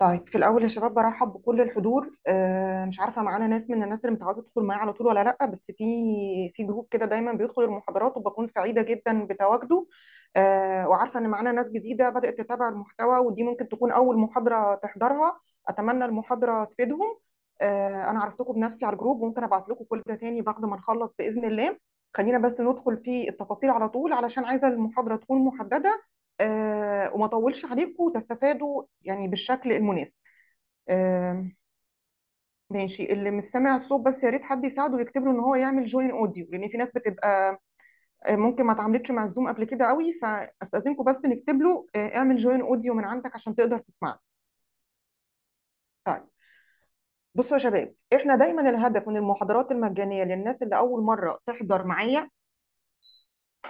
طيب، في الاول يا شباب برحب بكل الحضور. مش عارفه معانا ناس من الناس اللي متعوده تدخل معايا على طول ولا لا، بس في group كده دايما بيدخل المحاضرات وبكون سعيدة جدا بتواجده. وعارفه ان معانا ناس جديدة بدات تتابع المحتوى، ودي ممكن تكون اول محاضرة تحضرها. اتمنى المحاضرة تفيدهم. انا عرفتكم بنفسي على ال group، وممكن ابعت لكم كل ده تاني بعد ما نخلص باذن الله. خلينا بس ندخل في التفاصيل على طول علشان عايزه المحاضرة تكون محددة، وما اطولش عليكم وتستفادوا يعني بالشكل المناسب. ماشي. اللي مش سامع الصوت بس يا ريت حد يساعده ويكتب له ان هو يعمل join audio، لان في ناس بتبقى ممكن ما اتعاملتش مع الزوم قبل كده قوي، فاستاذنكم بس نكتب له، اعمل join audio من عندك عشان تقدر تسمعنا. طيب بصوا يا شباب، احنا دايما الهدف من المحاضرات المجانية للناس اللي اول مرة تحضر معايا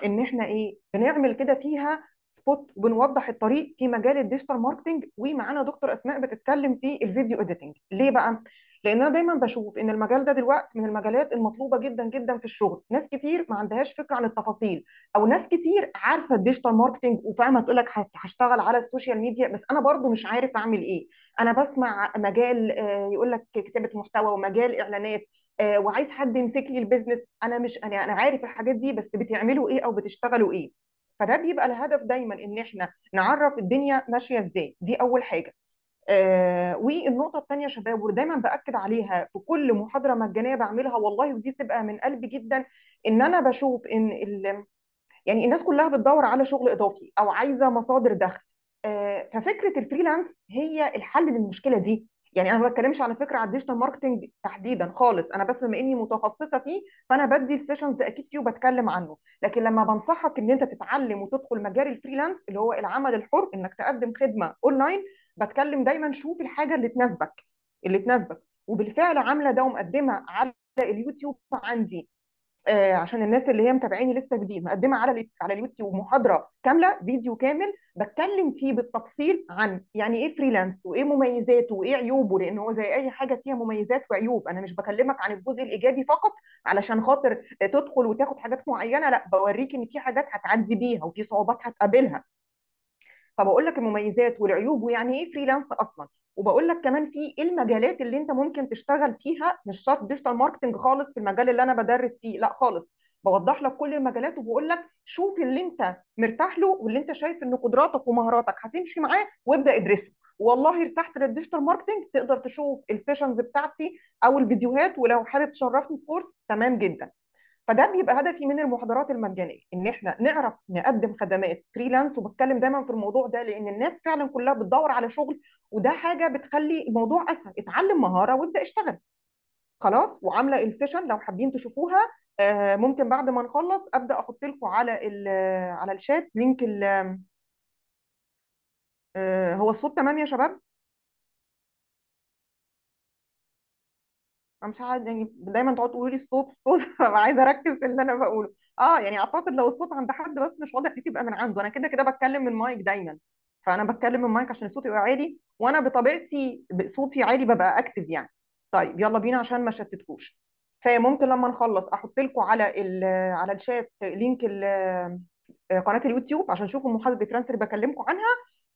ان احنا ايه بنعمل كده فيها spot وبنوضح الطريق في مجال ال digital marketing، ومعانا دكتور اسماء بتتكلم في ال video editing. ليه بقى؟ لان انا دايما بشوف ان المجال ده دلوقتي من المجالات المطلوبة جدا جدا في الشغل. ناس كتير ما عندهاش فكرة عن التفاصيل، او ناس كتير عارفه ال digital marketing وفاهمه تقول لك هشتغل على ال social media، بس انا برضو مش عارف اعمل ايه. انا بسمع مجال، يقول لك كتابه محتوى ومجال اعلانات، وعايز حد يمسك لي ال business. انا مش انا انا عارف الحاجات دي، بس بتعملوا ايه او بتشتغلوا ايه؟ فده بيبقى الهدف دايما ان احنا نعرف الدنيا ماشية ازاي. دي اول حاجة. والنقطة الثانية يا شباب، ودايما باكد عليها في كل محاضرة مجانية بعملها والله، ودي بتبقى من قلبي جدا، ان انا بشوف ان الناس كلها بتدور على شغل اضافي او عايزه مصادر دخل. ففكره ال freelance هي الحل للمشكلة دي. انا ما بتكلمش على فكرة على ال digital marketing تحديدا خالص، انا بس بما اني متخصصة فيه فانا بدي ال sessions اكيد فيه وبتكلم عنه، لكن لما بنصحك ان انت تتعلم وتدخل مجال ال freelance اللي هو العمل الحر، انك تقدم خدمة اونلاين، بتكلم دايما شوف الحاجة اللي تناسبك، اللي تناسبك. وبالفعل عامله ده ومقدمة على اليوتيوب عندي، عشان الناس اللي هي متابعيني لسه جديد، مقدمه على اليوتيوب محاضرة كاملة، فيديو كامل بتكلم فيه بالتفصيل عن يعني ايه freelance وايه مميزاته وايه عيوبه، لان هو زي اي حاجة فيها مميزات وعيوب. انا مش بكلمك عن الجزء الايجابي فقط علشان خاطر تدخل وتاخد حاجات معينة، لا، بوريك ان في حاجات هتعدي بيها وفي صعوبات هتقابلها. فبقول لك المميزات والعيوب ويعني ايه freelance اصلا، وبقول لك كمان في ايه المجالات اللي انت ممكن تشتغل فيها، مش شرط digital marketing خالص في المجال اللي انا بدرس فيه، لا خالص، بوضح لك كل المجالات وبقول لك شوف اللي انت مرتاح له واللي انت شايف ان قدراتك ومهاراتك هتمشي معاه وابدا ادرسه. والله ارتحت لل digital marketing، تقدر تشوف ال sessions بتاعتي او الفيديوهات، ولو حابب تشرفني في كورس تمام جدا. فده بيبقى هدفي من المحاضرات المجانية، ان احنا نعرف نقدم خدمات freelance. وبتكلم دايما في الموضوع ده لان الناس فعلا كلها بتدور على شغل، وده حاجة بتخلي الموضوع اسهل. اتعلم مهارة وابدا اشتغل خلاص. وعامله ال session لو حابين تشوفوها، ممكن بعد ما نخلص ابدا احط لكم على ال chat link هو الصوت تمام يا شباب؟ انا مش عارفه، دايما تقعدوا تقولوا لي الصوت الصوت، فببقى عايزه اركز في اللي انا بقوله. اعتقد لو الصوت عند حد بس مش واضح دي تبقى من عنده. انا كده كده بتكلم من مايك دايما، فانا بتكلم من مايك عشان الصوت يبقى عالي، وانا بطبيعتي صوتي عالي ببقى active. طيب يلا بينا عشان ما اشتتكوش. فممكن لما نخلص احط لكم على ال chat link قناة اليوتيوب عشان تشوفوا محاضرة ال freelance اللي بكلمكم عنها،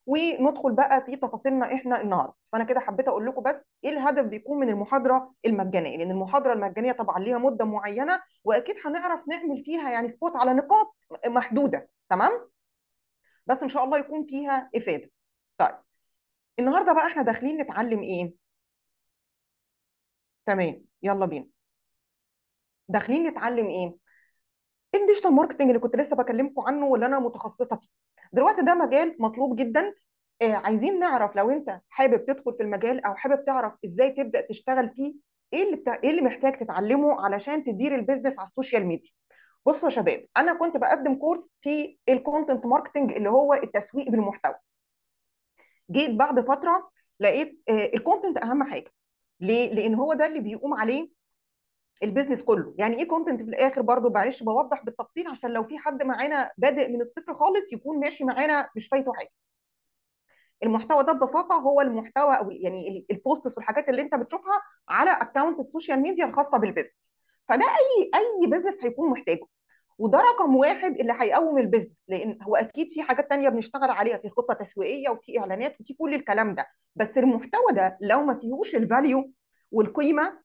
وندخل بقى في تفاصيلنا احنا النهارده. فانا كده حبيت اقول لكم بس ايه الهدف بيكون من المحاضرة المجانية، لان المحاضرة المجانية طبعا ليها مده معينة واكيد هنعرف نعمل فيها spot على نقاط محدودة، تمام؟ بس ان شاء الله يكون فيها افاده. طيب النهارده بقى احنا داخلين نتعلم ايه؟ تمام يلا بينا. داخلين نتعلم ايه؟ ال digital marketing اللي كنت لسه بكلمكم عنه واللي انا متخصصة فيه دلوقتي. ده مجال مطلوب جدا. عايزين نعرف لو انت حابب تدخل في المجال او حابب تعرف ازاي تبدا تشتغل فيه، ايه اللي محتاج تتعلمه علشان تدير ال business على ال social media. بصوا يا شباب، انا كنت بقدم كورس في ال content marketing اللي هو التسويق بالمحتوى. جيت بعد فترة لقيت، ال content اهم حاجة. ليه؟ لان هو ده اللي بيقوم عليه ال business كله. يعني ايه content في الاخر؟ برضو معلش بوضح بالتفصيل عشان لو في حد معانا بادئ من الصفر خالص يكون ماشي معانا مش فايته حاجة. المحتوى ده ببساطة هو المحتوى او ال posts والحاجات اللي انت بتشوفها على account ال social media الخاصة بال business. فده اي business هيكون محتاجه. وده رقم واحد اللي هيقوم ال business، لان هو اكيد في حاجات تانية بنشتغل عليها، في خطه تسويقية وفي اعلانات وفي كل الكلام ده، بس المحتوى ده لو ما فيهوش ال value والقيمة،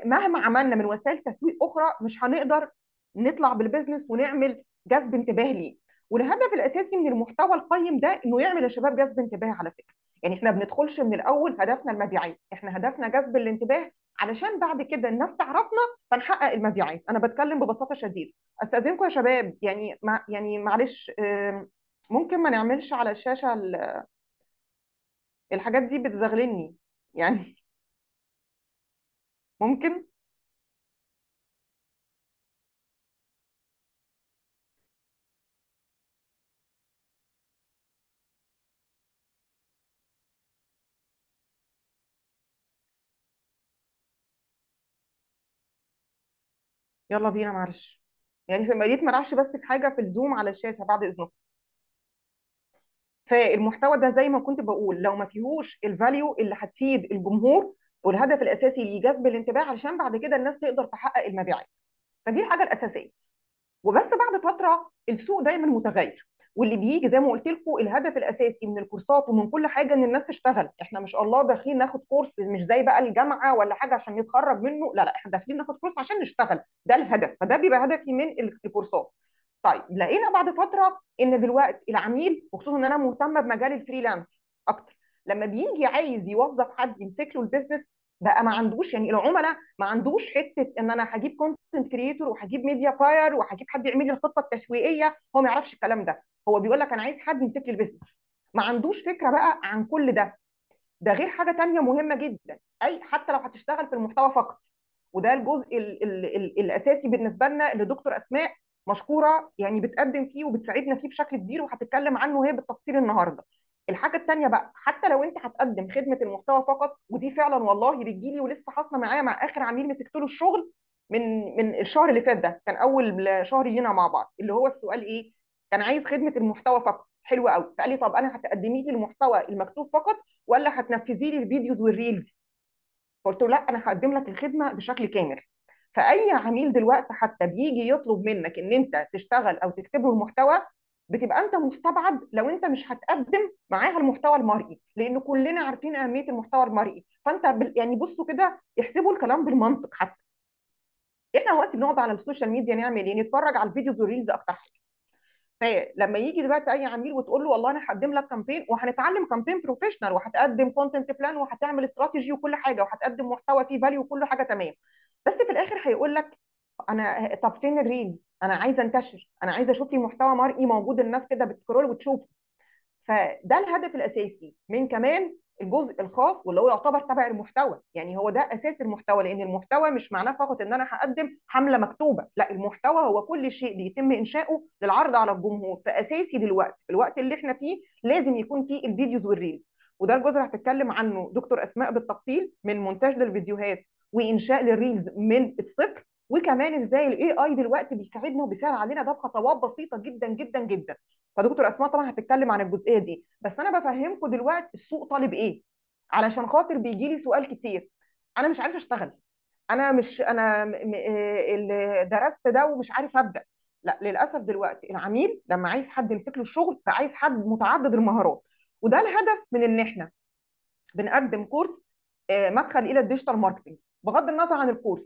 مهما عملنا من وسائل تسويق اخرى مش هنقدر نطلع بال business ونعمل جذب انتباه ليه. والهدف الاساسي من المحتوى القيم ده انه يعمل يا شباب جذب انتباه على فكرة. يعني احنا بندخلش من الاول هدفنا المبيعات، احنا هدفنا جذب الانتباه علشان بعد كده الناس تعرفنا فنحقق المبيعات. انا بتكلم ببساطة شديدة. استاذنكم يا شباب، يعني يعني معلش، ممكن ما نعملش على الشاشة الحاجات دي بتزغللني يعني. ممكن؟ يلا بينا، معلش يعني في مدينة ما راحش بس في حاجة في الزوم على الشاشة بعد اذنكم. فالمحتوى ده زي ما كنت بقول لو ما فيهوش ال value اللي هتفيد الجمهور والهدف الاساسي اللي جذب الانتباه علشان بعد كده الناس تقدر تحقق المبيعات، فدي الحاجة الاساسية. وبس بعد فترة السوق دايما متغير، واللي بيجي زي ما قلت لكم الهدف الاساسي من الكورسات ومن كل حاجة ان الناس تشتغل. احنا مش الله داخلين ناخد كورس مش زي بقى الجامعة ولا حاجة عشان نتخرج منه، لا لا، احنا داخلين ناخد كورس عشان نشتغل، ده الهدف. فده بيبقى هدفي من الكورسات. طيب لقينا بعد فترة ان دلوقتي العميل، وخصوصا ان انا مهتمة بمجال ال freelance اكتر، لما بيجي عايز يوظف حد يمسك له ال business بقى ما عندوش، يعني العملاء ما عندوش حتة ان انا هجيب content creator وهجيب media buyer وهجيب حد يعمل لي الخطة التسويقية، هو ما يعرفش الكلام ده. هو بيقول لك انا عايز حد يمسك لي ال business، ما عندوش فكرة بقى عن كل ده. ده غير حاجة ثانية مهمة جدا، اي حتى لو هتشتغل في المحتوى فقط، وده الجزء ال ال ال الاساسي بالنسبة لنا اللي دكتور اسماء مشكورة يعني بتقدم فيه وبتساعدنا فيه بشكل كبير، وهتتكلم عنه هي بالتفصيل النهارده. الحاجة الثانية بقى، حتى لو انت هتقدم خدمة المحتوى فقط، ودي فعلا والله بتجيلي ولسه حاصله معايا مع اخر عميل مسكت له الشغل من الشهر اللي فات، ده كان اول شهر لينا مع بعض، اللي هو السؤال ايه؟ كان عايز خدمة المحتوى فقط. حلو قوي. فقال لي طب انا هتقدمي لي المحتوى المكتوب فقط ولا هتنفذي لي ال videos وال reels؟ قلت له لا، انا هقدم لك الخدمة بشكل كامل. فاي عميل دلوقتي حتى بيجي يطلب منك ان انت تشتغل او تكتب له المحتوى، بتبقى انت مستبعد لو انت مش هتقدم معاها المحتوى المرئي، لان كلنا عارفين اهمية المحتوى المرئي. فانت يعني بصوا كده، احسبوا الكلام بالمنطق. حتى احنا وقت بنقعد على ال social media نعمل ايه؟ نتفرج على ال videos وال reels اكتر حاجة. فلما يجي دلوقتي اي عميل وتقول له والله انا هقدم لك campaign، وهنتعلم campaign professional، وهتقدم content plan، وهتعمل استراتيجي وكل حاجة، وهتقدم محتوى فيه value وكل حاجة تمام، بس في الاخر هيقول لك انا طب فين ال reel؟ انا عايزه انتشر، انا عايزه اشوف لي محتوى مرئي موجود، الناس كده بت scroll وتشوفه. فده الهدف الاساسي من كمان الجزء الخاص واللي هو يعتبر تبع المحتوى، يعني هو ده اساس المحتوى، لان المحتوى مش معناه فقط ان انا هقدم حمله مكتوبة، لا، المحتوى هو كل شيء بيتم انشاؤه للعرض على الجمهور. فاساسي دلوقتي في الوقت اللي احنا فيه لازم يكون فيه ال videos وال reels، وده الجزء اللي هتتكلم عنه دكتور اسماء بالتفصيل، من مونتاج للفيديوهات وانشاء لل reels من الصفر، وكمان ازاي ال AI دلوقتي بيساعدنا وبيسهل علينا ده بخطوات بسيطة جدا جدا جدا. فدكتور اسماء طبعا هتتكلم عن الجزئية دي، بس انا بفهمكم دلوقتي السوق طالب ايه، علشان خاطر بيجي لي سؤال كتير، انا مش عارف اشتغل، انا مش انا اللي درست ده ومش عارف ابدا. لا، للاسف دلوقتي العميل لما عايز حد يمسك له الشغل فعايز حد متعدد المهارات، وده الهدف من ان احنا بنقدم كورس مدخل الى ال digital marketing. بغض النظر عن الكورس،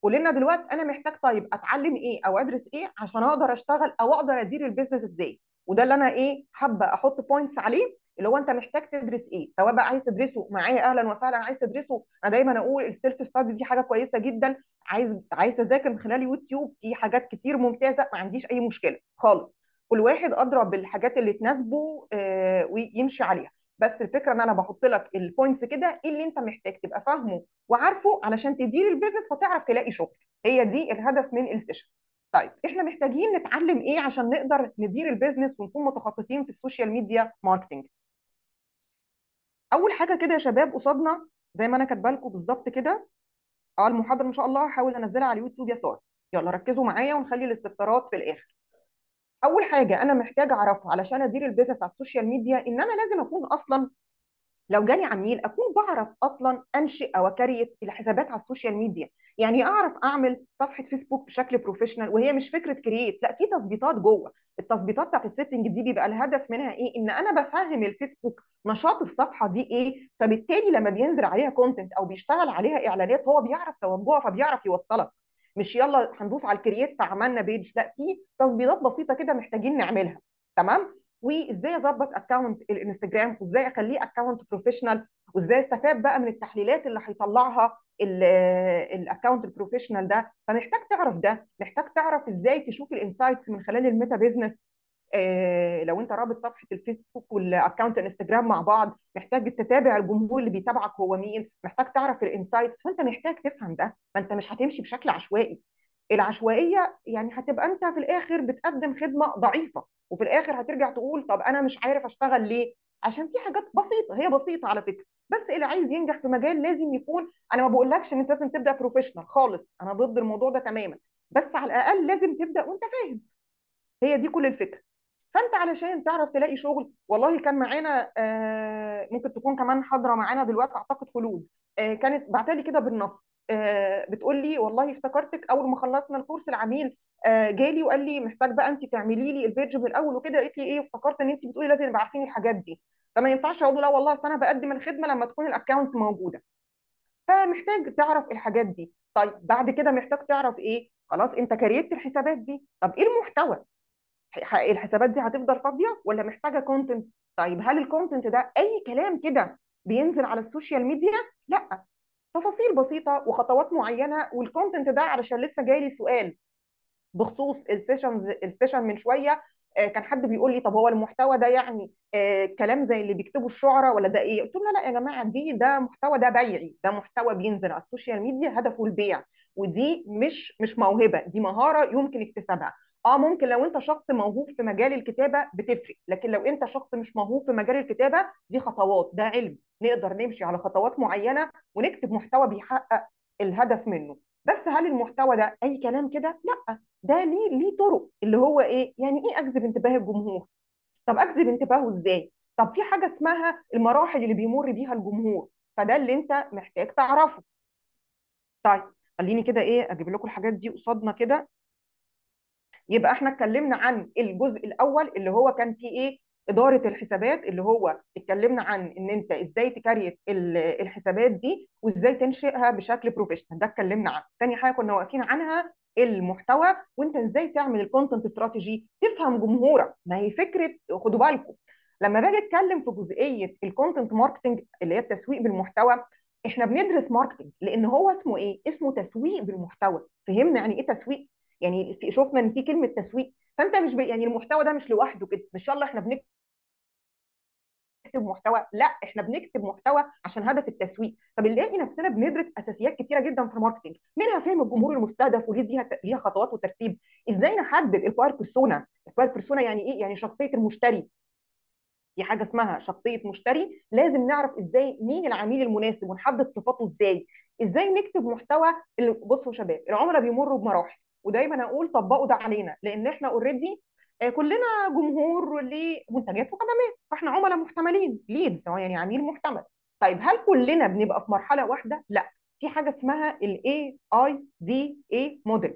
قول لنا دلوقتي انا محتاج طيب اتعلم ايه او ادرس ايه عشان اقدر اشتغل او اقدر ادير ال business ازاي، وده اللي انا ايه حابة احط points عليه، اللي هو انت محتاج تدرس ايه، سواء بقى عايز تدرسه معايا اهلا وسهلا، عايز تدرسه، انا دايما اقول ال self study دي حاجة كويسة جدا، عايز تذاكر من خلال يوتيوب في حاجات كتير ممتازة، ما عنديش اي مشكلة خالص، كل واحد ادرى بالحاجات اللي تناسبه ويمشي عليها. بس الفكرة ان انا بحط لك ال points كده ايه اللي انت محتاج تبقى فاهمه وعارفه علشان تدير ال business فتعرف تلاقي شغل، هي دي الهدف من ال session. طيب احنا محتاجين نتعلم ايه عشان نقدر ندير ال business ونكون متخصصين في ال social media marketing؟ اول حاجة كده يا شباب قصادنا زي ما انا كاتبه لكم بالظبط كده، المحاضرة ان شاء الله هحاول انزلها على اليوتيوب يا ساره، يلا ركزوا معايا ونخلي الاستفسارات في الاخر. اول حاجة انا محتاجه اعرفها علشان ادير ال business على ال social media، ان انا لازم اكون اصلا لو جالي عميل اكون بعرف اصلا انشئ او ا create الحسابات على ال social media. يعني اعرف اعمل صفحة فيسبوك بشكل professional، وهي مش فكرة create، لا في تظبيطات جوه. التظبيطات بتاعت ال setting دي بيبقى الهدف منها ايه؟ ان انا بفهم الفيسبوك نشاط الصفحة دي ايه، فبالتالي لما بينزل عليها content او بيشتغل عليها اعلانات هو بيعرف توجهها فبيعرف يوصلك. مش يلا هندوس على ال create فعملنا page، لا في تظبيطات بسيطة كده محتاجين نعملها. تمام؟ وازاي اظبط account الانستجرام، وازاي اخليه account professional، وازاي استفاد بقى من التحليلات اللي هيطلعها ال account ال professional ده. فمحتاج تعرف ده، محتاج تعرف ازاي تشوف ال insights من خلال ال Meta Business. لو انت رابط صفحة الفيسبوك وال account الانستجرام مع بعض، محتاج تتابع الجمهور اللي بيتابعك هو مين، محتاج تعرف ال insights. فانت محتاج تفهم ده، ما انت مش هتمشي بشكل عشوائي. العشوائية يعني هتبقى انت في الاخر بتقدم خدمة ضعيفة، وفي الاخر هترجع تقول طب انا مش عارف اشتغل ليه، عشان في حاجات بسيطة، هي بسيطة على فكرة، بس اللي عايز ينجح في مجال لازم يكون، انا ما بقولكش ان انت لازم تبدا professional خالص، انا ضد الموضوع ده تماما، بس على الاقل لازم تبدا وانت فاهم. هي دي كل الفكرة. فانت علشان تعرف تلاقي شغل، والله كان معانا ممكن تكون كمان حاضره معانا دلوقتي اعتقد خلود، كانت بعتالي كده بالنص، بتقول لي والله افتكرتك اول ما خلصنا الكورس، العميل جالي وقال لي محتاج بقى انت تعملي لي ال page من الاول وكده، قالت لي ايه افتكرت ان انت بتقولي لازم نبقى عارفين الحاجات دي، فما ينفعش اقول له لا والله اصل انا بقدم الخدمة لما تكون ال account موجودة. فمحتاج تعرف الحاجات دي. طيب بعد كده محتاج تعرف ايه؟ خلاص انت create الحسابات دي، طب ايه المحتوى؟ الحسابات دي هتفضل فاضية ولا محتاجه content؟ طيب هل ال content ده اي كلام كده بينزل على ال social media؟ لا، تفاصيل بسيطة وخطوات معينة. وال content ده علشان لسه جاي لي سؤال بخصوص ال session من شوية، كان حد بيقول لي طب هو المحتوى ده يعني كلام زي اللي بيكتبوا الشعراء ولا ده ايه؟ قلت له لا يا جماعة، دي ده محتوى، ده بيعي، ده محتوى بينزل على ال social media هدفه البيع، ودي مش موهبة، دي مهارة يمكن اكتسابها. ممكن لو انت شخص موهوب في مجال الكتابة بتفرق، لكن لو انت شخص مش موهوب في مجال الكتابة دي خطوات، ده علم، نقدر نمشي على خطوات معينة ونكتب محتوى بيحقق الهدف منه. بس هل المحتوى ده اي كلام كده؟ لا، ده ليه طرق، اللي هو ايه؟ يعني ايه اجذب انتباه الجمهور؟ طب اجذب انتباهه ازاي؟ طب في حاجة اسمها المراحل اللي بيمر بيها الجمهور، فده اللي انت محتاج تعرفه. طيب خليني كده ايه اجيب لكم الحاجات دي قصادنا كده. يبقى احنا اتكلمنا عن الجزء الاول اللي هو كان فيه ايه؟ ادارة الحسابات، اللي هو اتكلمنا عن ان انت ازاي ت create الحسابات دي وازاي تنشئها بشكل professional، ده اتكلمنا عنه. تاني حاجة كنا واقفين عنها المحتوى، وانت ازاي تعمل ال content strategy، تفهم جمهورك. ما هي فكرة، خدوا بالكم لما باجي اتكلم في جزئية ال content marketing اللي هي التسويق بالمحتوى، احنا بندرس marketing لان هو اسمه ايه؟ اسمه تسويق بالمحتوى. فهمنا يعني ايه تسويق؟ يعني شفنا ان في كلمة تسويق، فانت مش يعني المحتوى ده مش لوحده كده، مش يلا احنا بنكتب محتوى، لا احنا بنكتب محتوى عشان هدف التسويق. فبنلاقي نفسنا بندرس اساسيات كتيرة جدا في ال marketing، منها فهم الجمهور المستهدف وليه ليها خطوات وترتيب، ازاي نحدد ال buyer persona. ال buyer persona يعني ايه؟ يعني شخصية المشتري. في حاجة اسمها شخصية مشتري، لازم نعرف ازاي مين العميل المناسب ونحدد صفاته ازاي، ازاي نكتب محتوى. بصوا يا شباب، العملاء بيمروا بمراحل، ودايما اقول طبقوا ده علينا، لان احنا already كلنا جمهور لمنتجات وخدمات، فاحنا عملاء محتملين، leads يعني عميل محتمل. طيب هل كلنا بنبقى في مرحلة واحدة؟ لا، في حاجة اسمها ال AIDA model،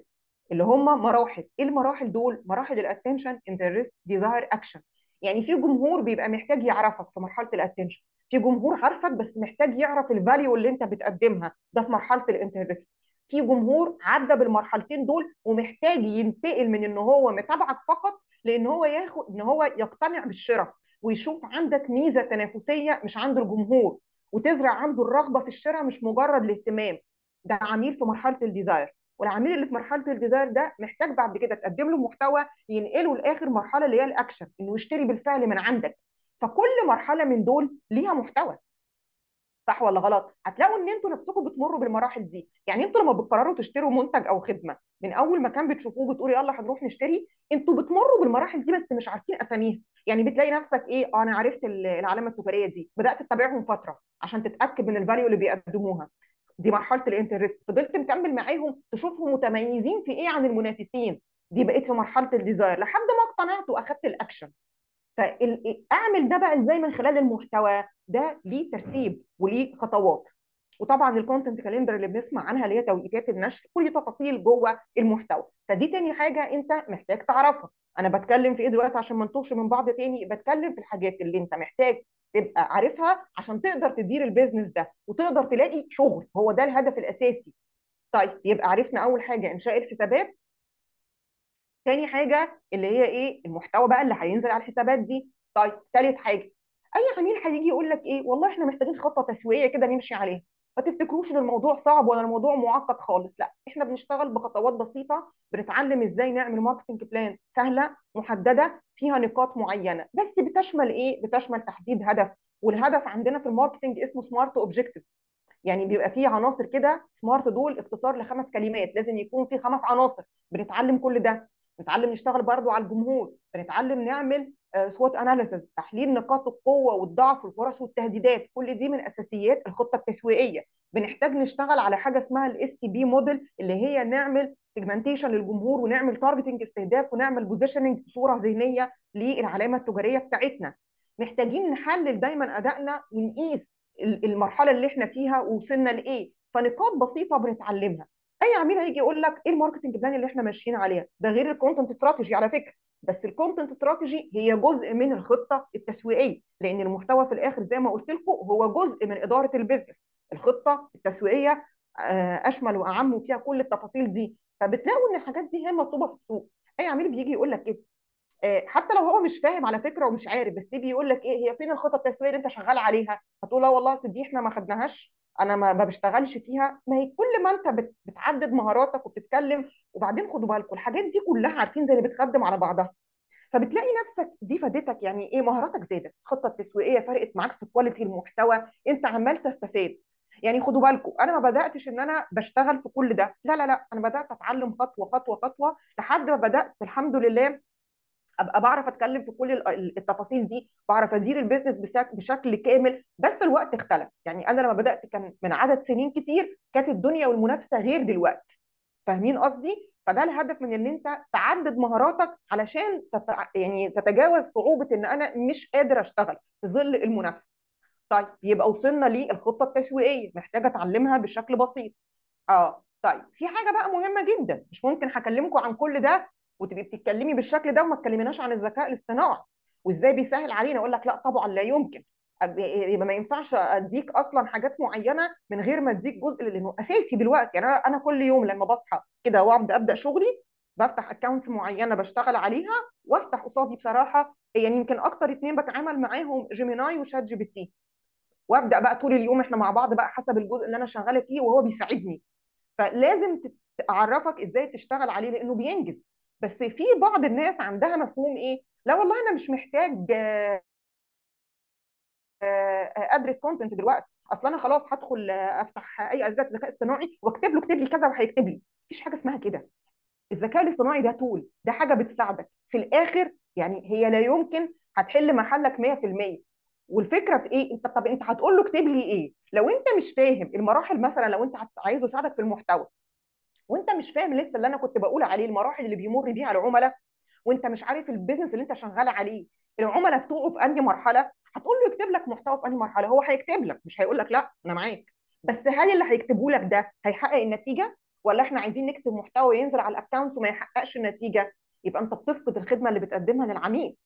اللي هم مراحل. ايه المراحل دول؟ مراحل ال attention، interest، desire، action. يعني في جمهور بيبقى محتاج يعرفك في مرحلة ال attention، في جمهور عارفك بس محتاج يعرف ال value اللي انت بتقدمها، ده في مرحلة ال interest. في جمهور عدى بالمرحلتين دول ومحتاج ينتقل من ان هو متابعك فقط لان هو ياخد، ان هو يقتنع بالشراء ويشوف عندك ميزة تنافسية مش عند الجمهور، وتزرع عنده الرغبة في الشراء مش مجرد الاهتمام. ده عميل في مرحلة ال desire، والعميل اللي في مرحلة ال desire ده محتاج بعد كده تقدم له محتوى ينقله لاخر مرحلة اللي هي الاكشن، انه يشتري بالفعل من عندك. فكل مرحلة من دول ليها محتوى، صح ولا غلط؟ هتلاقوا ان انتوا نفسكم بتمروا بالمراحل دي. يعني انتوا لما بتقرروا تشتروا منتج او خدمة، من اول مكان بتشوفوه بتقولوا يلا هنروح نشتري، انتوا بتمروا بالمراحل دي بس مش عارفين اساميها. يعني بتلاقي نفسك ايه، انا عرفت العلامة التجارية دي، بدات تتابعهم فترة عشان تتاكد من ال value اللي بيقدموها، دي مرحلة ال interest. فضلت مكمل معاهم تشوفهم متميزين في ايه عن المنافسين، دي بقيت في مرحلة ال desire، لحد ما اقتنعت واخدت الاكشن. فاعمل ده بقى ازاي من خلال المحتوى ده؟ ليه ترتيب وليه خطوات. وطبعا ال content calendar اللي بنسمع عنها اللي هي توقيتات النشر، كل دي تفاصيل جوه المحتوى. فدي تاني حاجة انت محتاج تعرفها. انا بتكلم في ايه دلوقتي عشان ما نتوهش من بعض تاني؟ بتكلم في الحاجات اللي انت محتاج تبقى عارفها عشان تقدر تدير ال business ده وتقدر تلاقي شغل، هو ده الهدف الاساسي. طيب يبقى عرفنا اول حاجة انشاء الحسابات، تاني حاجة اللي هي ايه؟ المحتوى بقى اللي هينزل على الحسابات دي. طيب تالت حاجة، اي عميل هيجي يقول لك ايه؟ والله احنا محتاجين خطه تسويقية كده نمشي عليها. ما تفتكروش ان الموضوع صعب ولا الموضوع معقد خالص، لا، احنا بنشتغل بخطوات بسيطة، بنتعلم ازاي نعمل marketing plan سهلة محددة فيها نقاط معينة، بس بتشمل ايه؟ بتشمل تحديد هدف، والهدف عندنا في ال marketing اسمه SMART objective، يعني بيبقى فيه عناصر كده SMART، دول اختصار لخمس كلمات، لازم يكون فيه 5 عناصر. بنتعلم كل ده، بنتعلم نشتغل برضو على الجمهور، بنتعلم نعمل SWOT analysis، تحليل نقاط القوة والضعف والفرص والتهديدات، كل دي من اساسيات الخطة التسويقية. بنحتاج نشتغل على حاجة اسمها ال STP model، اللي هي نعمل segmentation للجمهور ونعمل targeting استهداف ونعمل positioning صوره ذهنية للعلامة التجارية بتاعتنا. محتاجين نحلل دايما ادائنا ونقيس المرحلة اللي احنا فيها ووصلنا لايه. فنقاط بسيطة بنتعلمها. اي عميل هيجي يقول لك ايه ال marketing plan اللي احنا ماشيين عليها، ده غير ال content strategy على فكرة، بس ال content strategy هي جزء من الخطة التسويقية، لان المحتوى في الاخر زي ما قلت لكم هو جزء من ادارة ال business. الخطة التسويقية اشمل واعم وفيها كل التفاصيل دي، فبتلاقوا ان الحاجات دي هي مطلوبه في السوق. اي عميل بيجي يقول لك ايه، حتى لو هو مش فاهم على فكرة ومش عارف، بس بيقول لك ايه هي فين الخطة التسويقية اللي انت شغال عليها؟ هتقول لا والله دي احنا ما خدناهاش، انا ما بشتغلش فيها. ما هي كل ما انت بتعدد مهاراتك وبتتكلم، وبعدين خدوا بالكم الحاجات دي كلها عارفين زي اللي بتخدم على بعضها، فبتلاقي نفسك دي فادتك. يعني ايه؟ مهاراتك زادت، الخطة التسويقية فرقت معاك في quality المحتوى، انت عمال تستفاد. يعني خدوا بالكم انا ما بداتش ان انا بشتغل في كل ده، لا لا لا، انا بدات اتعلم خطوة خطوة خطوة لحد ما بدات الحمد لله ابقى بعرف اتكلم في كل التفاصيل دي، بعرف ادير ال business بشكل كامل. بس الوقت اختلف، يعني انا لما بدات كان من عدد سنين كتير، كانت الدنيا والمنافسه غير دلوقتي، فاهمين قصدي؟ فده الهدف من ان انت تعدد مهاراتك علشان يعني تتجاوز صعوبة ان انا مش قادر اشتغل في ظل المنافسة. طيب يبقى وصلنا للخطه التسويقية، محتاجه اتعلمها بشكل بسيط. طيب في حاجة بقى مهمة جدا، مش ممكن هكلمكم عن كل ده وتبقي بتتكلمي بالشكل ده وما تكلميناش عن الذكاء الاصطناعي وازاي بيسهل علينا. اقول لك لا طبعا لا يمكن، يبقى ما ينفعش اديك اصلا حاجات معينة من غير ما اديك جزء لانه اساسي دلوقتي. يعني انا كل يوم لما بصحى كده وابدا شغلي بفتح accounts معينة بشتغل عليها، وافتح قصادي بصراحة يعني يمكن اكتر 2 بتعامل معاهم Gemini و ChatGPT، وابدا بقى طول اليوم احنا مع بعض بقى حسب الجزء اللي انا شغالة فيه وهو بيساعدني. فلازم اعرفك ازاي تشتغل عليه لانه بينجز. بس في بعض الناس عندها مفهوم ايه؟ لا والله انا مش محتاج ادرس content دلوقتي، اصل انا خلاص هدخل افتح اي اداه ذكاء اصطناعي واكتب له اكتب لي كذا وهيكتب لي. مفيش حاجة اسمها كده. الذكاء الاصطناعي ده tool، ده حاجة بتساعدك في الاخر، يعني هي لا يمكن هتحل محلك 100%. والفكرة في ايه؟ انت طب انت هتقول له اكتب لي ايه؟ لو انت مش فاهم المراحل، مثلا لو انت عايزه يساعدك في المحتوى وانت مش فاهم لسه اللي انا كنت بقول عليه المراحل اللي بيمر بيها العملاء، وانت مش عارف ال business اللي انت شغال عليه العملاء بتوعه في انهي مرحلة، هتقول له يكتب لك محتوى في انهي مرحلة؟ هو هيكتب لك، مش هيقول لك لا انا معاك، بس هل اللي هيكتبه لك ده هيحقق النتيجة؟ ولا احنا عايزين نكتب محتوى ينزل على ال account وما يحققش النتيجة؟ يبقى انت بتفقد الخدمة اللي بتقدمها للعميل.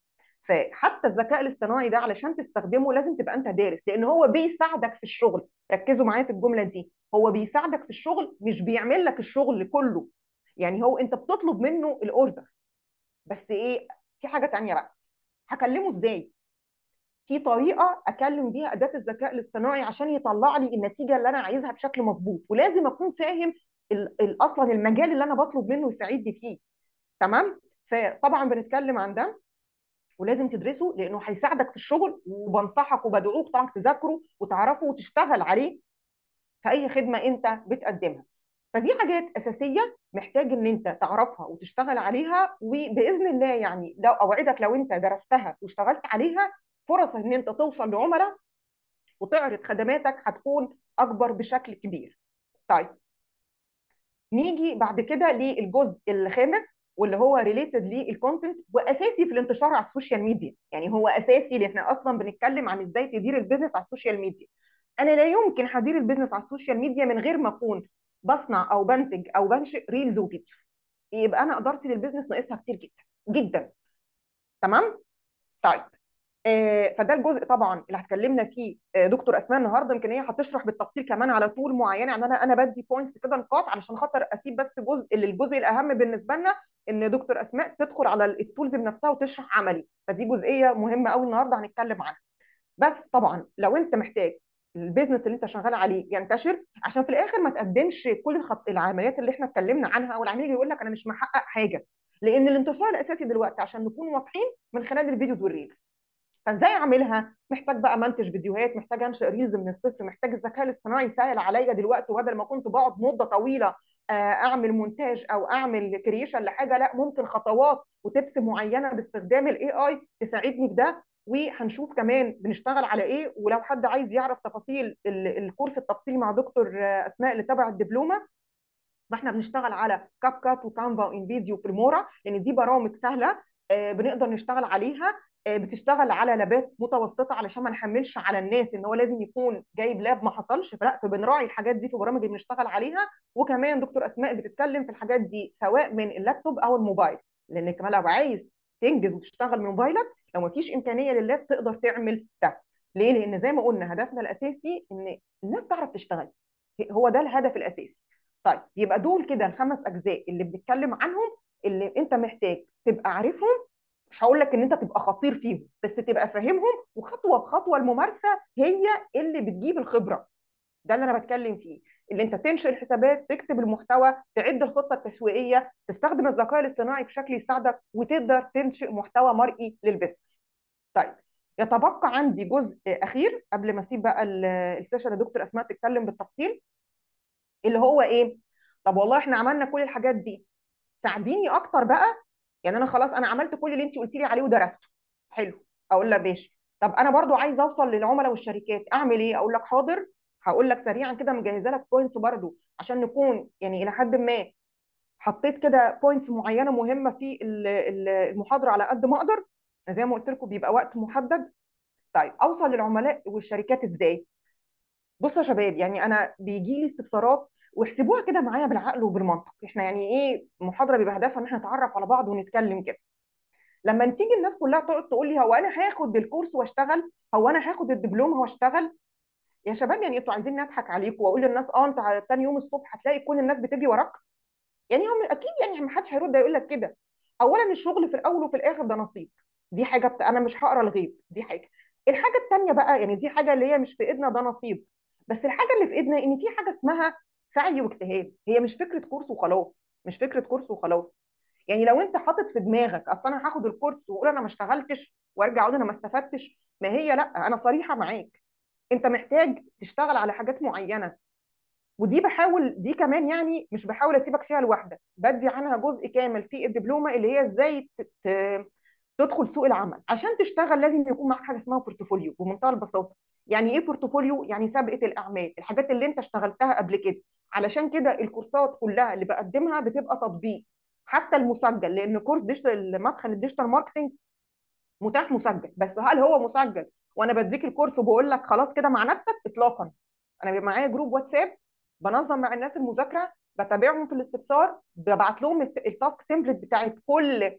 فحتى الذكاء الاصطناعي ده علشان تستخدمه لازم تبقى انت دارس، لان هو بيساعدك في الشغل. ركزوا معايا في الجملة دي، هو بيساعدك في الشغل مش بيعمل لك الشغل كله. يعني هو انت بتطلب منه ال order، بس ايه، في حاجة تانية بقى، هكلمه ازاي؟ في طريقه اكلم بيها اداه الذكاء الاصطناعي عشان يطلع لي النتيجة اللي انا عايزها بشكل مظبوط، ولازم اكون فاهم اصلا المجال اللي انا بطلب منه يساعدني فيه. تمام؟ فطبعا بنتكلم عن ده ولازم تدرسه لانه هيساعدك في الشغل، وبنصحك وبدعوك طبعا تذاكره وتعرفه وتشتغل عليه في اي خدمة انت بتقدمها. فدي حاجات اساسية محتاج ان انت تعرفها وتشتغل عليها، وباذن الله يعني لو اوعدك لو انت درستها واشتغلت عليها فرص ان انت توصل لعملاء وتعرض خدماتك هتكون اكبر بشكل كبير. طيب نيجي بعد كده للجزء الخامس واللي هو related لل content واساسي في الانتشار على ال social media. يعني هو اساسي لان احنا اصلا بنتكلم عن ازاي تدير ال business على ال social media. انا لا يمكن هدير ال business على ال social media من غير ما اكون بصنع او بنتج او بنشئ reels وفيديو، يبقى انا ادارتي لل business ناقصها كتير جدا جدا. تمام؟ طيب فده الجزء طبعا اللي هتكلمنا فيه دكتور اسماء النهارده، يمكن هي هتشرح بالتفصيل كمان على tool معينة. يعني انا بدي points كده، نقاط، علشان خاطر اسيب بس جزء للجزء الاهم بالنسبة لنا، ان دكتور اسماء تدخل على ال tools بنفسها وتشرح عملي، فدي جزئية مهمة قوي النهارده هنتكلم عنها. بس طبعا لو انت محتاج ال business اللي انت شغال عليه ينتشر، عشان في الاخر ما تقدمش كل العمليات اللي احنا اتكلمنا عنها، والعميل يقول لك انا مش محقق حاجة، لان الانتشار الاساسي دلوقتي عشان نكون واضحين من خلال ال videos وال reels. فازاي اعملها؟ محتاج بقى منتج فيديوهات، محتاج انشئ reels من الصفر، محتاج الذكاء الاصطناعي يسهل عليا دلوقتي، وبدل ما كنت بقعد مده طويلة اعمل مونتاج او اعمل creation لحاجة، لا ممكن خطوات و tips معينة باستخدام ال AI تساعدني في ده. وهنشوف كمان بنشتغل على ايه، ولو حد عايز يعرف تفاصيل الكورس التفصيلي مع دكتور اسماء اللي تبع الدبلومه، فاحنا بنشتغل على CapCut و Canva و InVideo و Filmora، لان دي برامج سهلة بنقدر نشتغل عليها، بتشتغل على لابات متوسطه علشان ما نحملش على الناس ان هو لازم يكون جايب lap، ما حصلش، فلا، فبنراعي الحاجات دي في برامج اللي بنشتغل عليها. وكمان دكتور اسماء بتتكلم في الحاجات دي سواء من اللابتوب او الموبايل، لان كمان لو عايز تنجز وتشتغل من موبايلك لو ما فيش امكانية لل lap تقدر تعمل ده. ليه؟ لان زي ما قلنا هدفنا الاساسي ان الناس تعرف تشتغل، هو ده الهدف الاساسي. طيب يبقى دول كده الخمس اجزاء اللي بنتكلم عنهم، اللي انت محتاج تبقى عارفهم. مش هقول لك ان انت تبقى خطير فيهم، بس تبقى فاهمهم، وخطوه بخطوة الممارسة هي اللي بتجيب الخبرة. ده اللي انا بتكلم فيه، اللي انت تنشئ الحسابات، تكتب المحتوى، تعد الخطة التسويقية، تستخدم الذكاء الاصطناعي بشكل يساعدك، وتقدر تنشئ محتوى مرئي لل business. طيب يتبقى عندي جزء اخير قبل ما اسيب بقى ال session لدكتور اسماء تتكلم بالتفصيل، اللي هو ايه؟ طب والله احنا عملنا كل الحاجات دي، ساعديني اكتر بقى. يعني انا خلاص انا عملت كل اللي انت قلتي لي عليه ودرسته، حلو، اقول لك ماشي. طب انا برضو عايزه اوصل للعملاء والشركات، اعمل ايه؟ اقول لك حاضر، هقول لك سريعا كده، مجهزة لك points برضو عشان نكون يعني الى حد ما حطيت كده points معينة مهمة في المحاضرة على قد ما اقدر. زي ما قلت لكم بيبقى وقت محدد. طيب اوصل للعملاء والشركات ازاي؟ بصوا يا شباب، يعني انا بيجي لي استفسارات، واحسبوها كده معايا بالعقل وبالمنطق. احنا يعني ايه محاضرة بيبقى هدفها ان احنا نتعرف على بعض ونتكلم كده. لما تيجي الناس كلها تقعد تقول لي هو انا هاخد الكورس واشتغل، هو انا هاخد الدبلومه واشتغل؟ يا شباب يعني انتوا عايزين نضحك عليكم واقول للناس انت تاني يوم الصبح هتلاقي كل الناس بتجري وراك؟ يعني هم اكيد يعني ما حدش هيرد يقول لك كده. اولا الشغل في الاول وفي الاخر ده نصيب، دي حاجة انا مش هقرا الغيب، دي حاجة. الحاجة الثانية بقى، يعني دي حاجة اللي هي مش في ايدنا، ده نصيب. بس الحاجة اللي في ايدنا ان في حاجة اسمها سعي واجتهاد، هي مش فكرة كورس وخلاص، مش فكرة كورس وخلاص. يعني لو انت حاطط في دماغك اصل انا هاخد الكورس واقول انا ما اشتغلتش وارجع اقول انا ما استفدتش، ما هي لا، انا صريحه معاك، انت محتاج تشتغل على حاجات معينة، ودي بحاول، دي كمان يعني مش بحاول اسيبك فيها لوحدك، بدي عنها جزء كامل في الدبلومه اللي هي ازاي تدخل سوق العمل. عشان تشتغل لازم يكون معاك حاجة اسمها portfolio، بمنتهى البساطة. يعني ايه portfolio؟ يعني سابقه الاعمال، الحاجات اللي انت اشتغلتها قبل كده. علشان كده الكورسات كلها اللي بقدمها بتبقى تطبيق، حتى المسجل، لان كورس digital، مدخل ال digital marketing متاح مسجل، بس هل هو مسجل وانا بديك الكورس وبقول لك خلاص كده مع نفسك؟ اطلاقا. انا بيبقى معايا group واتساب بنظم مع الناس المذاكرة، بتابعهم في الاستفسار، ببعت لهم ال task template بتاعت كل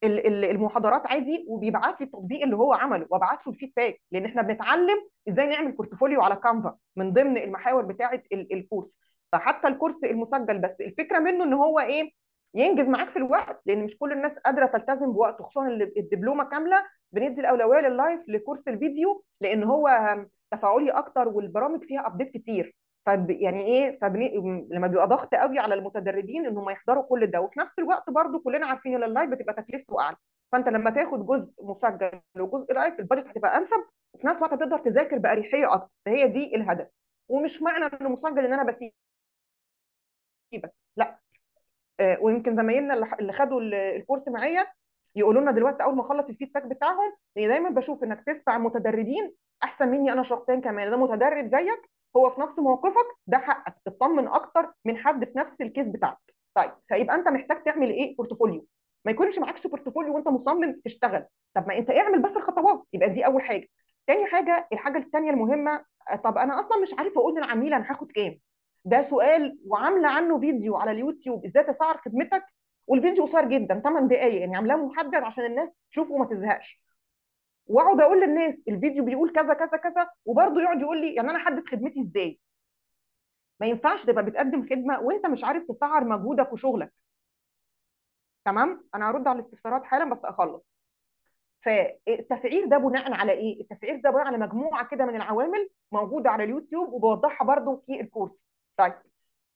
المحاضرات عادي، وبيبعت لي التطبيق اللي هو عمله وابعت له ال feedback، لان احنا بنتعلم ازاي نعمل portfolio على Canva من ضمن المحاور بتاعه الكورس. فحتى الكورس المسجل بس الفكرة منه ان هو ايه؟ ينجز معاك في الوقت، لان مش كل الناس قادرة تلتزم بوقته، خصوصا الدبلومه كاملة. بندي الاولوية لل live لكورس الفيديو لان هو تفاعلي اكتر والبرامج فيها update كتير. يعني ايه؟ لما بيبقى ضغط قوي على المتدربين انهم يحضروا كل ده، وفي نفس الوقت برضو كلنا عارفين ان ال live بتبقى تكلفته اعلى، فانت لما تاخد جزء مسجل وجزء live ال budget هتبقى انسب، وفي نفس الوقت هتقدر تذاكر باريحية اكتر. فهي دي الهدف، ومش معنى انه مسجل ان انا بسيبك، لا. ويمكن زمايلنا اللي خدوا الكورس معايا يقولوا لنا دلوقتي اول ما اخلص ال feedback بتاعهم، لان دايما بشوف انك تدفع متدربين احسن مني انا شخصيا كمان، ده متدرب زيك هو في نفس موقفك، ده حقك تطمن اكتر من حد في نفس ال case بتاعك. طيب فيبقى انت محتاج تعمل ايه؟ portfolio. ما يكونش معكش portfolio وانت مصمم تشتغل، طب ما انت اعمل بس الخطوات، يبقى دي اول حاجة. تاني حاجة، الحاجة التانية المهمة، طب انا اصلا مش عارفه اقول للعميل انا هاخد كام. ده سؤال وعامله عنه فيديو على اليوتيوب، ازاي تسعر خدمتك، والفيديو قصير جدا 8 دقائق، يعني عاملاه محدد عشان الناس تشوفه وما تزهقش. واقعد اقول للناس الفيديو بيقول كذا كذا كذا، وبرضه يقعد يقول لي يعني انا احدد خدمتي ازاي. ما ينفعش تبقى بتقدم خدمة وانت مش عارف تسعر مجهودك وشغلك. تمام، انا هرد على الاستفسارات حالا بس اخلص. فالتسعير ده بناء على ايه؟ التسعير ده بناء على مجموعة كده من العوامل موجودة على اليوتيوب وبوضحها برضو في الكورس. طيب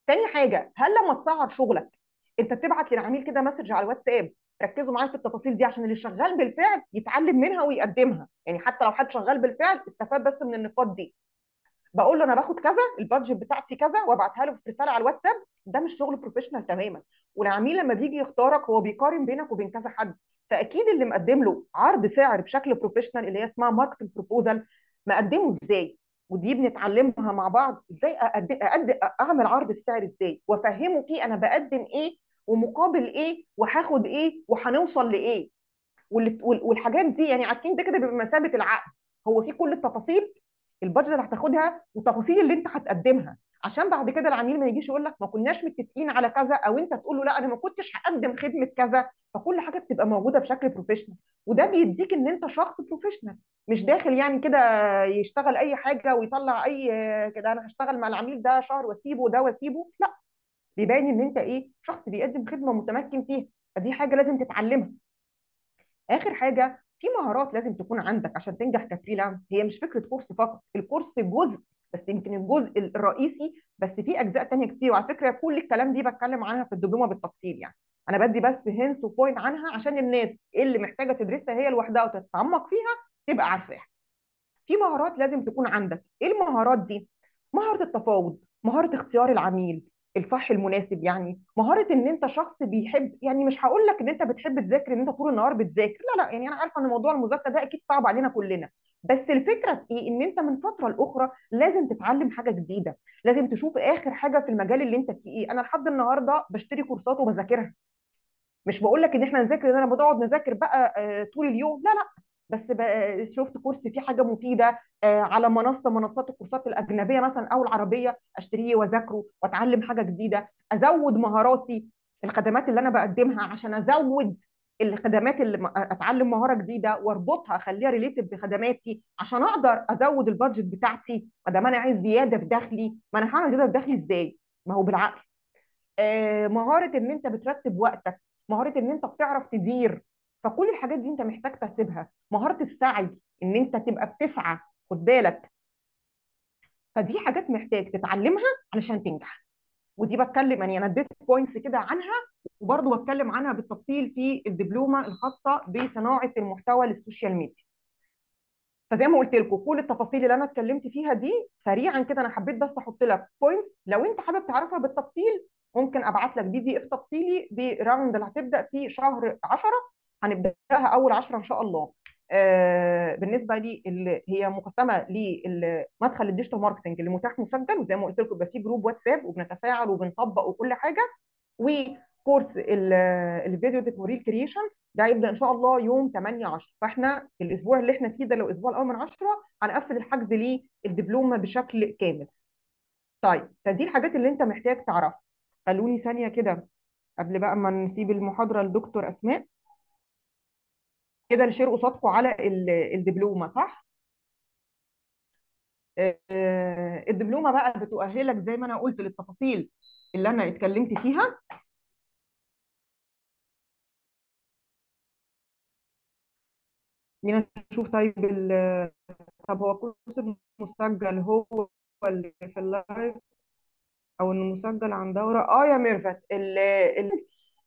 تاني حاجة، هل لما تسعر شغلك انت بتبعت للعميل كده message على الواتساب؟ ركزوا معايا في التفاصيل دي عشان اللي شغال بالفعل يتعلم منها ويقدمها، يعني حتى لو حد شغال بالفعل استفاد بس من النقاط دي. بقول له انا باخد كذا، ال budget بتاعتي كذا، وابعتها له في رسالة على الواتساب. ده مش شغل professional تماما. والعميل لما بيجي يختارك هو بيقارن بينك وبين كذا حد، فاكيد اللي مقدم له عرض سعر بشكل professional اللي هي اسمها marketing proposal مقدمه ازاي، ودي بنتعلمها مع بعض ازاي اعمل عرض السعر ازاي، وافهمه فيه انا بقدم ايه ومقابل ايه وهاخد ايه وهنوصل لايه، والحاجات دي. يعني عارفين ده كده بيبقى بمثابة العقد، هو فيه كل التفاصيل، ال budget اللي هتاخدها والتفاصيل اللي انت هتقدمها، عشان بعد كده العميل ما يجيش يقول لك ما كناش متفقين على كذا، او انت تقول له لا انا ما كنتش هقدم خدمة كذا. فكل حاجة بتبقى موجودة بشكل professional، وده بيديك ان انت شخص professional، مش داخل يعني كده يشتغل اي حاجة ويطلع اي كده، انا هشتغل مع العميل ده شهر واسيبه ده واسيبه، لا، بيبان ان انت ايه، شخص بيقدم خدمة متمكن فيها. فدي حاجة لازم تتعلمها. اخر حاجة، في مهارات لازم تكون عندك عشان تنجح ك freelance. هي مش فكرة كورس فقط، الكورس جزء بس، يمكن الجزء الرئيسي، بس في اجزاء تانية كتير. وعلى فكرة كل الكلام دي بتكلم عنها في الدبلومه بالتفصيل، يعني انا بدي بس hints و point عنها عشان الناس اللي محتاجه تدرسها هي لوحدها وتتعمق فيها تبقى عارفاها. في مهارات لازم تكون عندك. ايه المهارات دي؟ مهارة التفاوض، مهارة اختيار العميل الصح المناسب، يعني مهارة ان انت شخص بيحب، يعني مش هقول لك ان انت بتحب تذاكر ان انت طول النهار بتذاكر، لا لا، يعني انا عارفه ان موضوع المذاكرة ده اكيد صعب علينا كلنا، بس الفكرة في ايه؟ ان انت من فترة لاخرى لازم تتعلم حاجة جديدة، لازم تشوف اخر حاجة في المجال اللي انت فيه ايه. انا لحد النهارده بشتري كورسات وبذاكرها، مش بقول لك ان احنا نذاكر ان انا بقعد نذاكر بقى طول اليوم، لا لا، بس شفت كورس فيه حاجة مفيدة على منصات الكورسات الاجنبية مثلا او العربية، اشتريه واذاكره واتعلم حاجة جديدة، ازود مهاراتي في الخدمات اللي انا بقدمها عشان ازود الخدمات اللي اتعلم مهارة جديدة واربطها اخليها related بخدماتي عشان اقدر ازود ال budget بتاعتي. ما دام انا عايز زيادة في دخلي، ما انا هعمل زيادة في دخلي ازاي؟ ما هو بالعقل. مهارة ان انت بترتب وقتك، مهارة ان انت بتعرف تدير، فكل الحاجات دي انت محتاج تحسبها. مهارة السعي، ان انت تبقى بتسعى، خد بالك. فدي حاجات محتاج تتعلمها علشان تنجح. ودي بتكلم يعني انا اديت points كده عنها، وبرضه بتكلم عنها بالتفصيل في الدبلومه الخاصة بصناعة المحتوى لل social media. فزي ما قلت لكم كل التفاصيل اللي انا اتكلمت فيها دي سريعا كده، انا حبيت بس احط لك point، لو انت حابب تعرفها بالتفصيل ممكن ابعت لك PDF تفصيلي ب round اللي هتبدا في شهر 10، هنبداها اول 10 ان شاء الله. بالنسبة لي اللي هي مقسمة للمدخل ال digital marketing اللي متاح مسجل، وزي ما قلت لكم بيبقى فيه group واتساب وبنتفاعل وبنطبق وكل حاجة، وكورس ال video tutorial creation ده هيبدا ان شاء الله يوم 8/10. فاحنا الاسبوع اللي احنا فيه ده لو الاسبوع الاول من 10 هنقفل الحجز للدبلومه بشكل كامل. فدي الحاجات اللي انت محتاج تعرفها. خلوني ثانية كده قبل بقى ما نسيب المحاضرة لدكتور اسماء كده، ال share قصادكم على الدبلومه صح؟ الدبلومه بقى بتؤهلك زي ما انا قلت للتفاصيل اللي انا اتكلمت فيها. خلينا نشوف. طب هو الكورس المسجل هو اللي في ال live او انه مسجل عن دوره؟ يا ميرفت،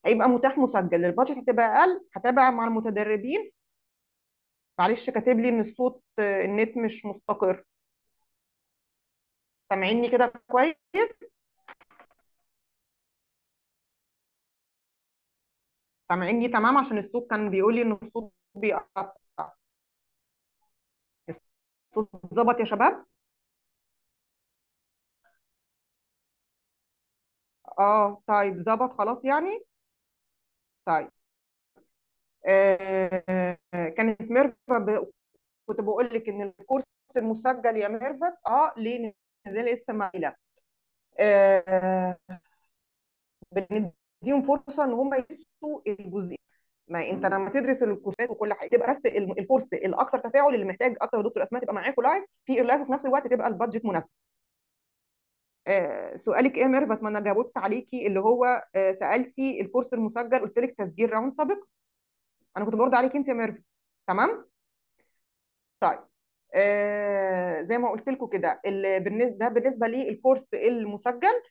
هيبقى متاح مسجل، ال budget هتبقى اقل، هتابع مع المتدربين. معلش كاتب لي ان الصوت، النت مش مستقر. سامعيني كده كويس؟ سامعيني تمام؟ عشان الصوت كان بيقول لي ان الصوت بيقطع. الصوت ظبط يا شباب؟ طيب ظبط خلاص يعني. طيب. كانت ميرفت كنت بقول لك ان الكورس المسجل يا ميرفت ليه نزل لسه معايا، آه بنديهم فرصة ان هم يدرسوا الجزئية. ما انت لما تدرس الكورسات وكل حاجة تبقى بس الكورس الاكثر تفاعل اللي محتاج اكتر دكتور اسماء تبقى معاكوا live في ال live، وفي نفس الوقت تبقى ال budget مناسبة. سؤالك ايه يا ميرفت؟ ما انا جاوبت عليكي اللي هو سالتي الكورس المسجل، قلت لك تسجيل round سابق، انا كنت برد عليكي انت يا ميرفت. تمام؟ طيب زي ما قلت لكم كده، ده بالنسبة للكورس المسجل،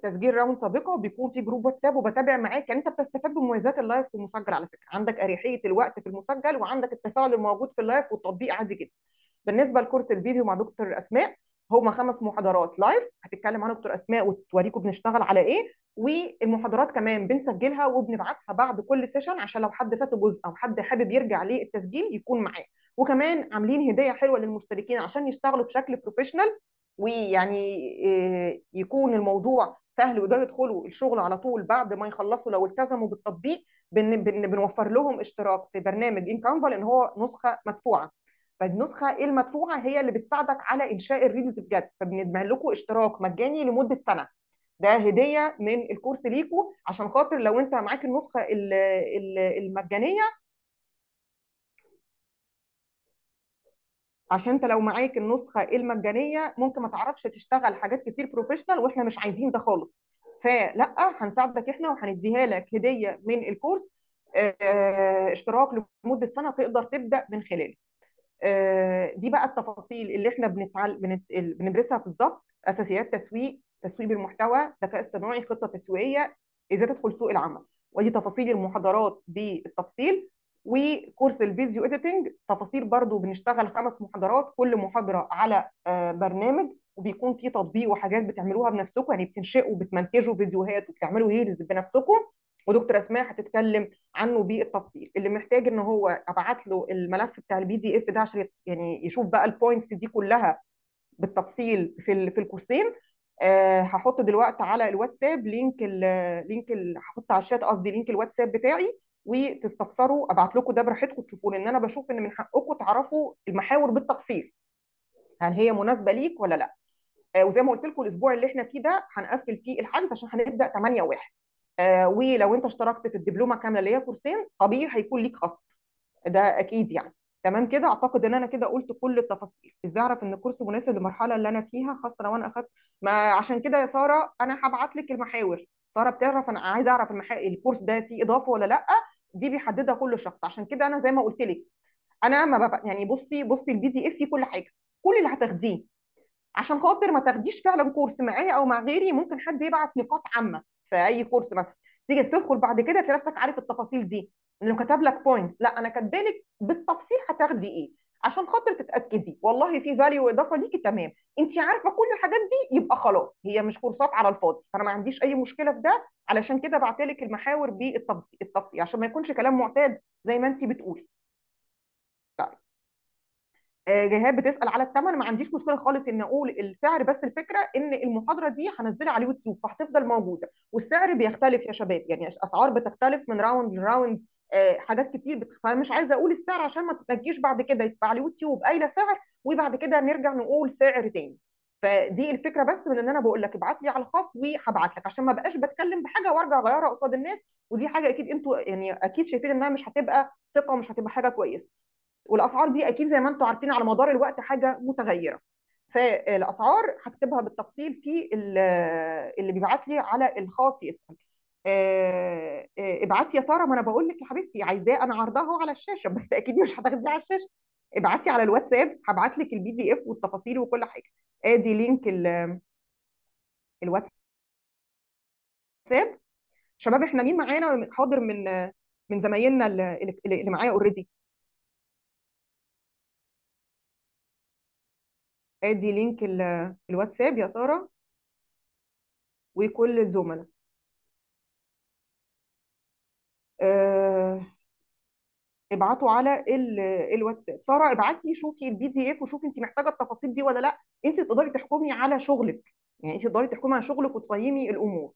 تسجيل round سابقه، وبيكون في group واتساب وبتابع معاك. يعني انت بتستفاد بمميزات ال live في المسجل على فكرة، عندك اريحية الوقت في المسجل وعندك التفاعل الموجود في ال live والتطبيق عادي جدا. بالنسبة لكورس الفيديو مع دكتور اسماء، هما 5 محاضرات live هتتكلم عنه دكتور اسماء وتوريكم بنشتغل على ايه، والمحاضرات كمان بنسجلها وبنبعتها بعد كل session عشان لو حد فاته جزء او حد حابب يرجع للتسجيل يكون معاه. وكمان عاملين هديه حلوة للمشتركين عشان يشتغلوا بشكل professional، ويعني يكون الموضوع سهل ويقدروا يدخلوا الشغل على طول بعد ما يخلصوا لو التزموا بالتطبيق. بنوفر لهم اشتراك في برنامج ان كانفا لان هو نسخه مدفوعة، فالنسخه المدفوعه هي اللي بتساعدك على انشاء ال reels بجد، فبنعمل لكم اشتراك مجاني لمدة سنة، ده هديه من الكورس ليكم عشان خاطر لو انت معاك النسخة المجانية، عشان انت لو معاك النسخة المجانية ممكن ما تعرفش تشتغل حاجات كتير professional، واحنا مش عايزين ده خالص. فلا، هنساعدك احنا وهنديها لك هديه من الكورس، اشتراك لمدة سنة تقدر تبدا من خلاله. دي بقى التفاصيل اللي احنا بندرسها بالظبط: اساسيات تسويق، تسويق بالمحتوى، ذكاء اصطناعي، خطه تسويقية، ازاي تدخل سوق العمل. ودي تفاصيل المحاضرات بالتفصيل. وكورس ال video editing تفاصيل برضو، بنشتغل 5 محاضرات، كل محاضرة على برنامج، وبيكون في تطبيق وحاجات بتعملوها بنفسكم، يعني بتنشئوا وبتمنتجوا فيديوهات وبتعملوا reels بنفسكم، ودكتور اسماء هتتكلم عنه بالتفصيل. اللي محتاج ان هو ابعت له الملف بتاع ال PDF ده عشان يشوف بقى ال points دي كلها بالتفصيل في الكورسين، هحط دلوقتي على الواتساب link link هحط على الشات قصدي link الواتساب بتاعي، وتستفسروا، ابعت لكم ده براحتكم تشوفوه، لان انا بشوف ان من حقكم تعرفوا المحاور بالتفصيل، هل هي مناسبة ليك ولا لا. وزي ما قلت لكم الاسبوع اللي احنا فيه ده هنقفل فيه الحجز عشان هنبدا 8/1. ولو انت اشتركت في الدبلومه كاملة اللي هي كورسين طبيعي هيكون ليك خصم، ده اكيد يعني. تمام كده، اعتقد ان انا كده قلت كل التفاصيل. ازاي اعرف ان الكورس مناسب للمرحلة اللي انا فيها، خاصة لو انا اخدت؟ ما عشان كده يا ساره انا هبعت لك المحاور. ساره بتعرف انا عايزه اعرف الكورس ده فيه اضافه ولا لا، دي بيحددها كل شخص. عشان كده انا زي ما قلت لك، انا ما ببقى يعني بصي ال PDF فيه كل حاجة، كل اللي هتاخديه، عشان خاطر ما تاخديش فعلا كورس معايا او مع غيري. ممكن حد يبعت نقاط عامة في اي كورس مثلا، تيجي تدخل بعد كده تلاقي نفسك عارف التفاصيل دي، انه كتب لك point، لا انا كاتبالك بالتفصيل هتاخدي ايه عشان خاطر تتاكدي والله في value واضافه ليكي. تمام، انت عارفه كل الحاجات دي يبقى خلاص، هي مش كورسات على الفاضي، فانا ما عنديش اي مشكلة في ده. علشان كده بعتلك المحاور بالتفصيل عشان ما يكونش كلام معتاد زي ما انت بتقولي. طيب جهاد بتسال على الثمن، ما عنديش مشكلة خالص ان اقول السعر، بس الفكرة ان المحاضرة دي هنزلها على اليوتيوب فهتفضل موجودة، والسعر بيختلف يا شباب، يعني الاسعار بتختلف من round ل round، حاجات كتير فانا مش عايزه اقول السعر عشان ما تجيش بعد كده يبقى على اليوتيوب قايله سعر وبعد كده نرجع نقول سعر تاني. فدي الفكرة بس من ان انا بقول لك ابعت لي على الخاص وهبعت لك، عشان ما بقاش بتكلم بحاجة وارجع اغيرها قصاد الناس، ودي حاجة اكيد انتوا اكيد شايفين انها مش هتبقى ثقة ومش هتبقى حاجة كويسة. والاسعار دي اكيد زي ما انتوا عارفين على مدار الوقت حاجة متغيرة، فالاسعار هكتبها بالتفصيل في اللي بيبعت لي على الخاص يسال. ابعتي يا ساره، ما انا بقول لك يا حبيبتي عايزاه، انا عارضاها اهو على الشاشة، بس اكيد مش هتاخديها على الشاشة. ابعتي على الواتساب، هبعت لك ال PDF والتفاصيل وكل حاجة. ادي link الواتساب. شباب احنا مين معانا حاضر من زمايلنا اللي معايا already؟ ادي link الواتساب يا ساره وكل الزملاء. ابعتوا على الواتساب. ساره ابعتي شوفي ال PDF وشوفي انت محتاجه التفاصيل دي ولا لا. انت تقدري تحكمي على شغلك، يعني انت تقدري تحكمي على شغلك وتقيمي الامور.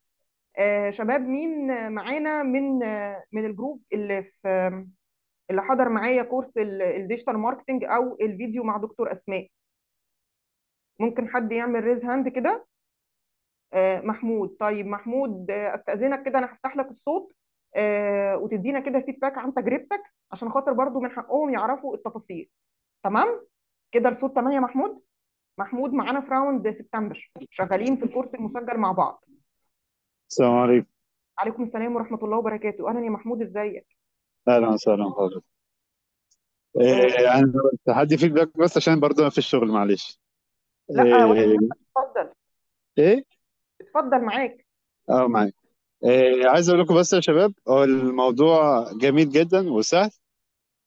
شباب مين معانا من ال group اللي في اللي حضر معايا كورس ال digital marketing او الفيديو مع دكتور اسماء. ممكن حد يعمل raise hand كده؟ محمود. طيب محمود، استأذنك كده، انا هفتح لك الصوت وتدينا كده feedback عن تجربتك، عشان خاطر برضو من حقهم يعرفوا التفاصيل. تمام كده الصوت تمام يا محمود؟ محمود معانا في round سبتمبر، شغالين في الكورس المسجل مع بعض. السلام عليكم. عليكم السلام ورحمة الله وبركاته. اهلا يا محمود، ازيك؟ اهلا وسهلا حضرتك. انا بس هدي feedback بس عشان برضه انا في الشغل، معلش. لا ولا إيه؟ يهمك، اتفضل. ايه؟ اتفضل معاك. معاك. عايز اقول لكم بس يا شباب، هو الموضوع جميل جدا وسهل،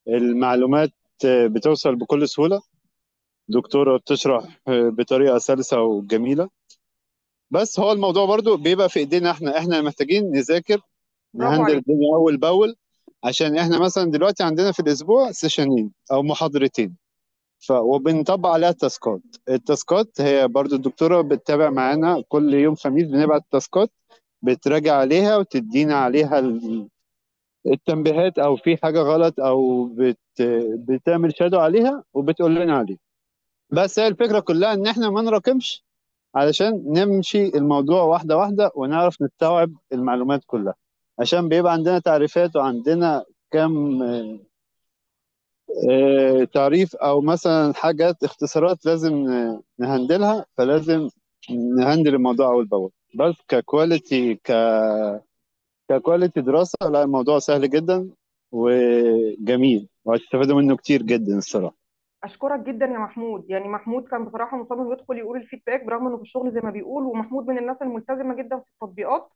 المعلومات بتوصل بكل سهولة، دكتورة بتشرح بطريقة سلسة وجميلة. بس هو الموضوع برضو بيبقى في ايدينا احنا، احنا محتاجين نذاكر، برافو نهندل عليك. الدنيا اول باول، عشان احنا مثلا دلوقتي عندنا في الاسبوع سيشنين او محاضرتين، وبنطبق عليها التاسكات. التاسكات هي برضو الدكتورة بتتابع معانا كل يوم خميس، بنبعت التاسكات بتراجع عليها وتدينا عليها التنبيهات، او في حاجة غلط، او بتعمل شادو عليها وبتقول لنا عليها. بس هي الفكرة كلها ان احنا ما نراكمش، علشان نمشي الموضوع واحدة واحدة ونعرف نستوعب المعلومات كلها، عشان بيبقى عندنا تعريفات وعندنا كم تعريف او مثلا حاجات اختصارات لازم نهندلها، فلازم نهندل الموضوع اول باول. بس ك quality دراسة، لا الموضوع سهل جدا وجميل، وهتستفادوا منه كتير جدا الصراحة. اشكرك جدا يا محمود. محمود كان بصراحة مصمم يدخل يقول ال feedback برغم انه في الشغل زي ما بيقول، ومحمود من الناس الملتزمه جدا في التطبيقات،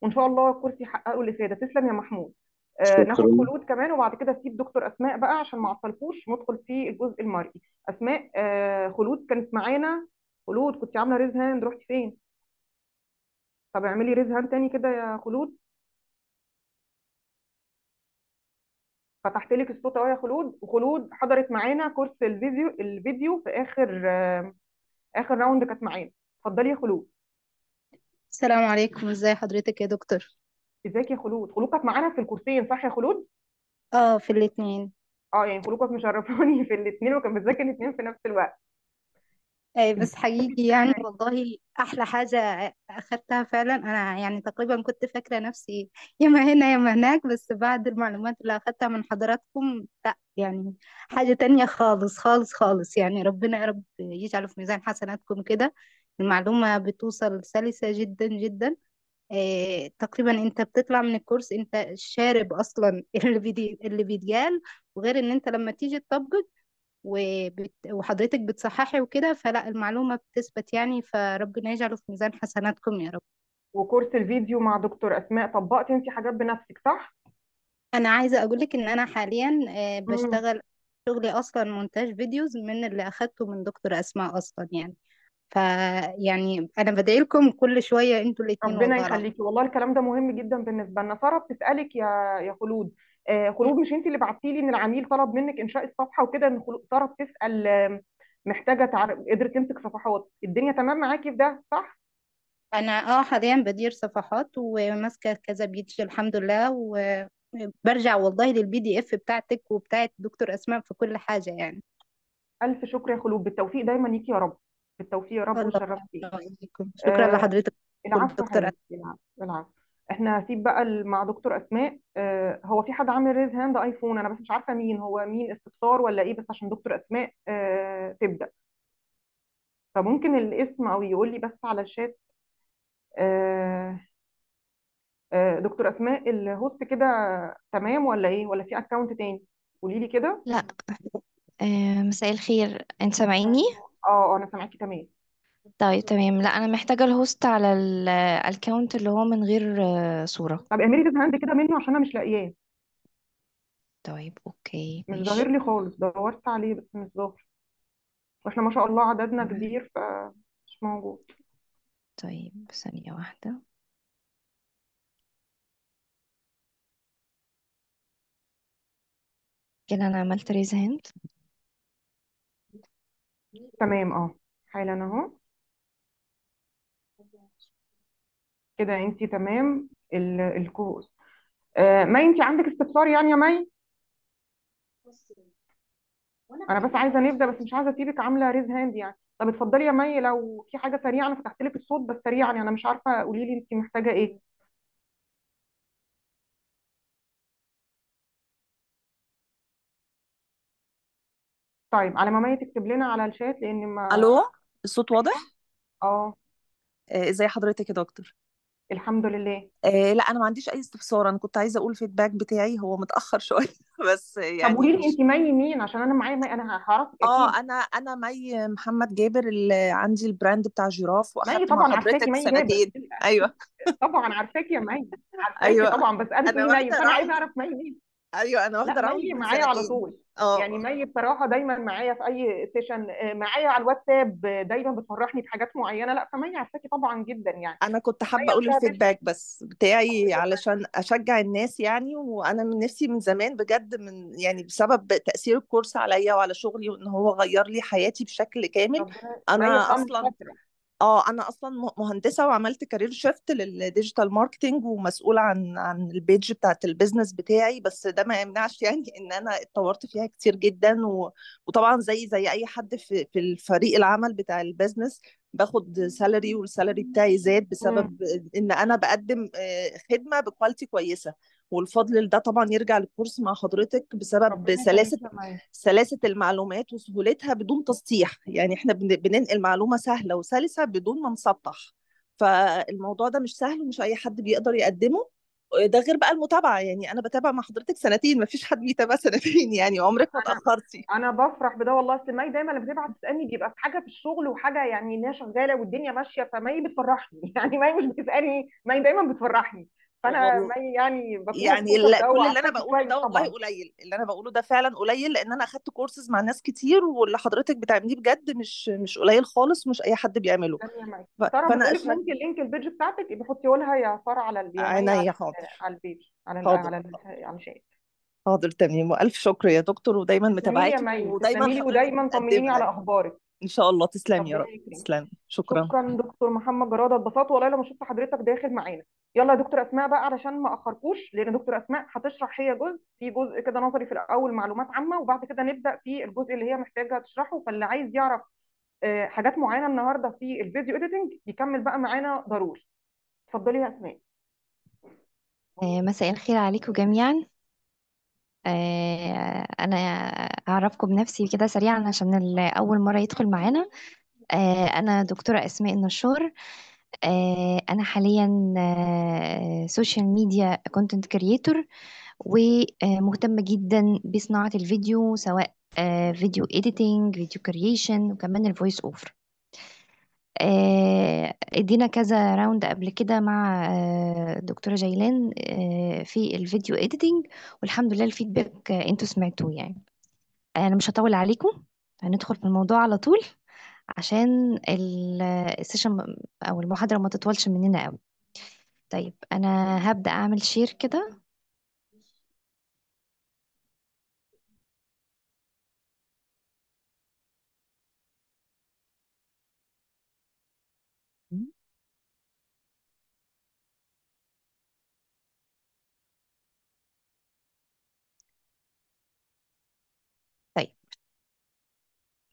وان شاء الله الكورس يحققه الافادة. تسلم يا محمود. ناخد شكراً. خلود كمان، وبعد كده اسيب دكتور اسماء بقى عشان ما اعطلكوش، ندخل في الجزء المرئي. اسماء، خلود كانت معانا. خلود كنت عامله raise hand، رحتي فين؟ طب اعملي raise hand تاني كده يا خلود. فتحت لك الصوت اهو يا خلود. وخلود حضرت معانا كورس الفيديو في اخر round كانت معانا. اتفضلي يا خلود. السلام عليكم، ازي حضرتك يا دكتور؟ ازيك يا خلود؟ خلود كانت معانا في الكورسين صح يا خلود؟ في الاثنين. خلود كانت مشرفاني في الاثنين، وكانت بتذاكر الاثنين في نفس الوقت. بس حقيقي والله احلى حاجة اخدتها فعلا. انا تقريبا كنت فاكره نفسي يا ما هنا يا ما هناك، بس بعد المعلومات اللي اخدتها من حضراتكم لا، حاجة تانية خالص خالص خالص. ربنا يا رب يجعله في ميزان حسناتكم كده. المعلومة بتوصل سلسه جدا جدا. تقريبا انت بتطلع من الكورس انت شارب اصلا اللي بيتقال، وغير ان انت لما تيجي تطبق وحضرتك بتصححي وكده، فلا المعلومة بتثبت فربنا يجعله في ميزان حسناتكم يا رب. وكورس الفيديو مع دكتور أسماء طبقتي انت حاجات بنفسك صح؟ أنا عايزة أقولك إن أنا حاليا، بشتغل شغلي أصلا مونتاج videos من اللي أخدته من دكتور أسماء أصلا. أنا بدعي لكم كل شوية انتوا الاتنين ربنا والله العظيم. يخليكي، والله الكلام ده مهم جدا بالنسبة لنا. سارة بتسألك يا خلود، خلود مش انت اللي بعتي لي ان العميل طلب منك انشاء الصفحة وكده؟ ان سارة بتسأل، محتاجة قدرت تمسك صفحات، الدنيا تمام معاكي في ده صح؟ أنا حاليا بدير صفحات وماسكة كذا page الحمد لله، وبرجع والله لل PDF بتاعتك وبتاعت دكتور أسماء في كل حاجة. ألف شكر يا خلود، بالتوفيق دايما ليكي يا رب، بالتوفيق يا رب، الله وشرفتي. يبارك. شكرا لحضرتك. العفو يا دكتور حبيبتي، العفو، العفو. احنا هسيب بقى مع دكتور اسماء. هو في حد عامل raise hand ايفون، انا بس مش عارفه مين هو، مين استفسار ولا ايه، بس عشان دكتور اسماء تبدا، فممكن الاسم او يقول لي بس على الشات. دكتور اسماء ال host كده تمام ولا ايه، ولا في account تاني؟ قولي لي كده. لا. مساء الخير، انت سامعيني؟ انا سامعاكي تمام. طيب تمام. لا انا محتاجه ال host على ال account اللي هو من غير صوره. طب اعملي raise hand كده منه عشان انا مش لاقياه. طيب okay، مش ماشي. ظاهر لي خالص، دورت عليه بس مش ظاهر، واحنا ما شاء الله عددنا كبير فمش موجود. طيب ثانية واحدة. كده انا عملت raise hand. تمام، حالا اهو كده انتي تمام. الكوز. مي انتي عندك استفسار يا مي؟ انا بس عايزه نبدا، بس مش عايزه اسيبك عامله raise hand يعني. طب اتفضلي يا مي، لو في حاجة سريعة، انا فتحت لك الصوت بس سريعا يعني، انا مش عارفه، قولي لي انت محتاجه ايه. طيب على ما مي تكتب لنا على الشات، لان ما الو، الصوت واضح؟ اه ازي حضرتك يا دكتور؟ الحمد لله. لا، انا ما عنديش اي استفسار. انا كنت عايزه اقول feedback بتاعي هو متاخر شوية بس طب يعني قولي لي مش انت مي مين، عشان انا معايا مي، انا هعرفك اكيد. انا مي محمد جابر، اللي عندي ال brand بتاع جيراف، مي واخدت مع طبعا عارفاكي، حضرتك مي جابر. سنتين. ايوه طبعا عارفاكي يا مي، عارفاكي ايوه طبعا، بس انا انا تقولي مي، واخده بس انا عايزه round. اعرف مي مين. ايوه انا لا واخده round مي من معايا على سنتين. طول يعني. اه مي بصراحة دايما معايا في اي session، معايا على الواتساب، دايما بتفرحني بحاجات معينة. لا فمي عارفاكي طبعا جدا يعني. انا كنت حابة مي اقول مش عارفة. ال feedback بس بتاعي حضرتك علشان اشجع الناس يعني، وانا من نفسي من زمان بجد، من يعني بسبب تاثير الكورس عليا وعلى شغلي، وان هو غير لي حياتي بشكل كامل. ربنا انا مي اصلا اصلا شاطرة. انا اصلا مهندسه وعملت career shift لل digital marketing، ومسؤولة عن ال page بتاعت ال business بتاعي، بس ده ما يمنعش يعني ان انا اتطورت فيها كتير جدا، وطبعا زي اي حد في الفريق العمل بتاع ال business باخد salary، وال salary بتاعي زاد بسبب ان انا بقدم خدمة ب quality كويسة، والفضل ده طبعا يرجع للكورس مع حضرتك بسبب ربنا يخليك يا مي. سلاسة المعلومات وسهولتها بدون تسطيح. يعني احنا بننقل معلومة سهلة وسلسة بدون ما نسطح، فالموضوع ده مش سهل ومش أي حد بيقدر يقدمه. ده غير بقى المتابعة، يعني أنا بتابع مع حضرتك سنتين، ما فيش حد بيتابع سنتين يعني، عمرك ما اتأخرتي. أنا بفرح بده والله. أصل مي دايما لما بتبعت تسألني بيبقى في حاجة في الشغل وحاجة يعني إنها شغالة والدنيا ماشية، فمي بتفرحني يعني مي مش بتسألني، مي دايما بتفرحني. فأنا والله. مي يعني بكون يعني مبسوطة بده كل اللي أنا وعارفاكي بقوله كويس ده والله طبعاً. قليل، اللي أنا بقوله ده فعلاً قليل، لأن أنا أخدت كورسز مع ناس كتير، واللي حضرتك بتعمليه بجد مش قليل خالص، مش أي حد بيعمله. تمام يا مي. سارة فأنا بتقولك أشهد ممكن link ال page بتاعتك يبقى حطيه لها يا سارة على يا مي عينيا، حاضر. على ال page، حاضر. على الشات. حاضر تمام، وألف شكر يا دكتور، ودايماً تسلمي لي يا متابعاكي، مي، ودايماً تسلمي لي، حضرتك ودايماً طمنيني بتقدمي على لنا. أخبارك. إن شاء الله. تسلمي يا ربنا رب. يكرمك. تسلمي، شكراً. شكراً دكتور محمد جرادة، اتبسطت والله لما شفت حضرتك داخل معانا. يلا يا دكتور أسماء بقى علشان ما أخركوش، لأن دكتور أسماء هتشرح هي جزء، في جزء كده نظري في الأول معلومات عامة، وبعد كده نبدأ في الجزء اللي هي محتاجة تشرحه. فاللي عايز يعرف حاجات معينة النهاردة في ال video editing يكمل بقى معانا ضروري. اتفضلي يا أسماء. مساء الخير عليكم جميعاً. أنا أعرفكم بنفسي كده سريعاً عشان أول مرة يدخل معانا. أنا دكتورة أسماء النشار. أنا حالياً، social media content creator، ومهتمة جداً بصناعة الفيديو، سواء، video editing، video creation، وكمان ال voice over. ادينا كذا round قبل كده مع، دكتورة جيلان، في ال video editing، والحمد لله ال feedback، انتوا سمعتوه يعني. انا مش هطول عليكم، هندخل في الموضوع على طول عشان ال session او المحاضرة ما تطولش مننا قوي. طيب انا هبدأ اعمل share كده. طيب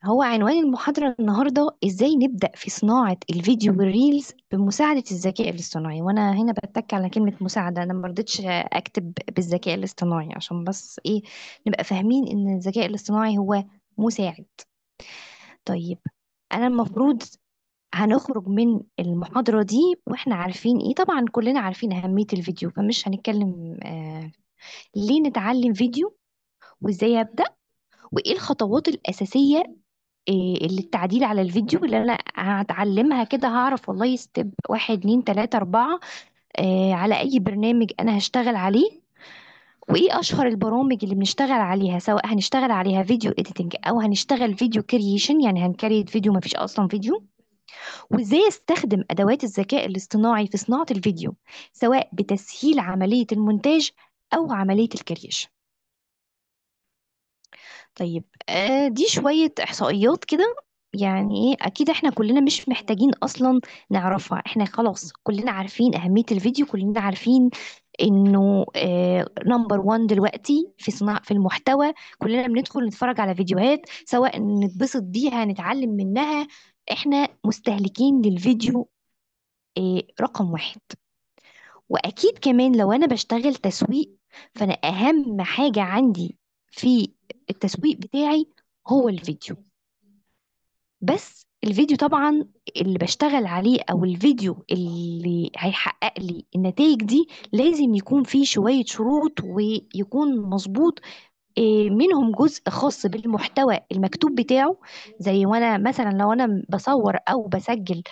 هو عنوان المحاضرة النهاردة إزاي نبدأ في صناعة الفيديو وال reels بمساعدة الذكاء الاصطناعي. وأنا هنا بتك على كلمة مساعدة، أنا ما رضيتش أكتب بالذكاء الاصطناعي عشان بس إيه نبقى فاهمين إن الذكاء الاصطناعي هو مساعد. طيب أنا المفروض هنخرج من المحاضرة دي وإحنا عارفين إيه؟ طبعا كلنا عارفين أهمية الفيديو، فمش هنتكلم، ليه نتعلم فيديو وإزاي أبدأ وإيه الخطوات الأساسية، اللي التعديل على الفيديو اللي أنا هتعلمها كده، هعرف والله step 1 2 3 4، على أي برنامج أنا هشتغل عليه، وإيه أشهر البرامج اللي بنشتغل عليها، سواء هنشتغل عليها video editing أو هنشتغل video creation، يعني هن create فيديو ما فيش أصلا فيديو، وإزاي أستخدم أدوات الذكاء الاصطناعي في صناعة الفيديو، سواء بتسهيل عملية المونتاج أو عملية ال creation. دي شوية إحصائيات كده، يعني إيه أكيد إحنا كلنا مش محتاجين أصلاً نعرفها، إحنا خلاص كلنا عارفين أهمية الفيديو، كلنا عارفين انه number 1 دلوقتي في صناعة في المحتوى. كلنا بندخل نتفرج على فيديوهات، سواء نتبسط بيها نتعلم منها، احنا مستهلكين للفيديو رقم 1. واكيد كمان لو انا بشتغل تسويق، فانا اهم حاجة عندي في التسويق بتاعي هو الفيديو. بس الفيديو طبعا اللي بشتغل عليه او الفيديو اللي هيحقق لي النتائج دي لازم يكون فيه شوية شروط ويكون مظبوط. منهم جزء خاص بالمحتوى المكتوب بتاعه، زي وانا مثلا لو انا بصور او بسجل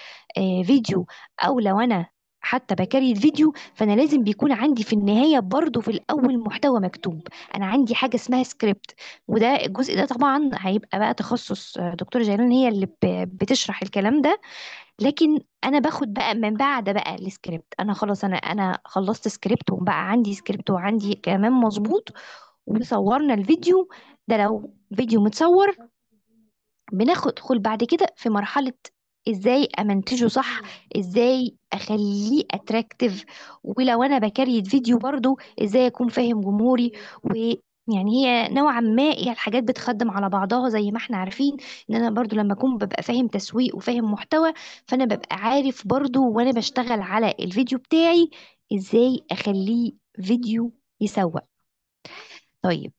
فيديو، او لو انا حتى بكري الفيديو، فانا لازم بيكون عندي في النهاية برضو في الاول محتوى مكتوب. انا عندي حاجة اسمها سكريبت، وده الجزء ده طبعا هيبقى بقى تخصص دكتورة جيلان هي اللي بتشرح الكلام ده. لكن انا باخد بقى من بعد بقى السكريبت، انا خلاص انا خلصت سكريبت وبقى عندي سكريبت وعندي كمان مظبوط، وصورنا الفيديو ده. لو فيديو متصور بناخد بعد كده في مرحلة ازاي امنتجه صح، ازاي اخليه attractive، ولو انا ب create فيديو برضو ازاي اكون فاهم جمهوري. ويعني هي نوعا ما هي الحاجات بتخدم على بعضها، زي ما احنا عارفين ان انا برضو لما اكون ببقى فاهم تسويق وفاهم محتوى، فانا ببقى عارف برضو وانا بشتغل على الفيديو بتاعي ازاي اخليه فيديو يسوق. طيب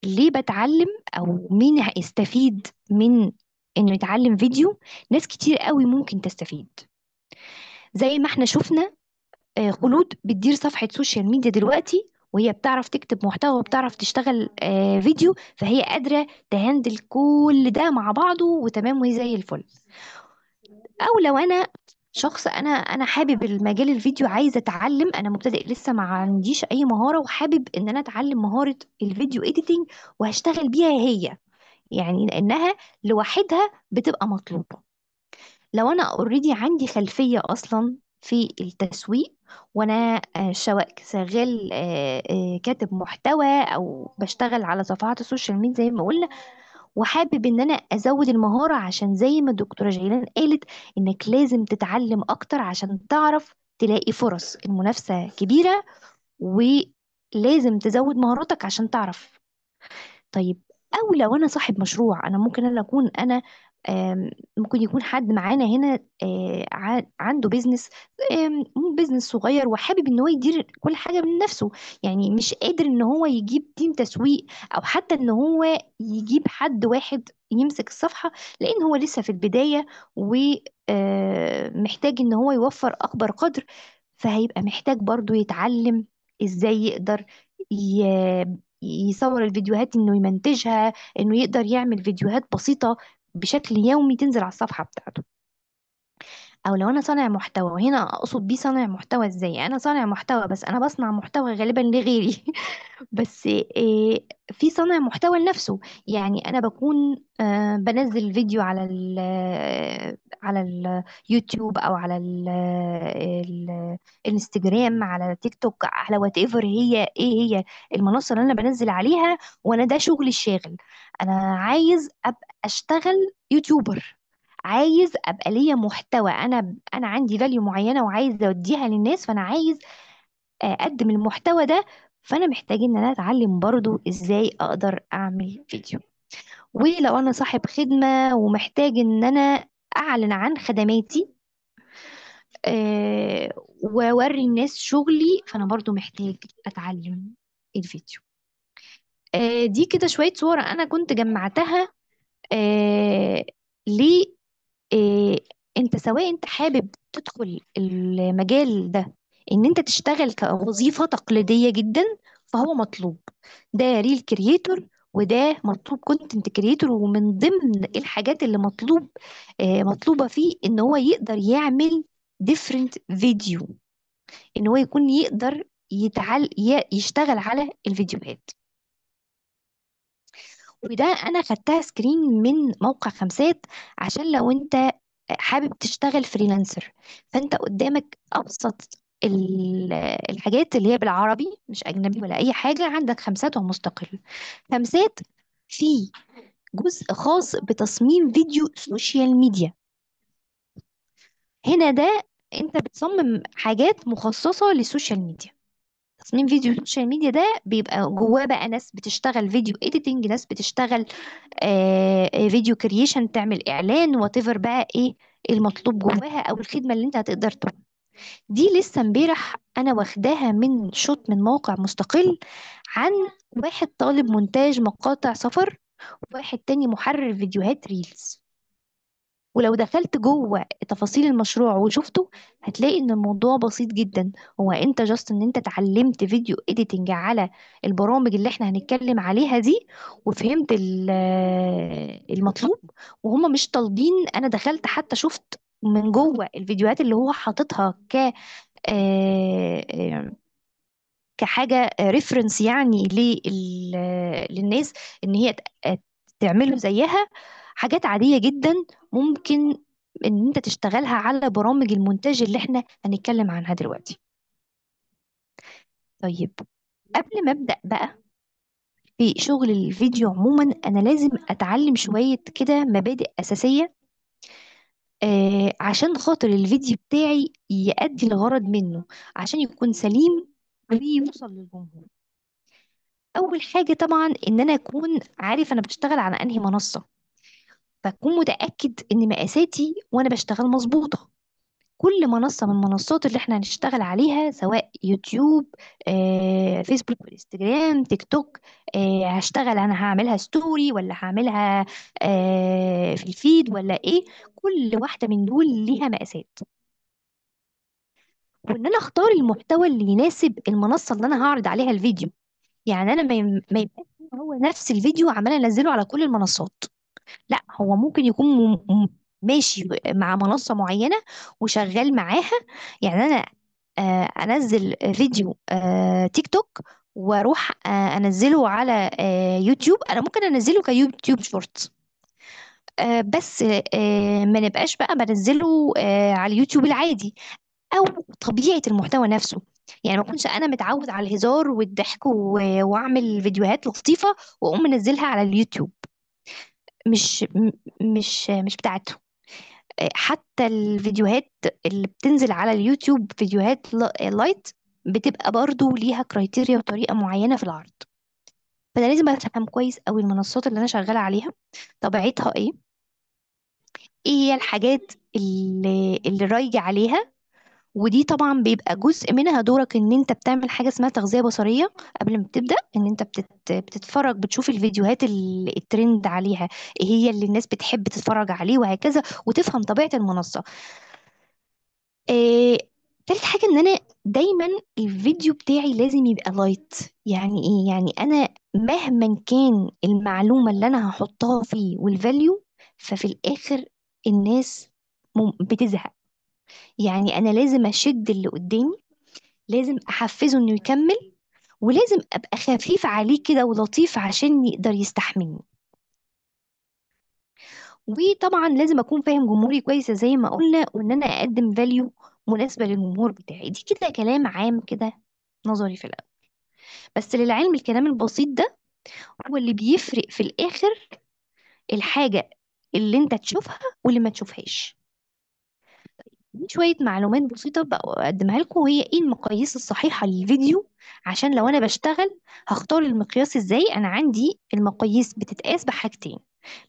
ليه بتعلم او مين هيستفيد من انه يتعلم فيديو؟ ناس كتير قوي ممكن تستفيد. زي ما احنا شفنا خلود بتدير صفحة social media دلوقتي، وهي بتعرف تكتب محتوى وبتعرف تشتغل فيديو، فهي قادرة ت handle كل ده مع بعضه وتمام وهي زي الفل. او لو انا شخص انا حابب المجال الفيديو، عايزه اتعلم، انا مبتدئ لسه ما عنديش اي مهارة، وحابب ان انا اتعلم مهارة ال video editing وهشتغل بيها هي، يعني لانها لوحدها بتبقى مطلوبه. لو انا already عندي خلفية اصلا في التسويق، وانا سواء شغال كاتب محتوى او بشتغل على صفحات ال social media زي ما قلنا، وحابب ان انا ازود المهارة، عشان زي ما الدكتورة جيلان قالت انك لازم تتعلم اكتر عشان تعرف تلاقي فرص، المنافسة كبيرة ولازم تزود مهاراتك عشان تعرف. طيب او لو انا صاحب مشروع، انا ممكن انا اكون انا ممكن يكون حد معانا هنا عنده business، business صغير، وحابب ان هو يدير كل حاجة من نفسه، يعني مش قادر ان هو يجيب team تسويق او حتى ان هو يجيب حد واحد يمسك الصفحة، لان هو لسه في البداية ومحتاج ان هو يوفر اكبر قدر، فهيبقى محتاج برضو يتعلم ازاي يقدر يصور الفيديوهات، انه يمنتجها، انه يقدر يعمل فيديوهات بسيطة بشكل يومي تنزل على الصفحة بتاعته. او لو انا صانع محتوى، وهنا اقصد بيه صانع محتوى ازاي؟ انا صانع محتوى بس انا بصنع محتوى غالبا لغيري بس في صانع محتوى لنفسه، يعني انا بكون بنزل فيديو على على اليوتيوب او على الانستجرام، على تيك توك، على whatever هي ايه هي المنصة اللي انا بنزل عليها، وانا ده شغلي الشاغل. انا عايز ابقى اشتغل YouTuber، عايز ابقى ليا محتوى، انا عندي value معينة وعايز اوديها للناس، فانا عايز اقدم المحتوى ده، فانا محتاج ان انا اتعلم برضو ازاي اقدر اعمل فيديو. ولو انا صاحب خدمة ومحتاج ان انا اعلن عن خدماتي واوري الناس شغلي، فانا برضو محتاج اتعلم الفيديو. دي كده شوية صور انا كنت جمعتها. ليه؟ انت سواء انت حابب تدخل المجال ده ان انت تشتغل كوظيفة تقليدية جدا فهو مطلوب، ده reel creator وده مطلوب content creator، ومن ضمن الحاجات اللي مطلوبة فيه ان هو يقدر يعمل different video، ان هو يكون يقدر يشتغل على الفيديوهات. وده انا خدتها screen من موقع خمسات، عشان لو انت حابب تشتغل freelancer فانت قدامك ابسط الحاجات اللي هي بالعربي مش اجنبي ولا اي حاجة، عندك خمسات ومستقل. خمسات في جزء خاص بتصميم فيديو social media، هنا ده انت بتصمم حاجات مخصصة لل social media. تصميم فيديو ال social media ده بيبقى جواه بقى ناس بتشتغل video editing، ناس بتشتغل video creation، تعمل اعلان، whatever بقى ايه المطلوب جواها او الخدمة اللي انت هتقدر تعملها. دي لسه امبارح انا واخداها من shot من موقع مستقل، عن واحد طالب مونتاج مقاطع سفر، وواحد تاني محرر فيديوهات reels. ولو دخلت جوه تفاصيل المشروع وشفته هتلاقي ان الموضوع بسيط جدا. هو انت just ان انت اتعلمت video editing على البرامج اللي احنا هنتكلم عليها دي، وفهمت المطلوب، وهم مش طالبين. انا دخلت حتى شفت من جوه الفيديوهات اللي هو حاططها آه، كحاجة reference يعني للناس ان هي تعمله زيها. حاجات عادية جدا ممكن ان انت تشتغلها على برامج المونتاج اللي احنا هنتكلم عنها دلوقتي. طيب قبل ما ابدأ بقى في شغل الفيديو عموما، انا لازم اتعلم شوية كده مبادئ اساسية، عشان خاطر الفيديو بتاعي يؤدي الغرض منه، عشان يكون سليم ويوصل للجمهور. اول حاجة طبعا ان انا اكون عارف انا بشتغل على انهي منصة، فاكون متأكد ان مقاساتي وانا بشتغل مظبوطة. كل منصة من المنصات اللي احنا هنشتغل عليها، سواء يوتيوب، فيسبوك، انستجرام، تيك توك، هشتغل انا هعملها story ولا هعملها في ال feed ولا ايه، كل واحدة من دول ليها مقاسات. وان انا اختار المحتوى اللي يناسب المنصة اللي انا هعرض عليها الفيديو. يعني انا ما يبقاش هو نفس الفيديو عمال انزله على كل المنصات، لا هو ممكن يكون ماشي مع منصة معينة وشغال معاها. يعني انا انزل فيديو تيك توك واروح انزله على يوتيوب، انا ممكن انزله كيوتيوب شورت، بس ما نبقاش بقى بنزله على اليوتيوب العادي، او طبيعة المحتوى نفسه. يعني ما اكونش انا متعود على الهزار والضحك واعمل فيديوهات لطيفة واقوم منزلها على اليوتيوب، مش بتاعته. حتى الفيديوهات اللي بتنزل على اليوتيوب فيديوهات light بتبقى برضو ليها criteria وطريقة معينة في العرض. فأنا لازم أفهم كويس أوي المنصات اللي أنا شغالة عليها طبيعتها إيه، إيه هي الحاجات اللي رايجة عليها. ودي طبعا بيبقى جزء منها دورك ان انت بتعمل حاجة اسمها تغذية بصرية قبل ما بتبدأ، ان انت بتتفرج، بتشوف الفيديوهات الترند عليها، ايه هي اللي الناس بتحب تتفرج عليه وهكذا، وتفهم طبيعة المنصة. تالت حاجة ان انا دايما الفيديو بتاعي لازم يبقى light. يعني ايه؟ يعني انا مهما كان المعلومة اللي انا هحطها فيه وال value، ففي الاخر الناس بتزهق. يعني أنا لازم أشد اللي قدامي، لازم أحفزه إنه يكمل، ولازم أبقى خفيف عليه كده ولطيف عشان يقدر يستحملني. وطبعا لازم أكون فاهم جمهوري كويس زي ما قلنا، وإن أنا أقدم value مناسبة للجمهور بتاعي. دي كده كلام عام كده نظري في الأول، بس للعلم الكلام البسيط ده هو اللي بيفرق في الآخر الحاجة اللي انت تشوفها واللي ما تشوفهاش. دي شوية معلومات بسيطة بقدمها لكم، وهي ايه المقاييس الصحيحة للفيديو، عشان لو انا بشتغل هختار المقياس ازاي. انا عندي المقاييس بتتقاس بحاجتين،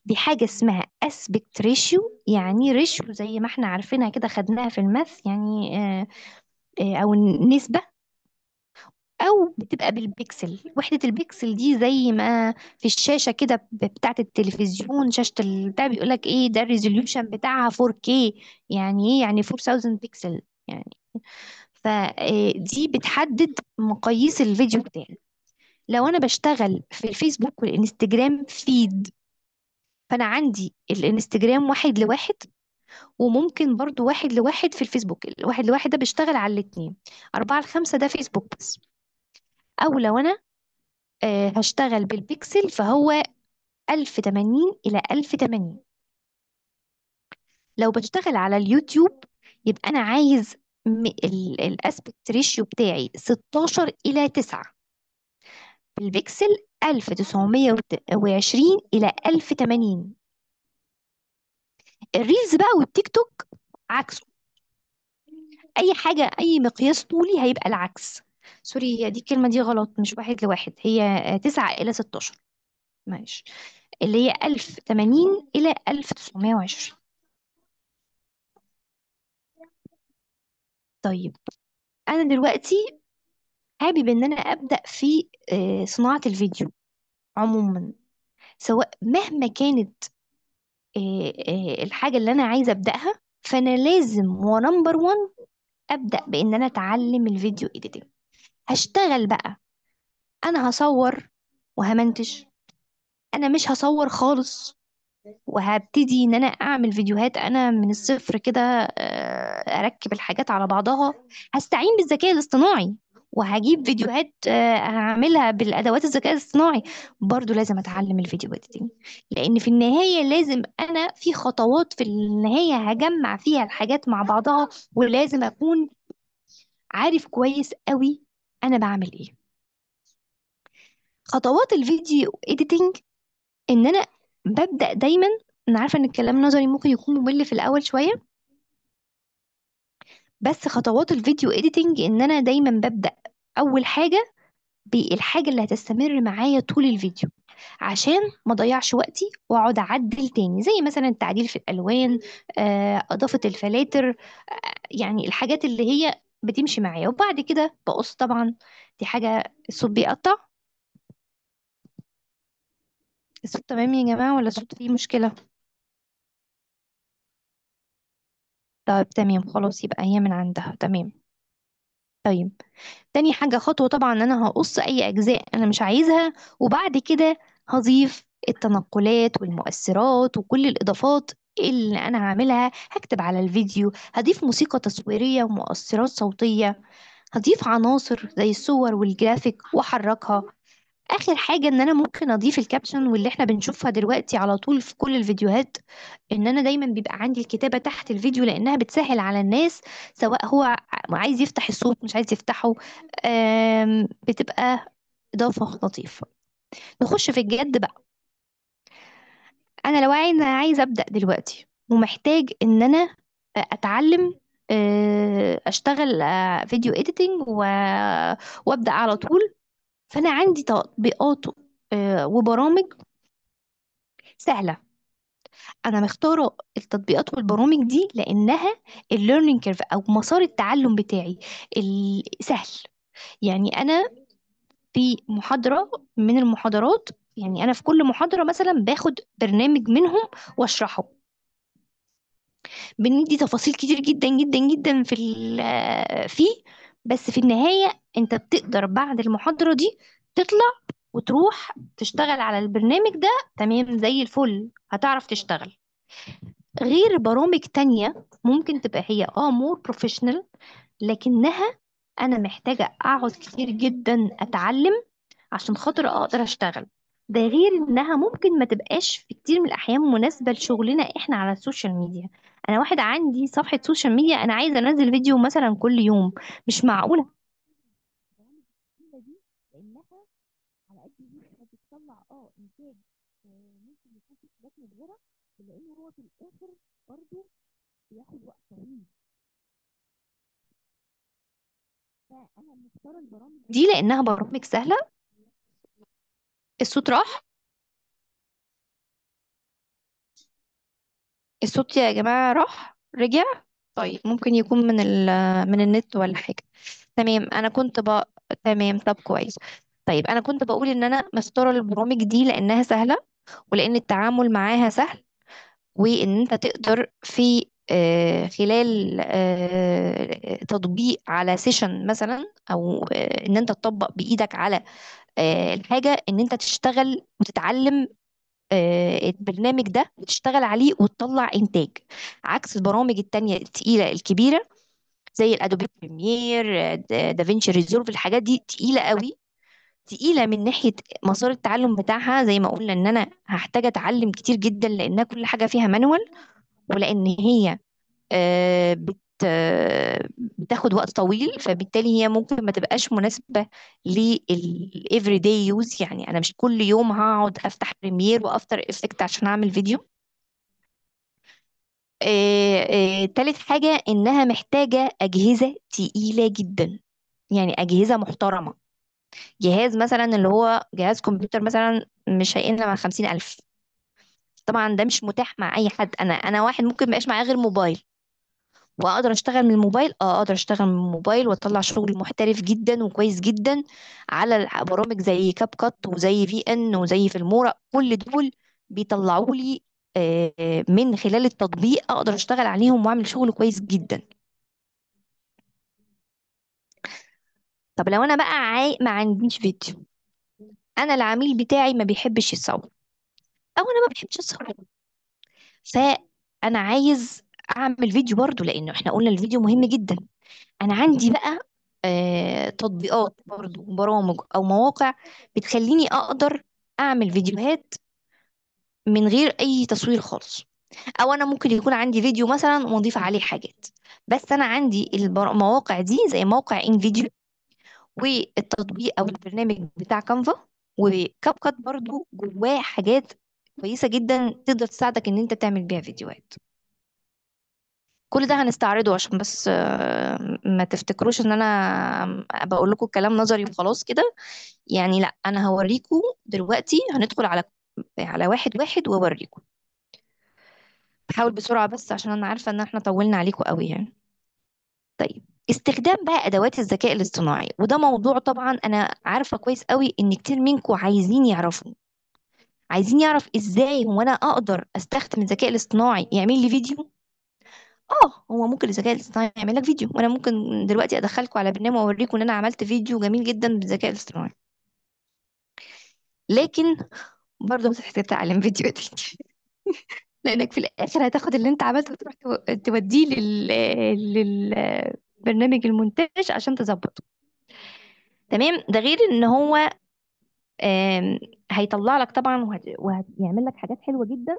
بحاجة اسمها aspect ratio، يعني ratio زي ما احنا عارفينها كده خدناها في ال math يعني، او النسبة، او بتبقى بالبكسل. وحدة البكسل دي زي ما في الشاشة كده بتاعة التلفزيون، شاشة بتاع بيقولك ايه ده ال resolution بتاعها 4K، يعني ايه؟ يعني 4000 بكسل يعني. فدي بتحدد مقاييس الفيديو بتاعي. لو انا بشتغل في الفيسبوك والانستجرام feed، فانا عندي الانستجرام 1 ل1، وممكن برضو 1 ل1 في الفيسبوك. 1 ل1 ده بيشتغل على الاتنين، 4 ل5 ده فيسبوك بس. او لو انا هشتغل بالبيكسل فهو 1080 الى 1080. لو بشتغل على اليوتيوب يبقى انا عايز ال aspect ratio بتاعي 16 الى 9، بالبيكسل 1920 الى 1080. ال reels بقى والتيك توك عكسه، اي حاجة، اي مقياس طولي هيبقى العكس. sorry، هي دي الكلمة دي غلط، مش 1 ل1، هي 9 إلى 16، معلش، اللي هي 1080 إلى 1920. طيب أنا دلوقتي حابب إن أنا أبدأ في صناعة الفيديو عموما، سواء مهما كانت الحاجة اللي أنا عايزة أبدأها، فأنا لازم و number 1 أبدأ بإن أنا أتعلم ال video editing. هشتغل بقى، أنا هصور وهمنتج، أنا مش هصور خالص وهبتدي إن أنا أعمل فيديوهات أنا من الصفر كده، أركب الحاجات على بعضها. هستعين بالذكاء الاصطناعي وهجيب فيديوهات هعملها بالأدوات الذكاء الاصطناعي. برضو لازم أتعلم ال video editing، لأن في النهاية لازم أنا في خطوات في النهاية هجمع فيها الحاجات مع بعضها، ولازم أكون عارف كويس قوي أنا بعمل إيه. خطوات ال video editing إن أنا ببدأ دايما، أنا عارفة إن الكلام نظري ممكن يكون ممل في الأول شوية، بس خطوات ال video editing إن أنا دايما ببدأ أول حاجة بالحاجة اللي هتستمر معايا طول الفيديو، عشان ما اضيعش وقتي واقعد اعدل تاني، زي مثلا التعديل في الالوان، اضافة الفلاتر، يعني الحاجات اللي هي بتمشي معايا. وبعد كده بقص، طبعا دي حاجة الصوت بيقطع. الصوت تمام يا جماعة ولا الصوت فيه مشكلة؟ طيب تمام، خلاص يبقى هي من عندها تمام. طيب تاني حاجة خطوة طبعا ان انا هقص اي اجزاء انا مش عايزها، وبعد كده هضيف التنقلات والمؤثرات وكل الاضافات اللي انا هعملها. هكتب على الفيديو، هضيف موسيقى تصويرية ومؤثرات صوتية، هضيف عناصر زي الصور والجرافيك واحركها. اخر حاجة ان انا ممكن اضيف ال caption، واللي احنا بنشوفها دلوقتي على طول في كل الفيديوهات، ان انا دايما بيبقى عندي الكتابة تحت الفيديو، لانها بتسهل على الناس سواء هو عايز يفتح الصوت مش عايز يفتحه، بتبقى اضافة لطيفة. نخش في الجد بقى. انا لو عايز ابدأ دلوقتي ومحتاج ان انا اتعلم، اشتغل video editing وابدأ على طول، فأنا عندي تطبيقات وبرامج سهلة. أنا مختارة التطبيقات والبرامج دي لأنها ال learning curve أو مسار التعلم بتاعي سهل. يعني أنا في محاضرة من المحاضرات، يعني أنا في كل محاضرة مثلا باخد برنامج منهم وأشرحه، بندي تفاصيل كتير جدا جدا جدا فيه، بس في النهاية انت بتقدر بعد المحاضرة دي تطلع وتروح تشتغل على البرنامج ده تمام زي الفل، هتعرف تشتغل. غير برامج تانية ممكن تبقى هي more professional، لكنها انا محتاجة اقعد كتير جدا اتعلم عشان خاطر اقدر اشتغل. ده غير انها ممكن ما تبقاش في كتير من الاحيان مناسبة لشغلنا احنا على ال social media. انا واحد عندي صفحة social media، انا عايزة انزل فيديو مثلا كل يوم، مش معقولة لانها على قد ما بتطلع انتاج ممكن يكون في حاجات مبهرة، لان هو في الاخر برضه بياخد وقت طويل. فانا مختاره البرامج دي لانها برامج سهلة. الصوت راح، الصوت يا جماعة راح رجع. طيب ممكن يكون من النت ولا حاجة. تمام، انا كنت تمام، طب كويس. طيب انا كنت بقول ان انا مختارة البرامج دي لانها سهلة، ولان التعامل معاها سهل، وان انت تقدر في خلال تطبيق على session مثلا، او ان انت تطبق بايدك على الحاجة، ان انت تشتغل وتتعلم البرنامج ده وتشتغل عليه وتطلع انتاج، عكس البرامج التانية التقيلة الكبيرة زي ال Adobe Premiere، DaVinci Resolve، الحاجات دي تقيلة قوي، تقيلة من ناحية مسار التعلم بتاعها. زي ما قلنا ان انا هحتاج اتعلم كتير جدا لانها كل حاجة فيها manual، ولان هي بتاخد وقت طويل، فبالتالي هي ممكن ما تبقاش مناسبة لل everyday use. يعني انا مش كل يوم هقعد افتح Premiere و After Effects عشان اعمل فيديو. تالت حاجة إنها محتاجة أجهزة تقيلة جدا، يعني أجهزة محترمة. جهاز مثلا اللي هو جهاز كمبيوتر مثلا مش هيقل عن 50,000. طبعا ده مش متاح مع أي حد. أنا واحد ممكن ميبقاش معايا غير موبايل، وأقدر أشتغل من الموبايل. أقدر أشتغل من الموبايل وأطلع شغل محترف جدا وكويس جدا على برامج زي CapCut وزي VN وزي Filmora. كل دول بيطلعوا لي من خلال التطبيق، أقدر أشتغل عليهم وأعمل شغل كويس جدا. طب لو أنا بقى ما عنديش فيديو، أنا العميل بتاعي ما بيحبش يتصور، أو أنا ما بحبش أتصور، فأنا عايز أعمل فيديو برضو، لأنه إحنا قلنا الفيديو مهم جدا. أنا عندي بقى تطبيقات برضو، برامج أو مواقع بتخليني أقدر أعمل فيديوهات من غير أي تصوير خالص، أو أنا ممكن يكون عندي فيديو مثلا وأضيف عليه حاجات. بس أنا عندي المواقع دي زي موقع InVideo والتطبيق أو البرنامج بتاع Canva، و CapCut برضو جواه حاجات كويسة جدا تقدر تساعدك إن أنت تعمل بيها فيديوهات. كل ده هنستعرضه عشان بس ما تفتكروش إن أنا بقول لكم الكلام نظري وخلاص كده، يعني لا، أنا هوريكم دلوقتي. هندخل على واحد واحد وأوريكم. بحاول بسرعة بس عشان أنا عارفة إن إحنا طولنا عليكم قوي يعني. طيب، استخدام بقى أدوات الذكاء الاصطناعي، وده موضوع طبعا أنا عارفة كويس قوي إن كتير منكم عايزين يعرفوه، عايزين يعرف إزاي هو أنا أقدر أستخدم الذكاء الاصطناعي يعمل لي فيديو. هو ممكن الذكاء الاصطناعي يعمل لك فيديو، وأنا ممكن دلوقتي أدخلكم على برنامج وأوريكم إن أنا عملت فيديو جميل جدا بالذكاء الاصطناعي، لكن برضه هتحتاج تتعلم فيديو اديتنج لأنك في الآخر هتاخد اللي أنت عملته وتروح توديه للبرنامج المونتاج عشان تظبطه. تمام. ده غير إن هو هيطلع لك طبعا وهيعمل لك حاجات حلوة جدا،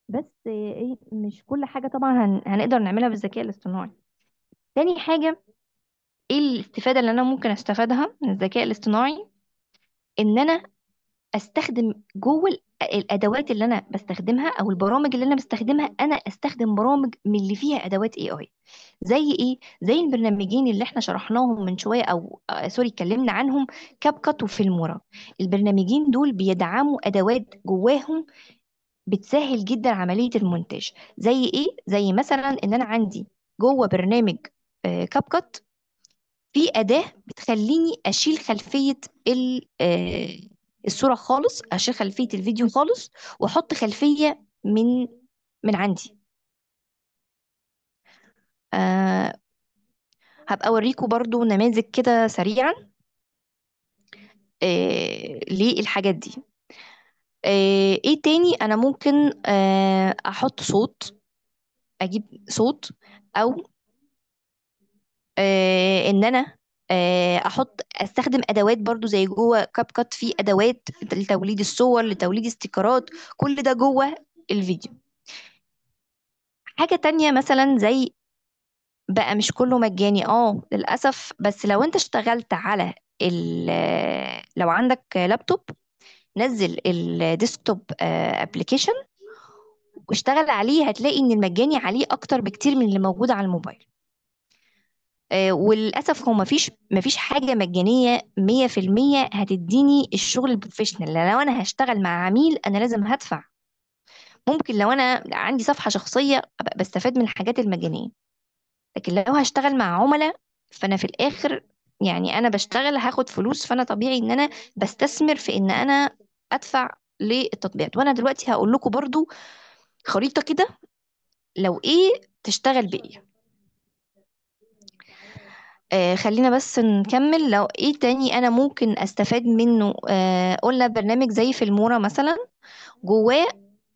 بس إيه، مش كل حاجة طبعا هنقدر نعملها بالذكاء الاصطناعي. تاني حاجة، إيه الاستفادة اللي أنا ممكن أستفادها من الذكاء الاصطناعي؟ إن أنا أستخدم جوه الأدوات اللي أنا بستخدمها أو البرامج اللي أنا بستخدمها، أنا أستخدم برامج من اللي فيها أدوات AI. زي إيه؟ زي البرنامجين اللي إحنا شرحناهم من شوية، أو، sorry، اتكلمنا عنهم، CapCut و Filmora. البرنامجين دول بيدعموا أدوات جواهم بتسهل جدا عملية المونتاج. زي إيه؟ زي مثلا إن أنا عندي جوه برنامج CapCut في أداة بتخليني أشيل خلفية الصورة خالص، أشيل خلفية الفيديو خالص، وأحط خلفية من عندي. هبقى أوريكم برضو نماذج كده سريعا، للحاجات دي. إيه تاني؟ أنا ممكن، أحط صوت، أجيب صوت، أو، إن أنا، أستخدم أدوات برضو زي جوه CapCut في أدوات لتوليد الصور، لتوليد استيكرات، كل ده جوه الفيديو. حاجة تانية مثلا زي بقى مش كله مجاني، للأسف، بس لو أنت اشتغلت على لو عندك لابتوب نزل ال desktop application واشتغل عليه، هتلاقي إن المجاني عليه أكتر بكتير من اللي موجود على الموبايل. وللأسف هو مفيش حاجة مجانية مية في المية هتديني الشغل ال professional. لو أنا هشتغل مع عميل أنا لازم هدفع. ممكن لو أنا عندي صفحة شخصية أبقى بستفاد من الحاجات المجانية، لكن لو هشتغل مع عملاء فأنا في الآخر أنا بشتغل هاخد فلوس، فأنا طبيعي إن أنا بستثمر في إن أنا أدفع للتطبيقات. وأنا دلوقتي هقول لكم برضو خريطة كده لو إيه تشتغل بإيه. خلينا بس نكمل. لو إيه تاني أنا ممكن أستفاد منه؟ قلنا برنامج زي فيلمورا مثلا جواه،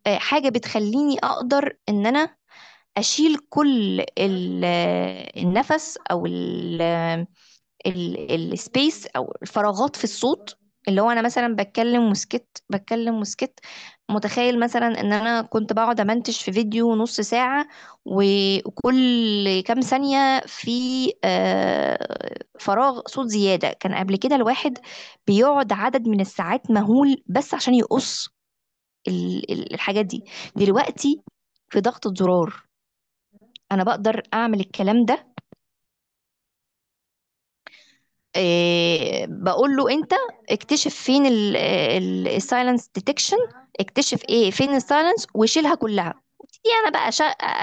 حاجة بتخليني أقدر إن أنا أشيل كل النفس أو السبيس أو الفراغات في الصوت، اللي هو أنا مثلا بتكلم وسكت، بتكلم وسكت. متخيل مثلا إن أنا كنت بقعد أمنتج في فيديو نص ساعة وكل كام ثانية في، فراغ صوت زيادة. كان قبل كده الواحد بيقعد عدد من الساعات مهول بس عشان يقص الحاجات دي. دلوقتي في ضغطة زرار انا بقدر اعمل الكلام ده. بقول له انت اكتشف فين ال silence detection، اكتشف ايه فين ال silence وشيلها كلها، وابتدي انا بقى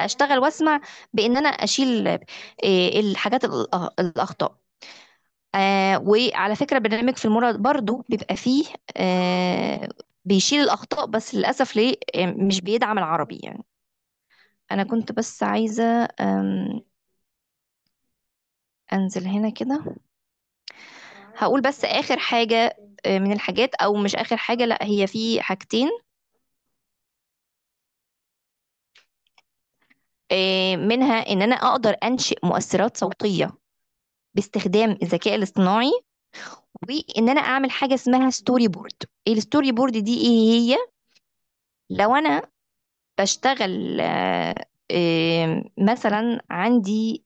اشتغل واسمع بان انا اشيل الحاجات الاخطاء. وعلى فكرة برنامج Filmora برضو بيبقى فيه بيشيل الاخطاء، بس للاسف ليه مش بيدعم العربي يعني. انا كنت بس عايزه انزل هنا كده، هقول بس اخر حاجة من الحاجات، او مش اخر حاجة، لا هي في حاجتين. منها ان انا اقدر انشئ مؤثرات صوتية باستخدام الذكاء الاصطناعي، وان انا اعمل حاجة اسمها storyboard. ايه ال storyboard دي؟ ايه هي؟ لو انا بشتغل مثلا عندي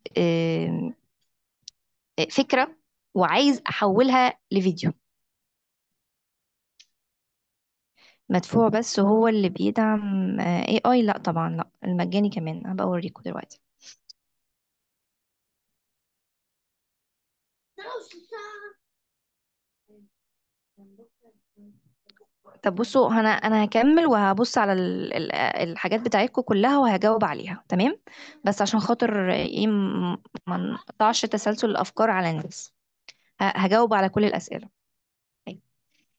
فكرة وعايز احولها لفيديو مدفوع، بس هو اللي بيدعم AI؟ لا طبعا، لا المجاني كمان هبقى اوريكم دلوقتي. طب بصوا، انا هكمل وهبص على الحاجات بتاعتكم كلها وهجاوب عليها، تمام؟ بس عشان خاطر ايه ما نقطعش تسلسل الافكار على الناس، هجاوب على كل الاسئلة. طيب.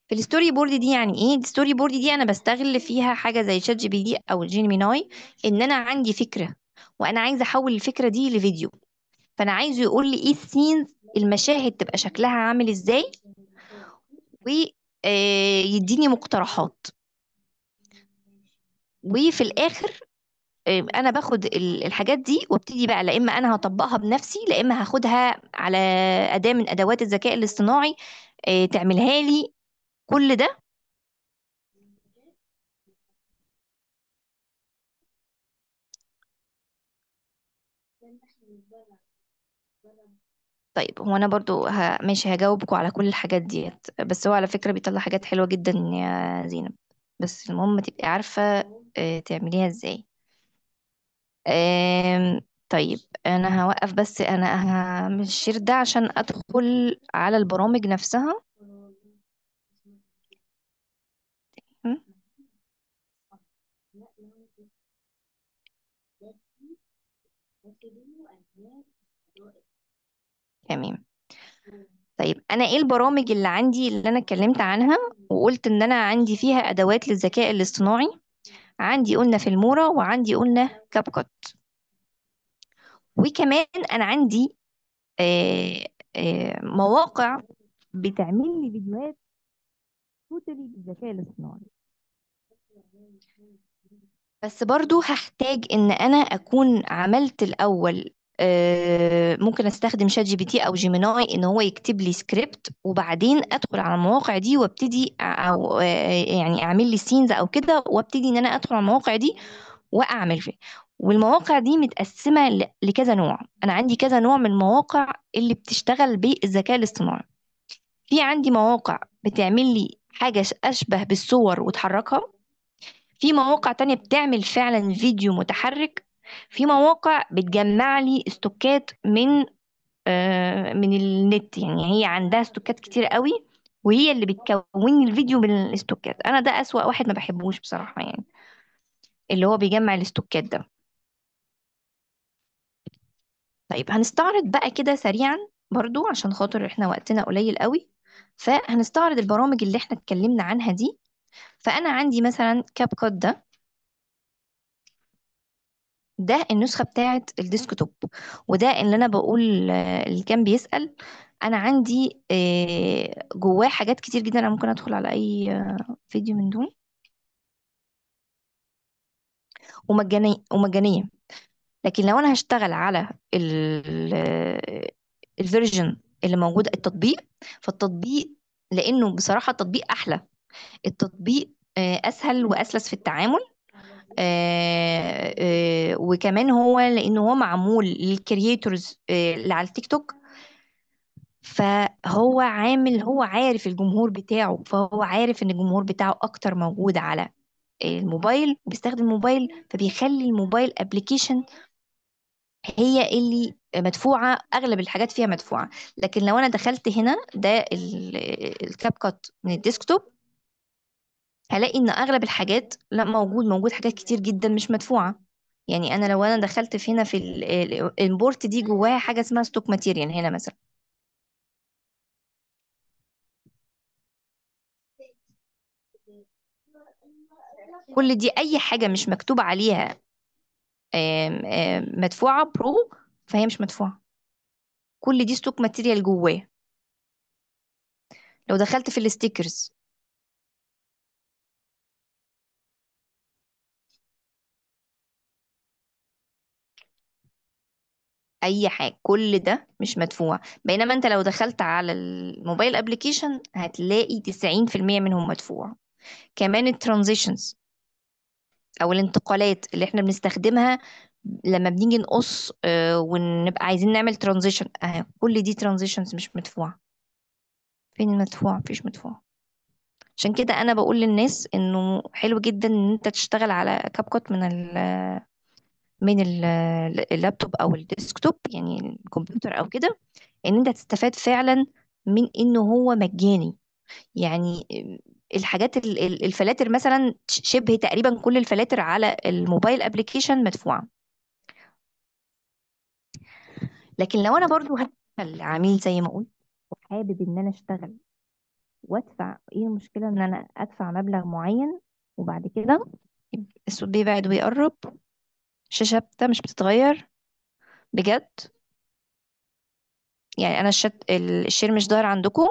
في ال storyboard دي يعني ايه؟ ال storyboard دي انا بستغل فيها حاجة زي ChatGPT او Gemini، ان انا عندي فكرة وانا عايزه احول الفكرة دي لفيديو، فانا عايزه يقول لي ايه ال scenes، المشاهد تبقى شكلها عامل ازاي، و يديني مقترحات. وفي الاخر انا باخد الحاجات دي وابتدي بقى، لا اما انا هطبقها بنفسي، لا اما هاخدها على اداة من ادوات الذكاء الاصطناعي تعملها لي كل ده. طيب هو انا برضو ماشي هجاوبكم على كل الحاجات ديت، بس هو على فكرة بيطلع حاجات حلوة جدا يا زينب، بس المهم تبقي عارفة تعمليها ازاي. طيب انا هوقف، بس انا هعمل الشير ده عشان ادخل على البرامج نفسها. تمام. طيب انا ايه البرامج اللي عندي اللي انا اتكلمت عنها وقلت ان انا عندي فيها ادوات للذكاء الاصطناعي؟ عندي قلنا Filmora، وعندي قلنا CapCut، وكمان انا عندي مواقع بتعمل لي فيديوهات totally بالذكاء الاصطناعي. بس برضو هحتاج ان انا اكون عملت الاول، ممكن استخدم ChatGPT او Gemini ان هو يكتب لي سكريبت، وبعدين ادخل على المواقع دي وابتدي او، يعني اعمل لي scenes او كده، وابتدي ان انا ادخل على المواقع دي واعمل فيه. والمواقع دي متقسمة لكذا نوع. انا عندي كذا نوع من المواقع اللي بتشتغل بالذكاء الاصطناعي. في عندي مواقع بتعمل لي حاجة اشبه بالصور وتحركها، في مواقع تانية بتعمل فعلا فيديو متحرك، في مواقع بتجمع لي استوكات من النت، يعني هي عندها استوكات كتير قوي وهي اللي بتكون الفيديو من الاستوكات. انا ده اسوأ واحد ما بحبوش بصراحة، يعني اللي هو بيجمع الاستوكات ده. طيب هنستعرض بقى كده سريعا برضو عشان خاطر احنا وقتنا قليل قوي، فهنستعرض البرامج اللي احنا اتكلمنا عنها دي. فانا عندي مثلا CapCut، ده النسخة بتاعت ال desktop، وده اللي أنا بقول، اللي كان بيسأل. أنا عندي جواه حاجات كتير جدا، أنا ممكن أدخل على أي فيديو من دول، ومجانية. لكن لو أنا هشتغل على ال version اللي موجود التطبيق، فالتطبيق لأنه بصراحة التطبيق أحلى، التطبيق أسهل وأسلس في التعامل، وكمان هو لأنه هو معمول لل creators اللي على التيك توك، فهو عامل، هو عارف الجمهور بتاعه، فهو عارف ان الجمهور بتاعه اكتر موجود على الموبايل وبيستخدم الموبايل، فبيخلي الموبايل application هي اللي مدفوعة، اغلب الحاجات فيها مدفوعة. لكن لو انا دخلت هنا ده ال CapCut من ال desktop، هلاقي ان اغلب الحاجات لا، موجود حاجات كتير جدا مش مدفوعة. يعني انا لو انا دخلت في هنا في ال import دي جواها حاجة اسمها stock material هنا مثلا، كل دي اي حاجة مش مكتوب عليها آم، آم، مدفوعة pro، فهي مش مدفوعة، كل دي stock material جواه. لو دخلت في ال stickers اي حاجة كل ده مش مدفوع. بينما انت لو دخلت على ال mobile application هتلاقي 90% منهم مدفوع. كمان ال transitions او الانتقالات اللي احنا بنستخدمها لما بنيجي نقص ونبقى عايزين نعمل transition، اهي كل دي transitions مش مدفوعة. فين المدفوع؟ مفيش مدفوع. عشان كده انا بقول للناس انه حلو جدا ان انت تشتغل على CapCut من اللابتوب او ال desktop، يعني الكمبيوتر او كده، ان انت تستفاد فعلا من انه هو مجاني. يعني الحاجات الفلاتر مثلا، شبه تقريبا كل الفلاتر على ال mobile application مدفوعة. لكن لو انا برضو هشتغل عميل زي ما قلت وحابب ان انا اشتغل وادفع، ايه المشكلة ان انا ادفع مبلغ معين وبعد كده الصوت بيبعد ويقرب، الشاشة بتاع مش بتتغير بجد. يعني انا ال share مش ظاهر عندكم؟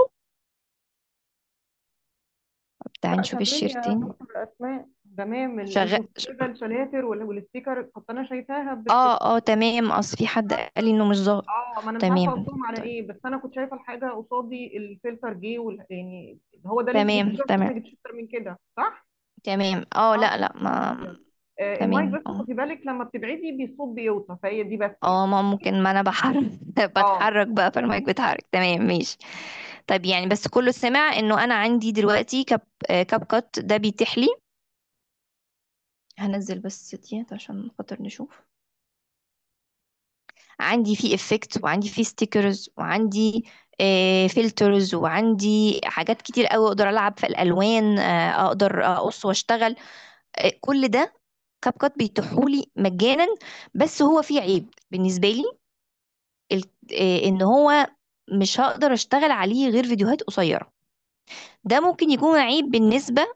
تعالي لا نشوف تمام ال share يا تاني. دكتور اسماء، تمام. انت شغال؟ شايفه الفلاتر وال sticker كنت انا شايفاها اه تمام، اصل في حد قال لي انه مش ظاهر. اه ما انا مش عارفه تمام قصدهم على طيب، ايه، بس انا كنت شايفه الحاجة قصادي، الفلتر جه يعني هو ده اللي انت جبتيه تمام بس، تمام ما جبتيش اكتر من كده صح؟ تمام. اه لا لا ما المايك تمام. بس خدي بالك لما بتبعدي بيصوت بيوطى، فهي دي بس يعني. ما ممكن، ما انا بحرك اه بتحرك بقى فالمايك بيتحرك. تمام ماشي. طيب يعني بس كله سمع انه انا عندي دلوقتي CapCut ده بيتيح لي، هنزل بس ديت عشان خاطر نشوف. عندي فيه effect، وعندي فيه stickers، وعندي filters، وعندي حاجات كتير قوي، اقدر العب في الالوان، اقدر اقص واشتغل. كل ده CapCut بيتيحولي مجانا. بس هو فيه عيب بالنسبة لي، ان هو مش هقدر اشتغل عليه غير فيديوهات قصيرة. ده ممكن يكون عيب بالنسبة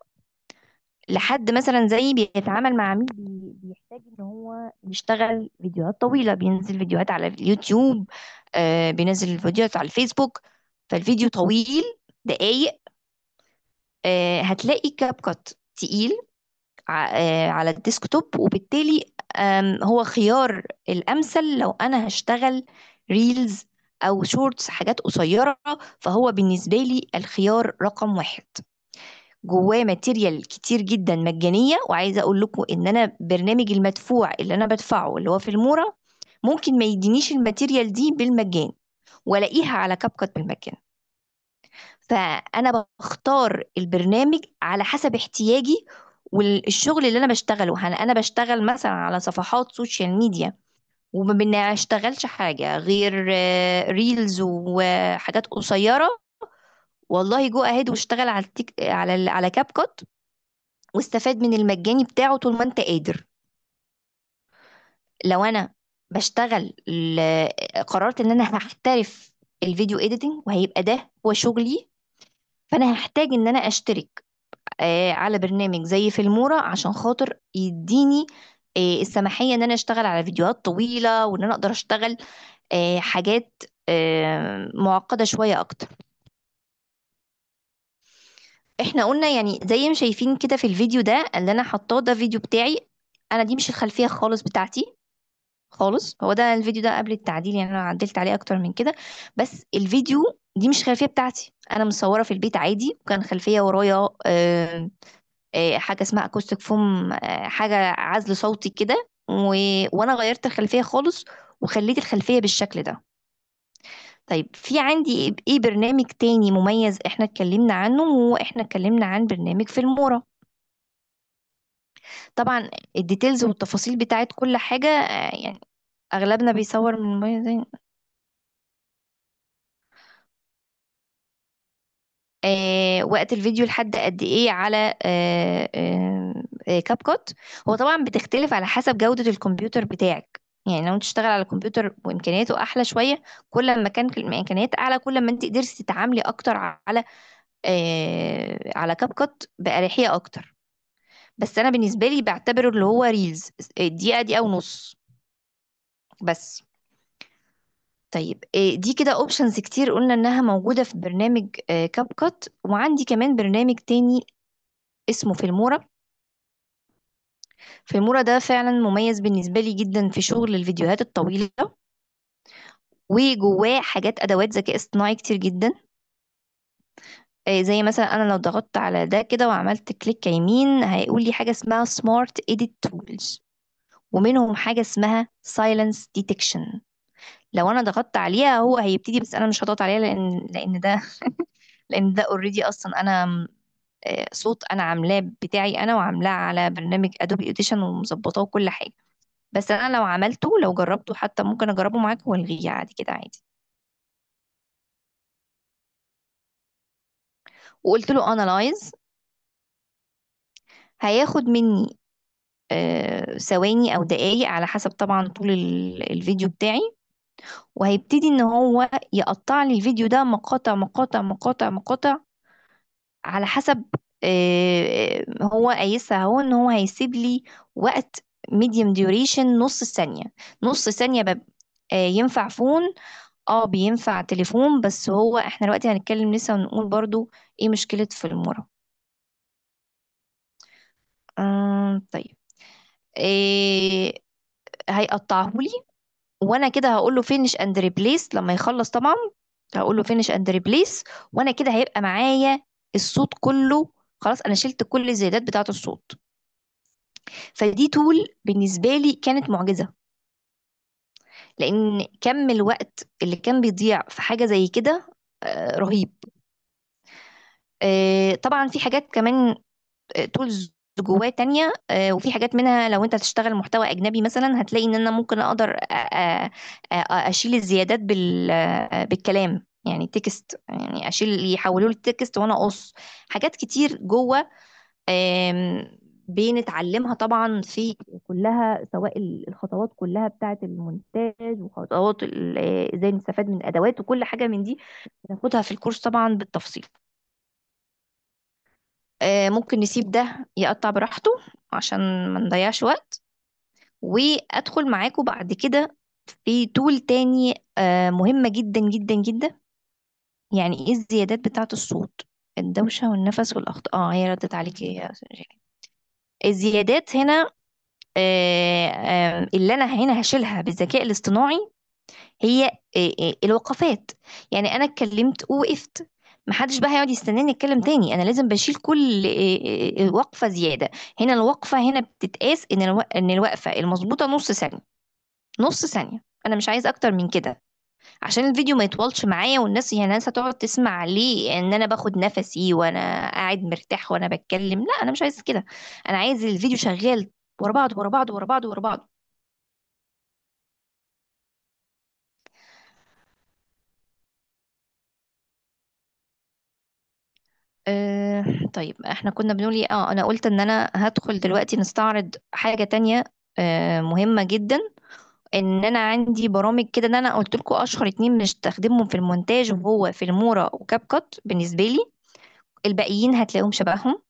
لحد مثلا زي بيتعامل مع عميل بيحتاج ان هو يشتغل فيديوهات طويلة، بينزل فيديوهات على اليوتيوب، بينزل فيديوهات على الفيسبوك، فالفيديو طويل دقايق. هتلاقي CapCut تقيل على ال desktop، وبالتالي هو خيار الأمثل لو أنا هشتغل reels أو shorts، حاجات قصيرة، فهو بالنسبة لي الخيار رقم 1. جواه material كتير جدا مجانية، وعايزة أقول لكم إن أنا برنامج المدفوع اللي أنا بدفعه اللي هو Filmora ممكن ما يدينيش ال material دي بالمجان، وألاقيها على CapCut بالمجان. فأنا بختار البرنامج على حسب احتياجي والشغل اللي أنا بشتغله. هل أنا بشتغل مثلا على صفحات social media وما بنشتغلش حاجة غير reels وحاجات قصيرة؟ والله go ahead واشتغل على التيك، على على CapCut واستفاد من المجاني بتاعه طول ما انت قادر. لو انا بشتغل قررت ان انا هحترف ال video editing وهيبقى ده هو شغلي، فانا هحتاج ان انا اشترك على برنامج زي Filmora عشان خاطر يديني السماحية ان انا اشتغل على فيديوهات طويلة، وان انا اقدر اشتغل حاجات معقدة شوية اكتر. احنا قلنا يعني زي ما شايفين كده في الفيديو ده اللي انا حطاه، ده فيديو بتاعي انا، دي مش الخلفية خالص بتاعتي خالص، هو ده الفيديو ده قبل التعديل، يعني انا عدلت عليه اكتر من كده، بس الفيديو دي مش خلفية بتاعتي، انا مصورة في البيت عادي، وكان خلفية ورايا حاجة اسمها acoustic foam، حاجة عزل صوتي كده، وانا غيرت الخلفية خالص وخليت الخلفية بالشكل ده. طيب في عندي ايه برنامج تاني مميز احنا اتكلمنا عنه؟ واحنا اتكلمنا عن برنامج Filmora. طبعا ال details والتفاصيل بتاعت كل حاجة، يعني اغلبنا بيصور من الموبايل زي وقت الفيديو لحد قد ايه على CapCut. هو طبعا بتختلف على حسب جودة الكمبيوتر بتاعك، يعني لو انت تشتغل على كمبيوتر وامكانياته احلى شوية، كل ما كان الامكانيات اعلى كل ما انت قدرتي تتعاملي اكتر على على CapCut بأريحية اكتر. بس انا بالنسبة لي بعتبره اللي هو reels دقيقة، دقيقة ونص بس. طيب دي كده options كتير قلنا انها موجودة في برنامج CapCut. وعندي كمان برنامج تاني اسمه Filmora. Filmora ده فعلا مميز بالنسبة لي جدا في شغل الفيديوهات الطويلة، وجواه حاجات ادوات ذكاء اصطناعي كتير جدا. زي مثلا انا لو ضغطت على ده كده وعملت click يمين هيقول لي حاجة اسمها smart edit tools، ومنهم حاجة اسمها silence detection. لو انا ضغطت عليها هو هيبتدي، بس انا مش هضغط عليها لان ده لان ده already اصلا انا صوت انا عاملاه بتاعي انا، وعاملاه على برنامج Adobe Audition ومظبطاه وكل حاجة. بس انا لو عملته، لو جربته حتى ممكن اجربه معاكم والغيه عادي كده عادي. وقلت له analyze، هياخد مني ثواني او دقايق على حسب طبعا طول الفيديو بتاعي، وهيبتدي ان هو يقطع لي الفيديو ده مقاطع مقاطع مقاطع مقاطع على حسب هو قايسها اهو، ان هو هيسيب لي وقت medium duration نص ثانية. نص ثانية ينفع phone، بينفع تليفون، بس هو احنا دلوقتي هنتكلم لسه ونقول برضو ايه مشكلة Filmora. طيب هيقطعهولي، وانا كده هقول له finish and replace لما يخلص، طبعا هقول له finish and replace، وانا كده هيبقى معايا الصوت كله خلاص، انا شلت كل الزيادات بتاعة الصوت. فدي tool بالنسبة لي كانت معجزة، لان كم الوقت اللي كان بيضيع في حاجة زي كده رهيب. طبعا في حاجات كمان tools جواه تانية، وفي حاجات منها لو انت هتشتغل محتوى اجنبي مثلا هتلاقي ان انا ممكن اقدر اشيل الزيادات بالكلام، يعني text، يعني اشيل يحولوه ل text وانا اقص حاجات كتير جوه. بنتعلمها طبعا في كلها، سواء الخطوات كلها بتاعه المونتاج وخطوات ازاي نستفاد من الادوات وكل حاجة من دي بناخدها في الكورس طبعا بالتفصيل. ممكن نسيب ده يقطع براحته عشان ما نضيعش وقت، وادخل معاكم بعد كده في تول تاني مهمة جدا جدا جدا. يعني ايه الزيادات بتاعة الصوت، الدوشة والنفس والأخطاء؟ هي ردت عليك يا أستاذ جيلي. الزيادات هنا اللي أنا هنا هشيلها بالذكاء الاصطناعي هي الوقفات. يعني أنا اتكلمت ووقفت، محدش بقى هيقعد يستناني اتكلم تاني، انا لازم بشيل كل وقفه زيادة. هنا الوقفة هنا بتتقاس ان الوقفة المظبوطه نص ثانية، نص ثانية، انا مش عايز اكتر من كده عشان الفيديو ما يطولش معايا، والناس يعني الناس هتقعد تسمع ليه ان انا باخد نفسي وانا قاعد مرتاح وانا بتكلم. لا انا مش عايز كده، انا عايز الفيديو شغال ورا بعض ورا بعض ورا بعض ورا بعض. طيب احنا كنا بنقول ايه؟ انا قلت ان انا هدخل دلوقتي نستعرض حاجة تانية مهمة جدا، ان انا عندي برامج كده ان انا قلت لكم اشهر اتنين بنستخدمهم في المونتاج وهو Filmora و CapCut بالنسبة لي، الباقيين هتلاقيهم شبههم.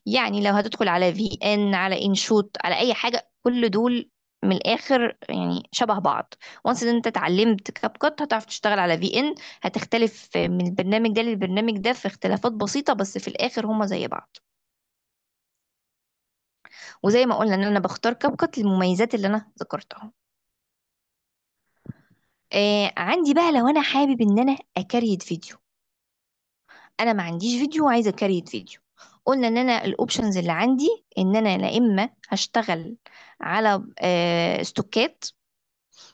يعني لو هتدخل على VN، على InShot، على اي حاجة، كل دول من الاخر يعني شبه بعض. وانس ان انت اتعلمت CapCut هتعرف تشتغل على VN، هتختلف من البرنامج ده للبرنامج ده في اختلافات بسيطة، بس في الاخر هما زي بعض. وزي ما قلنا ان انا بختار CapCut للمميزات اللي انا ذكرتها. عندي بقى لو انا حابب ان انا ا create فيديو، انا ما عنديش فيديو وعايزه ا create فيديو، قلنا ان انا ال options اللي عندي ان انا لا اما هشتغل على ستوكات،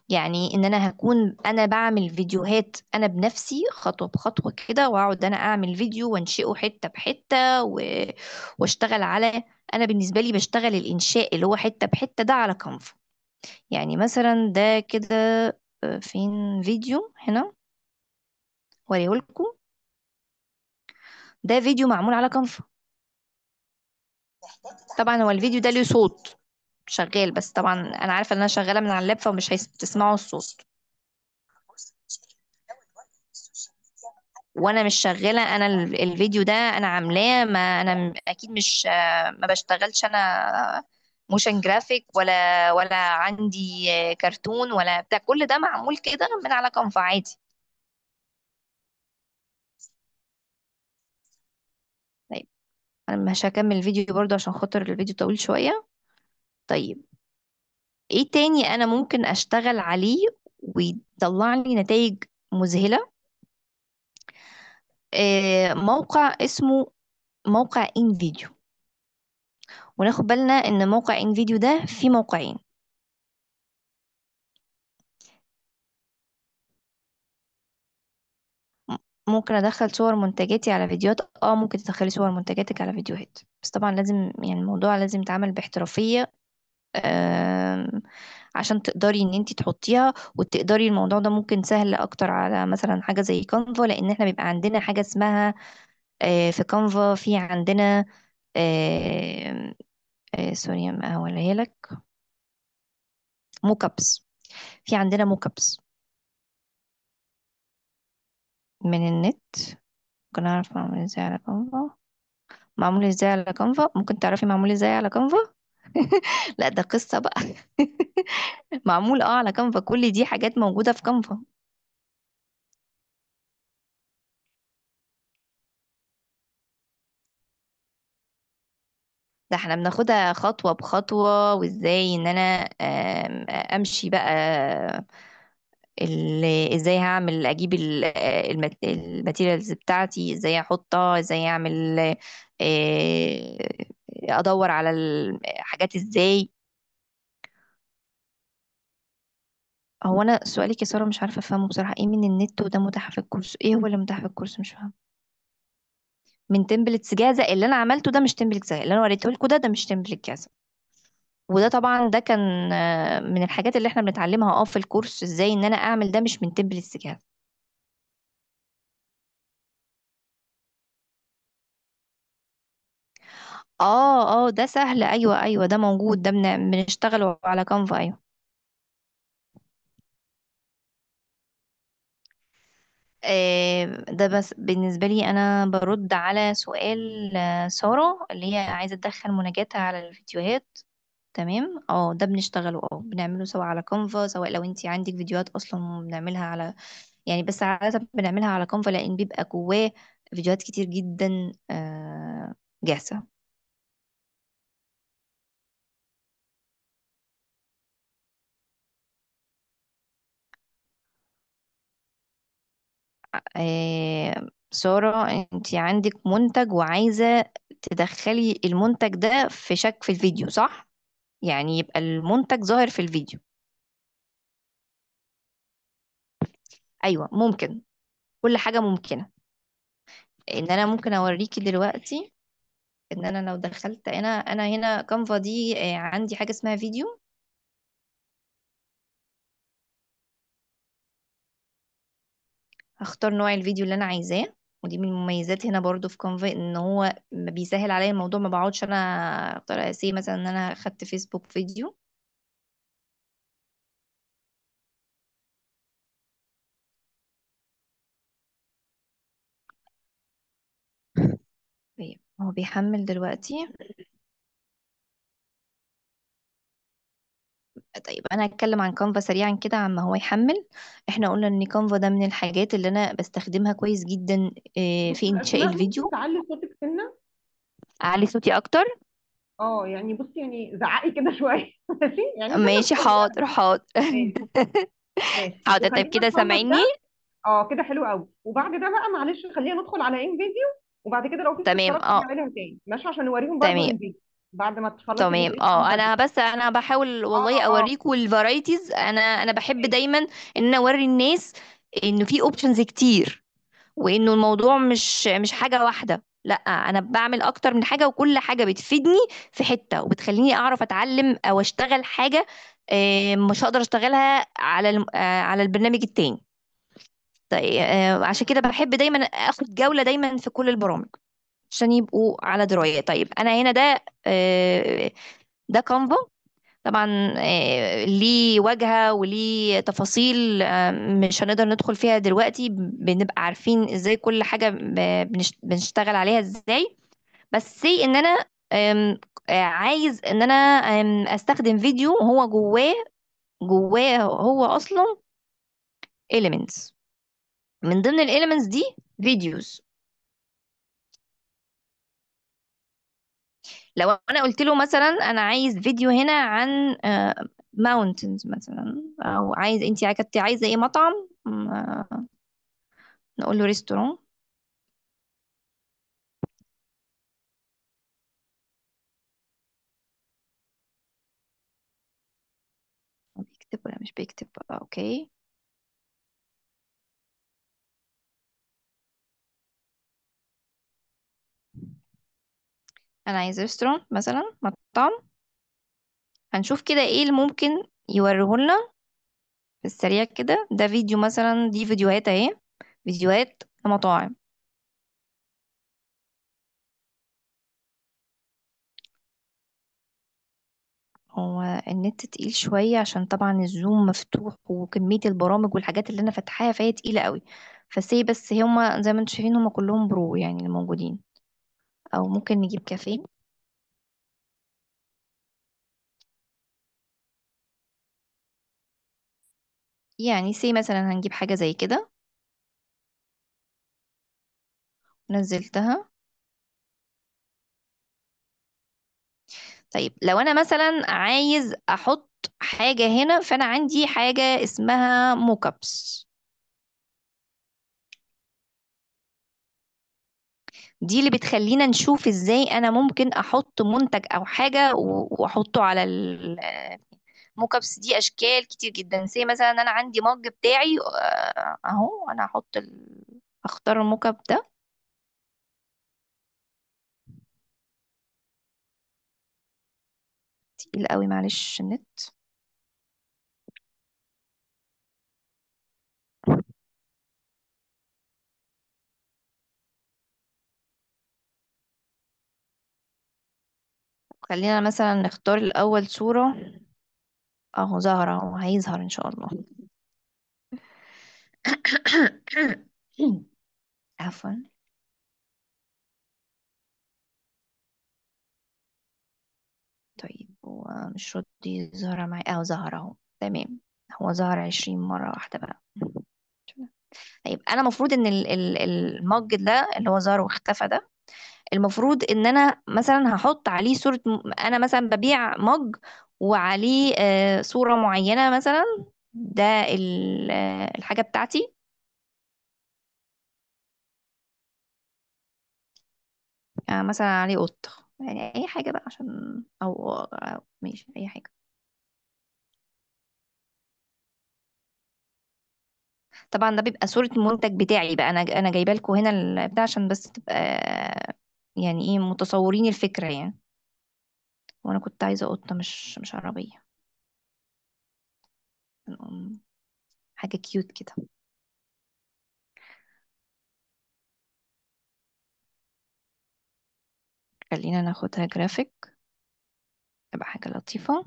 يعني ان انا هكون انا بعمل فيديوهات انا بنفسي خطوة بخطوة كده، واقعد انا اعمل فيديو وانشئه حتة بحته واشتغل على، انا بالنسبة لي بشتغل الانشاء اللي هو حتة بحته ده على Canva. يعني مثلا ده كده، فين فيديو هنا وريهولكم. ده فيديو معمول على كانفا. طبعا هو الفيديو ده ليه صوت شغال، بس طبعا انا عارفه ان انا شغالة من على اللاب فمش هتسمعوا الصوت، وانا مش شغالة. انا الفيديو ده انا عاملاه، ما انا اكيد مش ما بشتغلش انا motion graphic ولا عندي كرتون ولا بتاع، كل ده معمول كده من على كانفا عادي. طيب انا مش هكمل الفيديو برضو عشان خاطر الفيديو طويل شوية. طيب ايه تاني انا ممكن اشتغل عليه ويطلع لي نتائج مذهلة؟ موقع اسمه موقع InVideo. وناخد بالنا ان موقع InVideo ده فيه موقعين. ممكن ادخل صور منتجاتي على فيديوهات. ممكن تدخلي صور منتجاتك على فيديوهات، بس طبعا لازم الموضوع لازم يتعمل باحترافية، عشان تقدري ان انتي تحطيها وتقدري. الموضوع ده ممكن سهل اكتر على مثلا حاجة زي كانفا، لان احنا بيبقى عندنا حاجة اسمها، في كانفا في عندنا، sorry ما هوريها لك، mockups. في عندنا mockups من النت، ممكن اعرف معمول ازاي على كانفا. معمول ازاي على كانفا؟ ممكن تعرفي معمول ازاي على كانفا؟ لا ده قصة بقى. معمول على كانفا، كل دي حاجات موجودة في كانفا. ده احنا بناخدها خطوة بخطوة، وازاي ان انا، امشي بقى ازاي هعمل اجيب ال materials بتاعتي، ازاي احطها، ازاي اعمل، ادور على الحاجات ازاي. هو انا سؤالك يا ساره مش عارفه افهمه بصراحة، ايه من النت وده متاح في الكورس؟ ايه هو اللي متاح في الكورس؟ مش فاهمه. من templates جاهزة؟ اللي انا عملته ده مش templates جاهزة، اللي انا وريته لكم ده مش template جاهزة. وده طبعا ده كان، من الحاجات اللي احنا بنتعلمها في الكورس، ازاي ان انا اعمل ده مش من templates جاهزة. ده سهل، ايوه ايوه ده موجود، ده بنشتغله على كانفا. ايوه. ده بس بالنسبة لي أنا برد على سؤال، سارة اللي هي عايزة تدخل مناجاتها على الفيديوهات. تمام، ده بنشتغله، بنعمله سواء على كانفا، سواء لو انتي عندك فيديوهات أصلا بنعملها على، يعني بس عادة بنعملها على كانفا لأن بيبقى جواه فيديوهات كتير جدا، جاهزة. سارة انتي عندك منتج وعايزة تدخلي المنتج ده في شك في الفيديو، صح؟ يعني يبقى المنتج ظاهر في الفيديو. ايوه ممكن، كل حاجة ممكنة. ان انا ممكن اوريكي دلوقتي ان انا لو دخلت انا هنا كانفا دي، عندي حاجة اسمها فيديو. هختار نوع الفيديو اللي انا عايزاه، ودي من المميزات هنا برضو في كانفا ان هو بيسهل عليا الموضوع، ما بقعدش انا اختار سي مثلا ان انا خدت فيسبوك فيديو. طيب هو بيحمل دلوقتي. طيب انا هتكلم عن كانفا سريعا كده عما هو يحمل. احنا قلنا ان كانفا ده من الحاجات اللي انا بستخدمها كويس جدا، في دكتور انشاء اسماء، ممكن الفيديو. تعلي صوتك سنة؟ اعلي صوتي اكتر؟ بصي، زعقي كده شوية. ماشي؟ سنة ماشي، صغيرة. حاضر، حاضر. ماشي. ماشي. حاضر. طيب وخلينا كده نخلص سامعيني؟ ده. كده حلو قوي. وبعد ده بقى معلش خلينا ندخل على InVideo، وبعد كده لو في استفسارات نعملها تاني، ماشي؟ عشان نوريهم برضو InVideo بعد ما تخلصي جزئية كانفا دي. انا بس بحاول والله اوريكم ال varieties. انا بحب دايما ان انا اوري الناس انه في options كتير، وانه الموضوع مش حاجة واحدة. لا انا بعمل اكتر من حاجة، وكل حاجة بتفيدني في حتة وبتخليني اعرف اتعلم او اشتغل حاجة مش هقدر اشتغلها على على البرنامج التاني. طيب عشان كده بحب دايما اخد جولة دايما في كل البرامج عشان يبقوا على دراية. طيب انا هنا ده ده كانفا طبعا، ليه واجهة وليه تفاصيل مش هنقدر ندخل فيها دلوقتي، بنبقى عارفين ازاي كل حاجة بنشتغل عليها ازاي. بس say ان انا عايز ان انا استخدم فيديو هو جواه هو اصلا elements، من ضمن ال elements دي videos. لو انا قلت له مثلا انا عايز فيديو هنا عن mountains مثلا، او عايز انت كنت عايزه ايه، مطعم، نقول له restaurant. هو بيكتب ولا مش بيكتب؟ okay، انا عايز restaurant مثلا، مطعم. هنشوف كده ايه اللي ممكن يوريهولنا في السريع كده. ده فيديو مثلا، دي فيديوهات اهي، فيديوهات لمطاعم. هو النت تقيل شوية عشان طبعا الزوم مفتوح وكمية البرامج والحاجات اللي انا فاتحاها فهي تقيلة قوي. فسي بس هما زي ما انتم شايفين هما كلهم pro يعني اللي موجودين. او ممكن نجيب كافيه. يعني say مثلا هنجيب حاجة زي كده، نزلتها. طيب لو انا مثلا عايز احط حاجة هنا، فانا عندي حاجة اسمها mockups، دي اللي بتخلينا نشوف ازاي انا ممكن احط منتج او حاجة واحطه على mockups. دي اشكال كتير جدا. زي مثلا انا عندي mug بتاعي، اهو، انا هحط اختار ال mockup ده. تقيل قوي معلش النت. خلينا مثلا نختار الاول صورة. اهو ظهر، اهو هيظهر ان شاء الله. عفوا. طيب هو مش راضي يظهر معايا. اهو ظهر اهو، تمام. هو ظهر 20 مرة واحدة بقى. طيب انا المفروض ان المج ده اللي هو ظهر واختفى ده، المفروض ان انا مثلا هحط عليه صورة، انا مثلا ببيع مج وعليه صورة معينة مثلا، ده الحاجة بتاعتي. مثلا عليه قطة، يعني اي حاجة بقى عشان أو ماشي اي حاجة. طبعا ده بيبقى صورة المنتج بتاعي بقى، انا جايبه لكم هنا البتاع عشان بس تبقى يعني ايه متصورين الفكرة يعني. وانا كنت عايزة قطة مش عربية، حاجة cute كده. خلينا ناخدها جرافيك، تبقى حاجة لطيفة.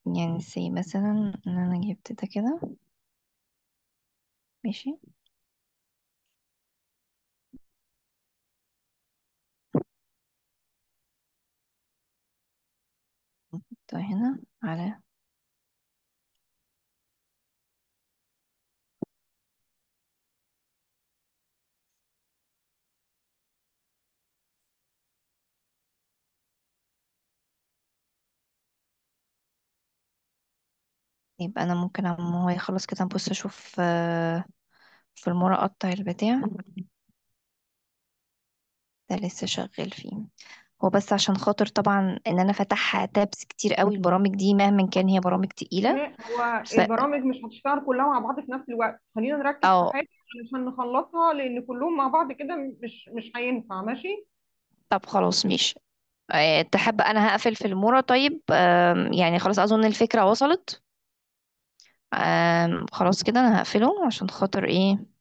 يعني say مثلا ان انا جبت ده كده، ماشي. نحطها هنا على يبقى انا ممكن اما هو يخلص كده نبص اشوف، في المرة اقطع البتاع ده لسه شغال فيه هو، بس عشان خاطر طبعا ان انا فاتحه تابس كتير قوي. البرامج دي مهما كان هي برامج تقيله. هو البرامج مش هتشتغل كلها مع بعض في نفس الوقت، خلينا نركز في حاجه علشان نخلصها، لان كلهم مع بعض كده مش هينفع. ماشي. طب خلاص ماشي. تحب انا هقفل في المورا؟ طيب يعني خلاص اظن الفكرة وصلت. خلاص كده انا هقفله عشان خاطر ايه،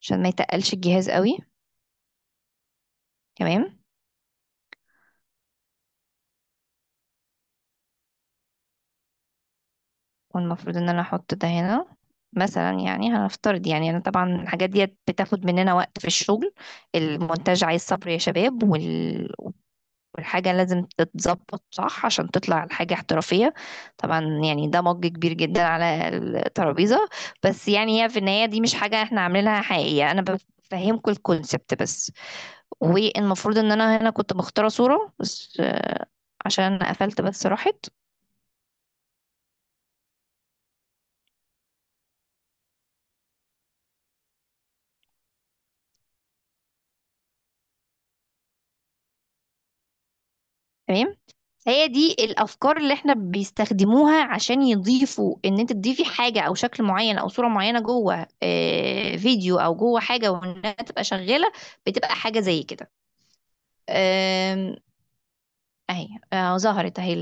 عشان ما يتقلش الجهاز قوي. تمام. والمفروض ان انا احط ده هنا مثلا، يعني هنفترض، يعني انا طبعا الحاجات دي بتاخد مننا وقت في الشغل، المونتاج عايز صبر يا شباب، والحاجة لازم تتظبط صح عشان تطلع الحاجة احترافية. طبعا يعني ده مج كبير جدا على الترابيزة، بس يعني هي في النهاية دي مش حاجة احنا عاملينها حقيقية، انا بفهمكم الكونسبت بس. والمفروض ان انا هنا كنت مختارة صورة، بس عشان انا قفلت بس راحت. تمام. هي دي الافكار اللي احنا بيستخدموها عشان يضيفوا ان انت تضيفي حاجة او شكل معين او صوره معينة جوه فيديو او جوه حاجة وانها تبقى شغالة، بتبقى حاجة زي كده. اهي، ظهرت اهي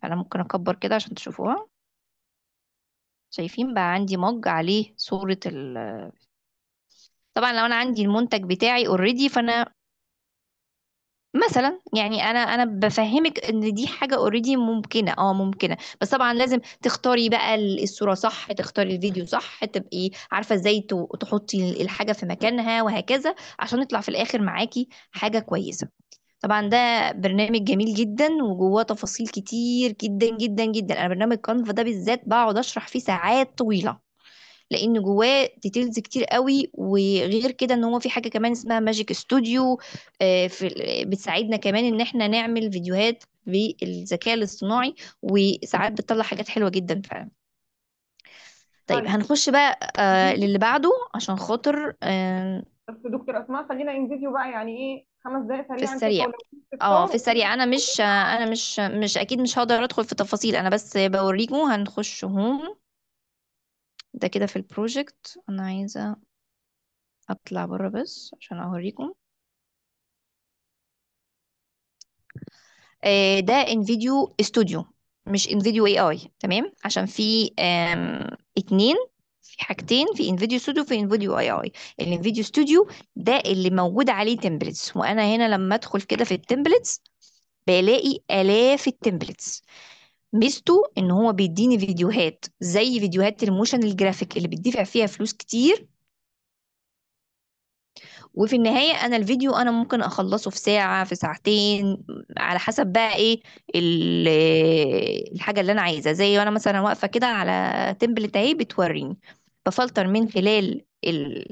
انا ممكن اكبر كده عشان تشوفوها. شايفين بقى عندي mug عليه صوره طبعا لو انا عندي المنتج بتاعي already، فانا مثلا يعني انا بفهمك ان دي حاجة already ممكنة، ممكنة، بس طبعا لازم تختاري بقى الصورة صح، تختاري الفيديو صح، تبقي عارفه ازاي تحطي الحاجة في مكانها وهكذا، عشان يطلع في الاخر معاكي حاجة كويسة. طبعا ده برنامج جميل جدا وجواه تفاصيل كتير جدا جدا جدا. انا برنامج كانفا ده بالذات بقعد اشرح فيه ساعات طويلة، لان جواه details كتير قوي، وغير كده ان هو في حاجة كمان اسمها Magic Studio، بتساعدنا كمان ان احنا نعمل فيديوهات بالذكاء الاصطناعي، وساعات بتطلع حاجات حلوة جدا فعلا. طيب، طيب. هنخش بقى للي بعده عشان خاطر، بس دكتور اسماء خلينا in video بقى، يعني ايه 5 دقائق في سريعا كده، السريع. ولو في استفسار في السريع. انا اكيد مش هقدر ادخل في تفاصيل، انا بس بوريكم. هنخش home ده كده في ال project. انا عايزه اطلع بره بس عشان اوريكم. ده InVideo Studio مش InVideo AI، تمام؟ عشان في اتنين، في حاجتين، في InVideo Studio وفي InVideo AI. ال InVideo Studio ده اللي موجود عليه templates، وانا هنا لما ادخل كده في ال templates بلاقي الاف ال templates. ميزته ان هو بيديني فيديوهات زي فيديوهات ال motion ال graphic اللي بتدفع فيها فلوس كتير، وفي النهاية انا الفيديو انا ممكن اخلصه في ساعة، في ساعتين، على حسب بقى ايه الحاجة اللي انا عايزة. زي وانا مثلا واقفة كده على template اهي بتوريني، بفلتر من خلال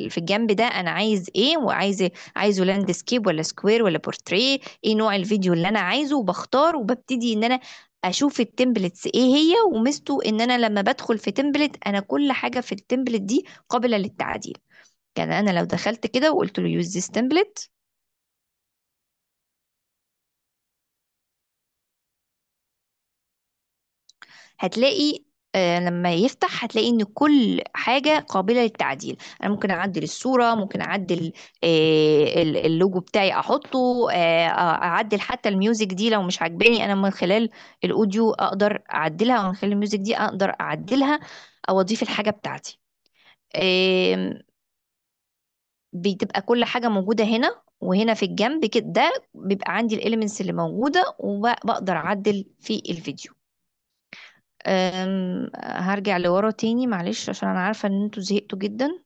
في الجنب ده انا عايز ايه، وعايز عايزه landscape ولا square ولا بورتريه، ايه نوع الفيديو اللي انا عايزه، وبختار وببتدي ان انا اشوف ال templates ايه هي. وميزته ان انا لما بدخل في template انا كل حاجة في ال template دي قابله للتعديل. يعني انا لو دخلت كده وقلت له use this template، هتلاقي لما يفتح هتلاقي ان كل حاجة قابلة للتعديل. انا ممكن اعدل الصورة، ممكن اعدل، اللوجو بتاعي احطه، اعدل حتى ال music دي لو مش عاجباني، انا من خلال ال audio اقدر اعدلها، او من خلال ال music دي اقدر اعدلها او اضيف الحاجة بتاعتي. بتبقى كل حاجة موجودة هنا وهنا في الجنب كده، ده بيبقى عندي ال elements اللي موجودة وبقدر اعدل في الفيديو. هرجع لورا تاني معلش عشان انا عارفة ان انتوا زهقتوا جدا.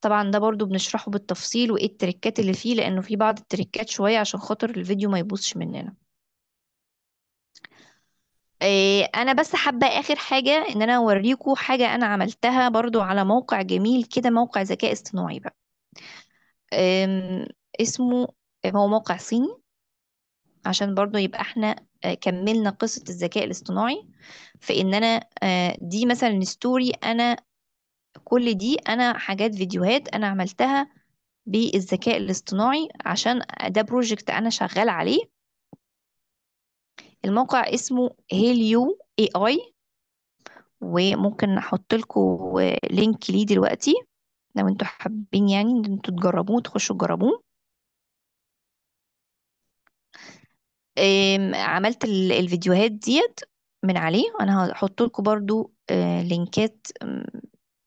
طبعا ده برضو بنشرحه بالتفصيل وايه التريكات اللي فيه، لانه في بعض التريكات شوية عشان خاطر الفيديو ما يبوظش مننا. انا بس حابة اخر حاجة ان انا اوريكم حاجة انا عملتها برضو على موقع جميل كده، موقع ذكاء اصطناعي بقى. اسمه، هو موقع صيني، عشان برضو يبقى احنا، كملنا قصة الذكاء الاصطناعي. في ان انا، دي مثلا story، انا كل دي انا حاجات فيديوهات انا عملتها بالذكاء الاصطناعي، عشان ده project انا شغال عليه. الموقع اسمه Hailuo AI، وممكن احط لكم link ليه دلوقتي لو انتوا حابين يعني ان انتوا تجربوه، تخشوا تجربوه. عملت الفيديوهات ديت من عليه. انا هحط لكم برضو لينكات،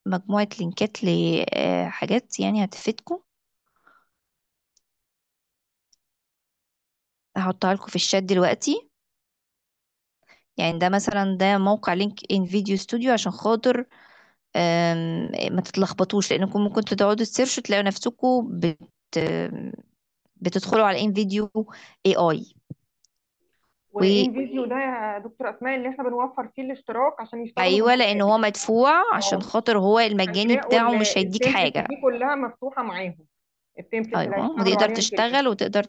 مجموعة لينكات لحاجات يعني هتفيدكم، هحطها لكم في الشات دلوقتي. يعني ده مثلا ده موقع link InVideo Studio عشان خاطر ما تتلخبطوش، لانكم ممكن تقعدوا ت search وا تلاقوا نفسكم بتدخلوا على InVideo AI. و InVideo ده يا دكتور اسماء اللي احنا بنوفر فيه الاشتراك عشان يشتغلوا ايوه، من لان هو مدفوع، عشان خاطر هو المجاني هيلاقوا بتاعه مش هيديك ال templates حاجة. دي كلها مفتوحة معاهم، ال templates اللي ايوه، هيشتغلوا وتقدر عليها الكريم. تشتغل وتقدر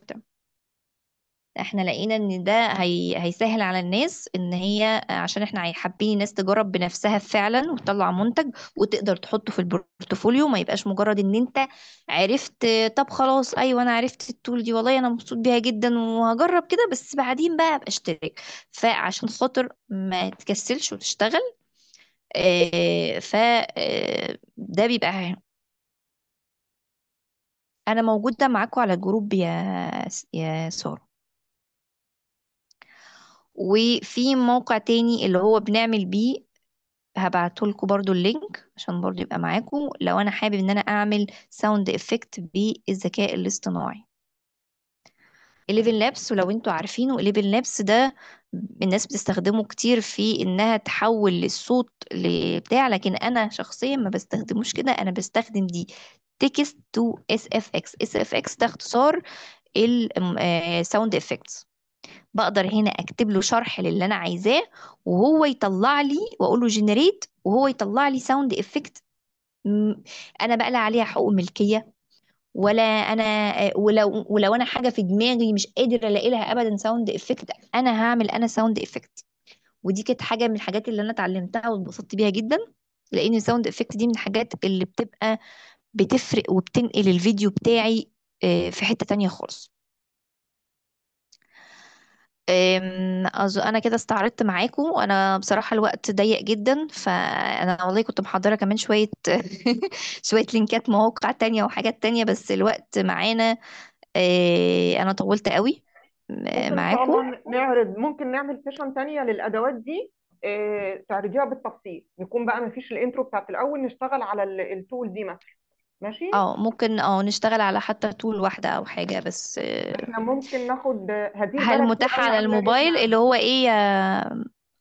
احنا لقينا ان ده هيسهل على الناس، ان هي عشان احنا حابين الناس تجرب بنفسها فعلا وتطلع منتج وتقدر تحطه في ال portfolio، ما يبقاش مجرد ان انت عرفت طب خلاص ايوه انا عرفت ال tool دي والله انا مبسوط بيها جدا وهجرب كده، بس بعدين بقى ابقى اشترك. فعشان خاطر ما تكسلش وتشتغل، ف ده بيبقى انا موجودة معاكم على الجروب يا ساره. وفي موقع تاني اللي هو بنعمل بيه، هبعته لكم برضو ال link عشان برضو يبقى معاكم لو انا حابب ان انا اعمل sound effect بالذكاء الاصطناعي. 11 Labs، ولو انتوا عارفينه 11 Labs ده الناس بتستخدمه كتير في انها تحول الصوت لبتاع، لكن انا شخصيا ما بستخدموش كده، انا بستخدم دي text to SFX. SFX ده اختصار sound effects. بقدر هنا اكتب له شرح للي انا عايزاه وهو يطلع لي، واقول له generate وهو يطلع لي sound effect. انا بقى لا عليها حقوق ملكية ولا انا، ولو انا حاجة في دماغي مش قادر الاقي لها ابدا sound effect، انا هعمل انا sound effect. ودي كانت حاجة من الحاجات اللي انا اتعلمتها واتبسطت بيها جدا، لان ال sound effect دي من الحاجات اللي بتبقى بتفرق وبتنقل الفيديو بتاعي في حتة تانية خالص. انا كده استعرضت معاكم. انا بصراحة الوقت ضيق جدا، فانا والله كنت محضرة كمان شوية شوية لينكات مواقع تانية وحاجات تانية، بس الوقت معانا. انا طولت قوي ممكن ان شاء معاكم. الله نعرض، ممكن نعمل session تانية للادوات دي، تعرضيها بالتفصيل، يكون بقى مفيش ال intro بتاعت الاول، نشتغل على ال tool دي مثلا. ماشي؟ ممكن نشتغل على حتى tool واحدة او حاجة، بس احنا ممكن ناخد هدير هل بالك كتير متاح قوي على عاملة الموبايل ريز اللي هو ايه؟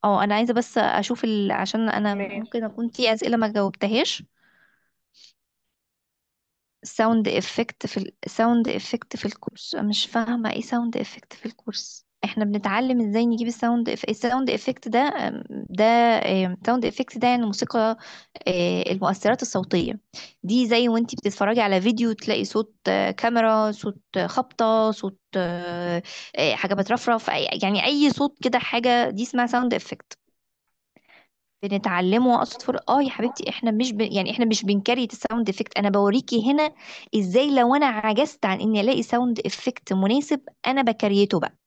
انا عايزة بس اشوف عشان انا ماشي. ممكن اكون في اسئلة ما جاوبتهاش. sound effect في sound effect في الكورس، مش فاهمة ايه sound effect في الكورس. احنا بنتعلم ازاي نجيب ال sound ال sound effect ده، ده، sound effect ده يعني موسيقى، المؤثرات الصوتية دي، زي وانتي بتتفرجي على فيديو تلاقي صوت، كاميرا، صوت، خبطة، صوت، حاجة بترفرف، يعني اي صوت كده، حاجة دي اسمها sound effect. بنتعلمه. اقصد فور، يا حبيبتي احنا مش يعني احنا مش بن create ال sound effect، انا بوريكي هنا ازاي لو انا عجزت عن اني الاقي sound effect مناسب انا ب create ه بقى.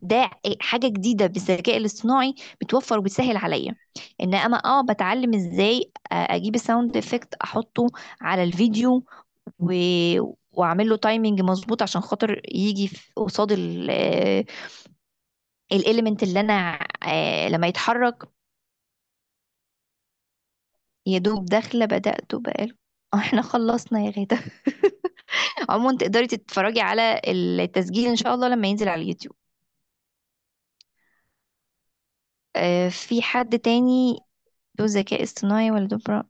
ده حاجة جديدة بالذكاء الاصطناعي بتوفر وبتسهل عليا ان انا بتعلم ازاي اجيب ال sound effect احطه على الفيديو واعمل له timing مظبوط عشان خاطر يجي قصاد ال element اللي انا، لما يتحرك. يا دوب داخله بدأت بقاله، احنا خلصنا يا غادة. عموما تقدري تتفرجي على التسجيل ان شاء الله لما ينزل على اليوتيوب. في حد تاني له ذكاء اصطناعي ولا دبرة؟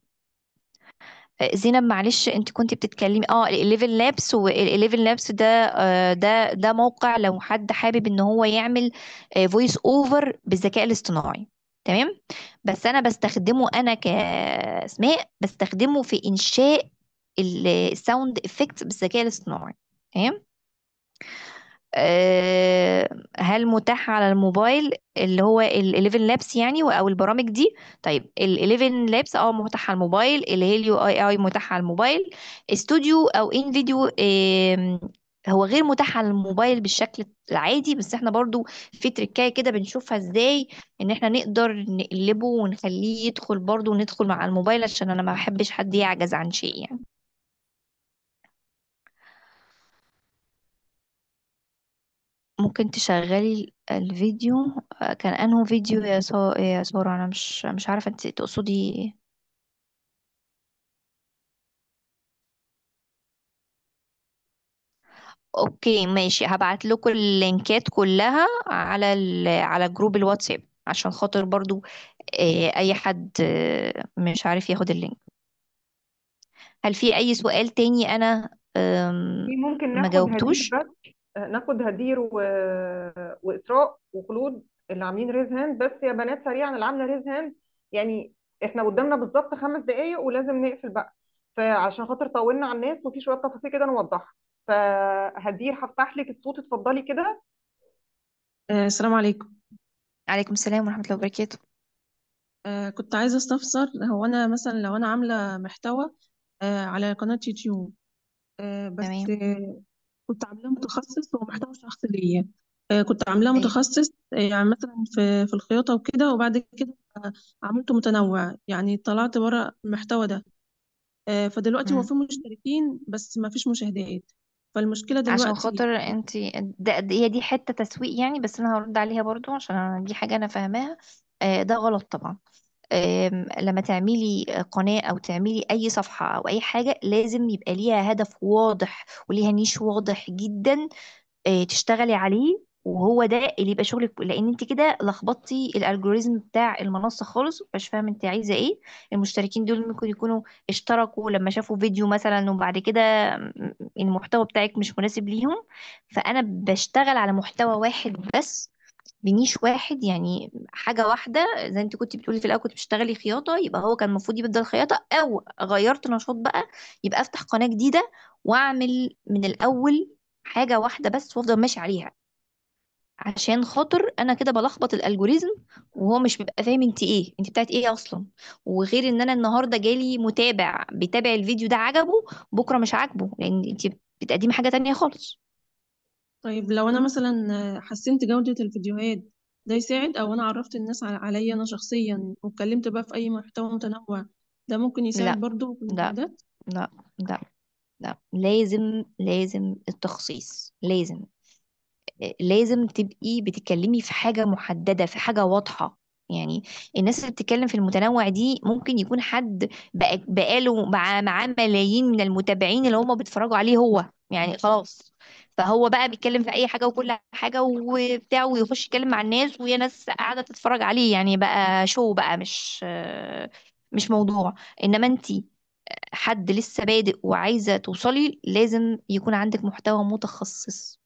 زينب معلش انت كنت بتتكلمي، ال 11 Labs، وال 11 Labs ده، ده موقع لو حد حابب ان هو يعمل voice over بالذكاء الاصطناعي، تمام؟ بس انا بستخدمه، انا كاسماء بستخدمه في انشاء ال sound effect بالذكاء الاصطناعي، تمام؟ هل متاح على الموبايل اللي هو ال 11 Labs يعني او البرامج دي؟ طيب ال 11 Labs متاح على الموبايل، ال Hailuo AI متاح على الموبايل، استوديو او InVideo، هو غير متاح على الموبايل بالشكل العادي، بس احنا برضو في تريكاية كده بنشوفها ازاي ان احنا نقدر نقلبه ونخليه يدخل برضو، وندخل مع الموبايل، عشان انا ما بحبش حد يعجز عن شيء يعني. ممكن تشغلي الفيديو. كان انه فيديو يا يا سارة؟ انا مش عارفة انت تقصدي ايه. okay ماشي، هبعت لكم اللينكات كلها على على group الواتساب، عشان خاطر برضو اي حد مش عارف ياخد ال link. هل في اي سؤال تاني انا في ممكن ما ناخد هدير جاوبتوش؟ بس، ناخد هدير وإسراء وخلود اللي عاملين raise hand. بس يا بنات سريعا، اللي عامله raise hand يعني احنا قدامنا بالظبط 5 دقايق ولازم نقفل بقى، فعشان خاطر طولنا على الناس وفي شوية تفاصيل كده نوضحها. فهدير هفتح لك الصوت، اتفضلي كده. السلام عليكم. عليكم السلام ورحمة الله وبركاته. كنت عايزة استفسر، هو أنا مثلا لو أنا عاملة محتوى على قناة يوتيوب، بس كنت عاملاه متخصص ومحتوى شخصي ليا، كنت عاملاه متخصص، يعني مثلا في الخياطة وكده، وبعد كده عملته متنوع، يعني طلعت بره المحتوى ده، فدلوقتي هو في مشتركين بس ما فيش مشاهدات، فالمشكلة عشان دلوقتي خاطر انت هي دي حتة تسويق يعني، بس انا هرد عليها برضو عشان أنا دي حاجة انا فاهماها. ده غلط طبعا. لما تعملي قناة او تعملي اي صفحة او اي حاجة لازم يبقى ليها هدف واضح وليها نيش واضح جدا، تشتغلي عليه، وهو ده اللي يبقى شغلك، لان انت كده لخبطتي الالجوريزم بتاع المنصة خالص، ومش فاهمه انت عايزه ايه. المشتركين دول ممكن يكونوا اشتركوا لما شافوا فيديو مثلا، وبعد كده المحتوى بتاعك مش مناسب ليهم. فانا بشتغل على محتوى واحد بس بنيش واحد، يعني حاجة واحدة. زي انت كنت بتقولي في الاول كنت بتشتغلي خياطة، يبقى هو كان المفروض يبدل خياطة، او غيرت نشاط بقى يبقى افتح قناة جديدة واعمل من الاول حاجة واحدة بس وافضل ماشي عليها، عشان خاطر انا كده بلخبط الالجوريزم وهو مش بيبقى فاهم انت ايه، انت بتاعت ايه اصلا. وغير ان انا النهارده جالي متابع بيتابع الفيديو ده عجبه، بكره مش عاجبه، لان انت بتقدمي حاجة تانية خالص. طيب لو انا مثلا حسنت جودة الفيديوهات ده يساعد، او انا عرفت الناس عليا انا شخصيا واتكلمت بقى في اي محتوى متنوع، ده ممكن يساعد لا، برضو في لا، المشاهدات؟ لا، لا، لا، لازم التخصيص، لازم تبقي بتتكلمي في حاجة محددة، في حاجة واضحة. يعني الناس اللي بتتكلم في المتنوع دي ممكن يكون حد بقاله معاه ملايين من المتابعين اللي هم بيتفرجوا عليه هو، يعني خلاص، فهو بقى بيتكلم في أي حاجة وكل حاجة وبتاع، ويخش يتكلم مع الناس ويا ناس قاعدة تتفرج عليه، يعني بقى شو بقى، مش موضوع. إنما انتي حد لسه بادئ وعايزة توصلي، لازم يكون عندك محتوى متخصص.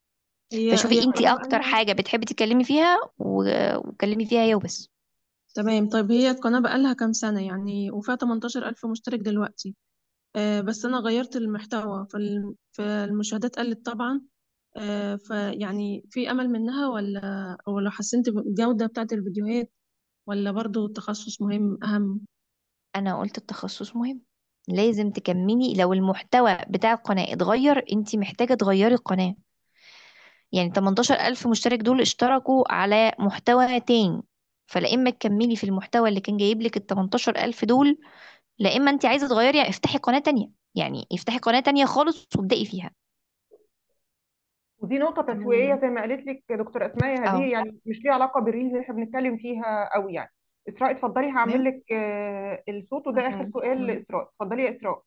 فشوفي هي انتي القناة اكتر بقالها حاجة بتحبي تتكلمي فيها وتكلمي فيها هي وبس. تمام. طيب هي القناة بقالها كام سنة يعني، وفيها 18,000 مشترك دلوقتي، بس أنا غيرت المحتوى فالمشاهدات قلت طبعا، فيعني في أمل منها، ولا حسنت الجودة بتاعت الفيديوهات، ولا برضو التخصص مهم أهم؟ أنا قلت التخصص مهم، لازم تكملي. لو المحتوى بتاع القناة اتغير انتي محتاجة تغيري القناة. يعني 18,000 مشترك دول اشتركوا على محتوى تاني، فلا إما تكملي في المحتوى اللي كان جايب لك ال 18,000 دول، لا إما انت عايزة تغيري، يعني افتحي قناة تانية، يعني افتحي قناة تانية خالص وابدأي فيها. ودي نقطة تسويقية زي ما قالت لك دكتور أسماء يا هدير، يعني مش ليها علاقة بالريلز اللي احنا بنتكلم فيها قوي يعني. إسراء اتفضلي، هعمل لك الصوت، وده آخر سؤال لإسراء. اتفضلي يا إسراء.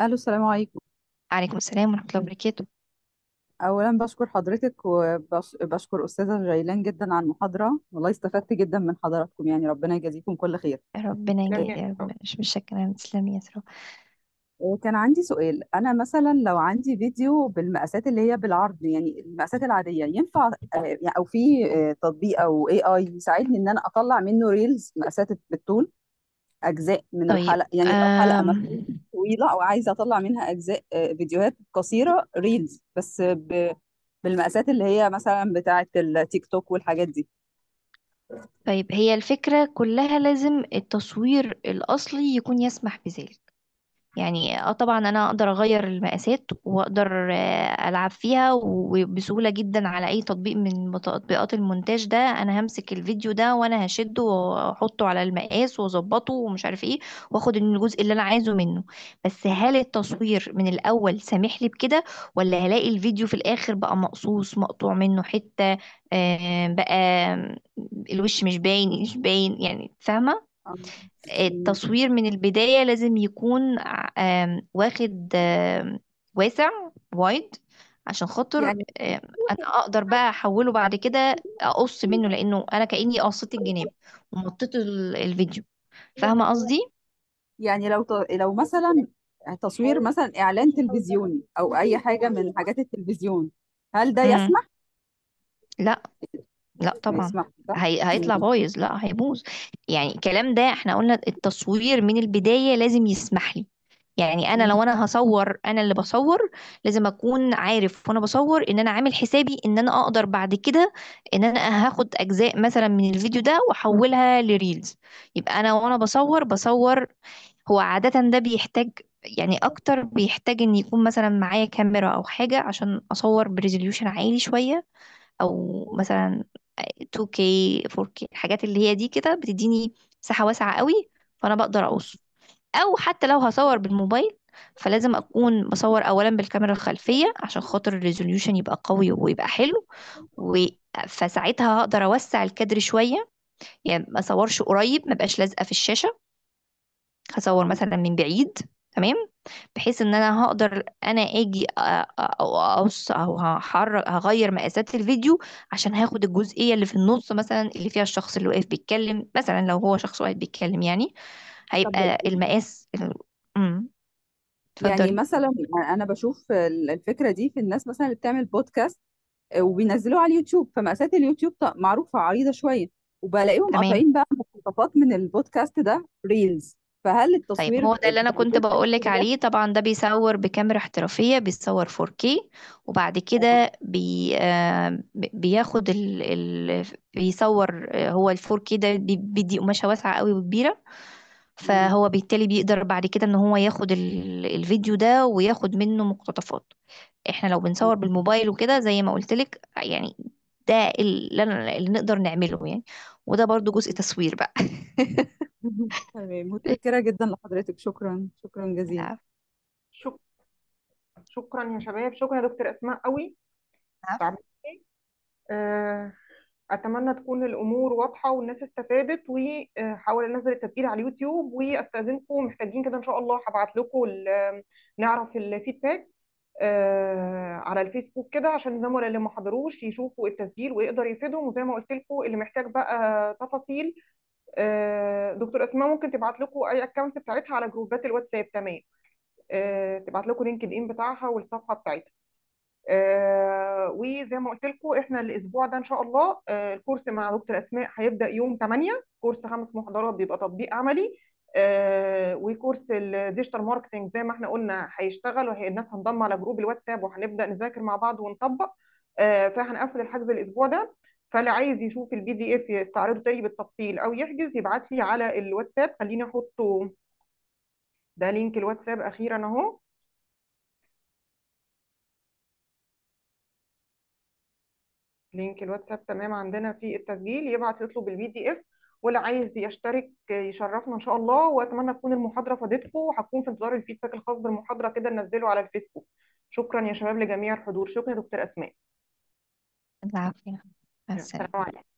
ألو، السلام عليكم. عليكم السلام ورحمة الله وبركاته. أولاً بشكر حضرتك وبشكر أستاذة جيلان جداً على المحاضرة، والله استفدت جداً من حضراتكم، يعني ربنا يجازيكم كل خير. ربنا تسلمي يجازيك يا يا إسراء. رب. مش متشكرة، تسلمي يا إسراء. كان عندي سؤال، أنا مثلاً لو عندي فيديو بالمقاسات اللي هي بالعرض، يعني المقاسات العادية، ينفع، أو في، تطبيق أو إيه آي يساعدني إن أنا أطلع منه ريلز مقاسات بالطول، أجزاء من الحلقة، يعني لو حلقة مثلاً طويلة أو عايزة أطلع منها أجزاء، فيديوهات قصيرة ريلز بس بالمقاسات اللي هي مثلاً بتاعة التيك توك والحاجات دي. هي الفكرة كلها لازم التصوير الأصلي يكون يسمح بذلك. يعني طبعا انا اقدر اغير المقاسات واقدر العب فيها وبسهولة جدا على اي تطبيق من تطبيقات المونتاج ده. انا همسك الفيديو ده وانا هشده واحطه على المقاس واظبطه ومش عارف ايه، واخد الجزء اللي انا عايزه منه. بس هل التصوير من الاول سامح لي بكده، ولا هلاقي الفيديو في الاخر بقى مقصوص مقطوع منه حتة، بقى الوش مش باين، مش باين يعني، فاهمة؟ آه. التصوير من البداية لازم يكون واخد واسع، وايد، عشان خاطر يعني انا اقدر بقى احوله بعد كده، اقص منه، لانه انا كأني قصيت الجناب ومطيت الفيديو. فاهمة قصدي؟ يعني لو مثلا تصوير مثلا اعلان تلفزيوني او اي حاجة من حاجات التلفزيون، هل ده امم يسمح؟ لا، لا ما طبعا، يسمح، صح؟ هيطلع مم. بايظ، لا هيبوظ. يعني الكلام ده احنا قلنا التصوير من البداية لازم يسمح لي. يعني انا مم. لو انا هصور، انا اللي بصور لازم اكون عارف وانا بصور ان انا عامل حسابي ان انا اقدر بعد كده ان انا هاخد اجزاء مثلا من الفيديو ده واحولها ل reels. يبقى انا وانا بصور هو عادة ده بيحتاج، يعني اكتر بيحتاج ان يكون مثلا معايا كاميرا او حاجة عشان اصور ب resolution عالي شوية، او مثلا 2K 4K، الحاجات اللي هي دي كده بتديني مساحة واسعة قوي، فانا بقدر اقص. او حتى لو هصور بالموبايل فلازم اكون بصور اولا بالكاميرا الخلفية عشان خاطر ال resolution يبقى قوي ويبقى حلو، و فساعتها هقدر اوسع الكادر شوية، يعني ما اصورش قريب، ما بقاش لازقة في الشاشة، هصور مثلا من بعيد، تمام، بحيث ان انا هقدر انا اجي او اقص او هحرك هغير مقاسات الفيديو عشان هاخد الجزئية اللي في النص مثلا اللي فيها الشخص اللي واقف بيتكلم مثلا، لو هو شخص واقف بيتكلم يعني طب هيبقى المقاس امم يعني اتفضلي. مثلا انا بشوف الفكرة دي في الناس مثلا اللي بتعمل بودكاست وبينزلوه على اليوتيوب، فمقاسات اليوتيوب معروفة عريضة شوية، وبلاقيهم تمام. قاطعين بقى مقتطفات من البودكاست ده reels. فهل طيب التصوير هو ده اللي انا بتاع كنت البودكاست بقولك ده؟ عليه. طبعا ده بيصور بكاميرا احترافية، بيصور 4K، وبعد كده بي آه بياخد ال ال بيصور، هو ال 4K ده بيدي قماشة واسعة قوي وكبيرة، مم. فهو بالتالي بيقدر بعد كده ان هو ياخد الفيديو ده وياخد منه مقتطفات. احنا لو بنصور بالموبايل وكده زي ما قلت لك يعني، ده اللي نقدر نعمله يعني، وده برضو جزء تصوير بقى. تمام، متشكرة جدا لحضرتك، شكرا، شكرا جزيلا. العفو. شكرا يا شباب، شكرا يا دكتور أسماء قوي. العفو. أتمنى تكون الأمور واضحة والناس استفادت، وحاول أنزل التسجيل على اليوتيوب، وأستأذنكم محتاجين كده إن شاء الله هبعت لكم نعرف الفيدباك على الفيسبوك كده عشان الزملاء اللي ما حضروش يشوفوا التسجيل ويقدر يفيدهم. وزي ما قلت لكم اللي محتاج بقى تفاصيل، دكتور أسماء ممكن تبعت لكم أي account بتاعتها على جروبات الواتساب، تمام، تبعت لكم لينكد إن بتاعها والصفحة بتاعتها. وزي ما قلت لكم احنا الاسبوع ده ان شاء الله، الكورس مع دكتور اسماء هيبدا يوم 8، كورس 5 محاضرات بيبقى تطبيق عملي، وكورس ال digital marketing زي ما احنا قلنا هيشتغل، والناس هتنضم على جروب الواتساب وهنبدا نذاكر مع بعض ونطبق. فهنقفل الحجز الاسبوع ده، فاللي عايز يشوف ال PDF يستعرضه تاني بالتفصيل او يحجز يبعت لي على الواتساب. خليني احطه ده link الواتساب اخيرا اهو. link الواتساب تمام عندنا في التسجيل، يبعت يطلب ال PDF، واللي عايز يشترك يشرفنا ان شاء الله. واتمنى تكون المحاضرة فادتكم، وهكون في انتظار ال feedback الخاص بالمحاضره كده ننزله على الفيسبوك. شكرا يا شباب لجميع الحضور، شكرا يا دكتور اسماء. العافية، مع السلامة. السلام عليكم.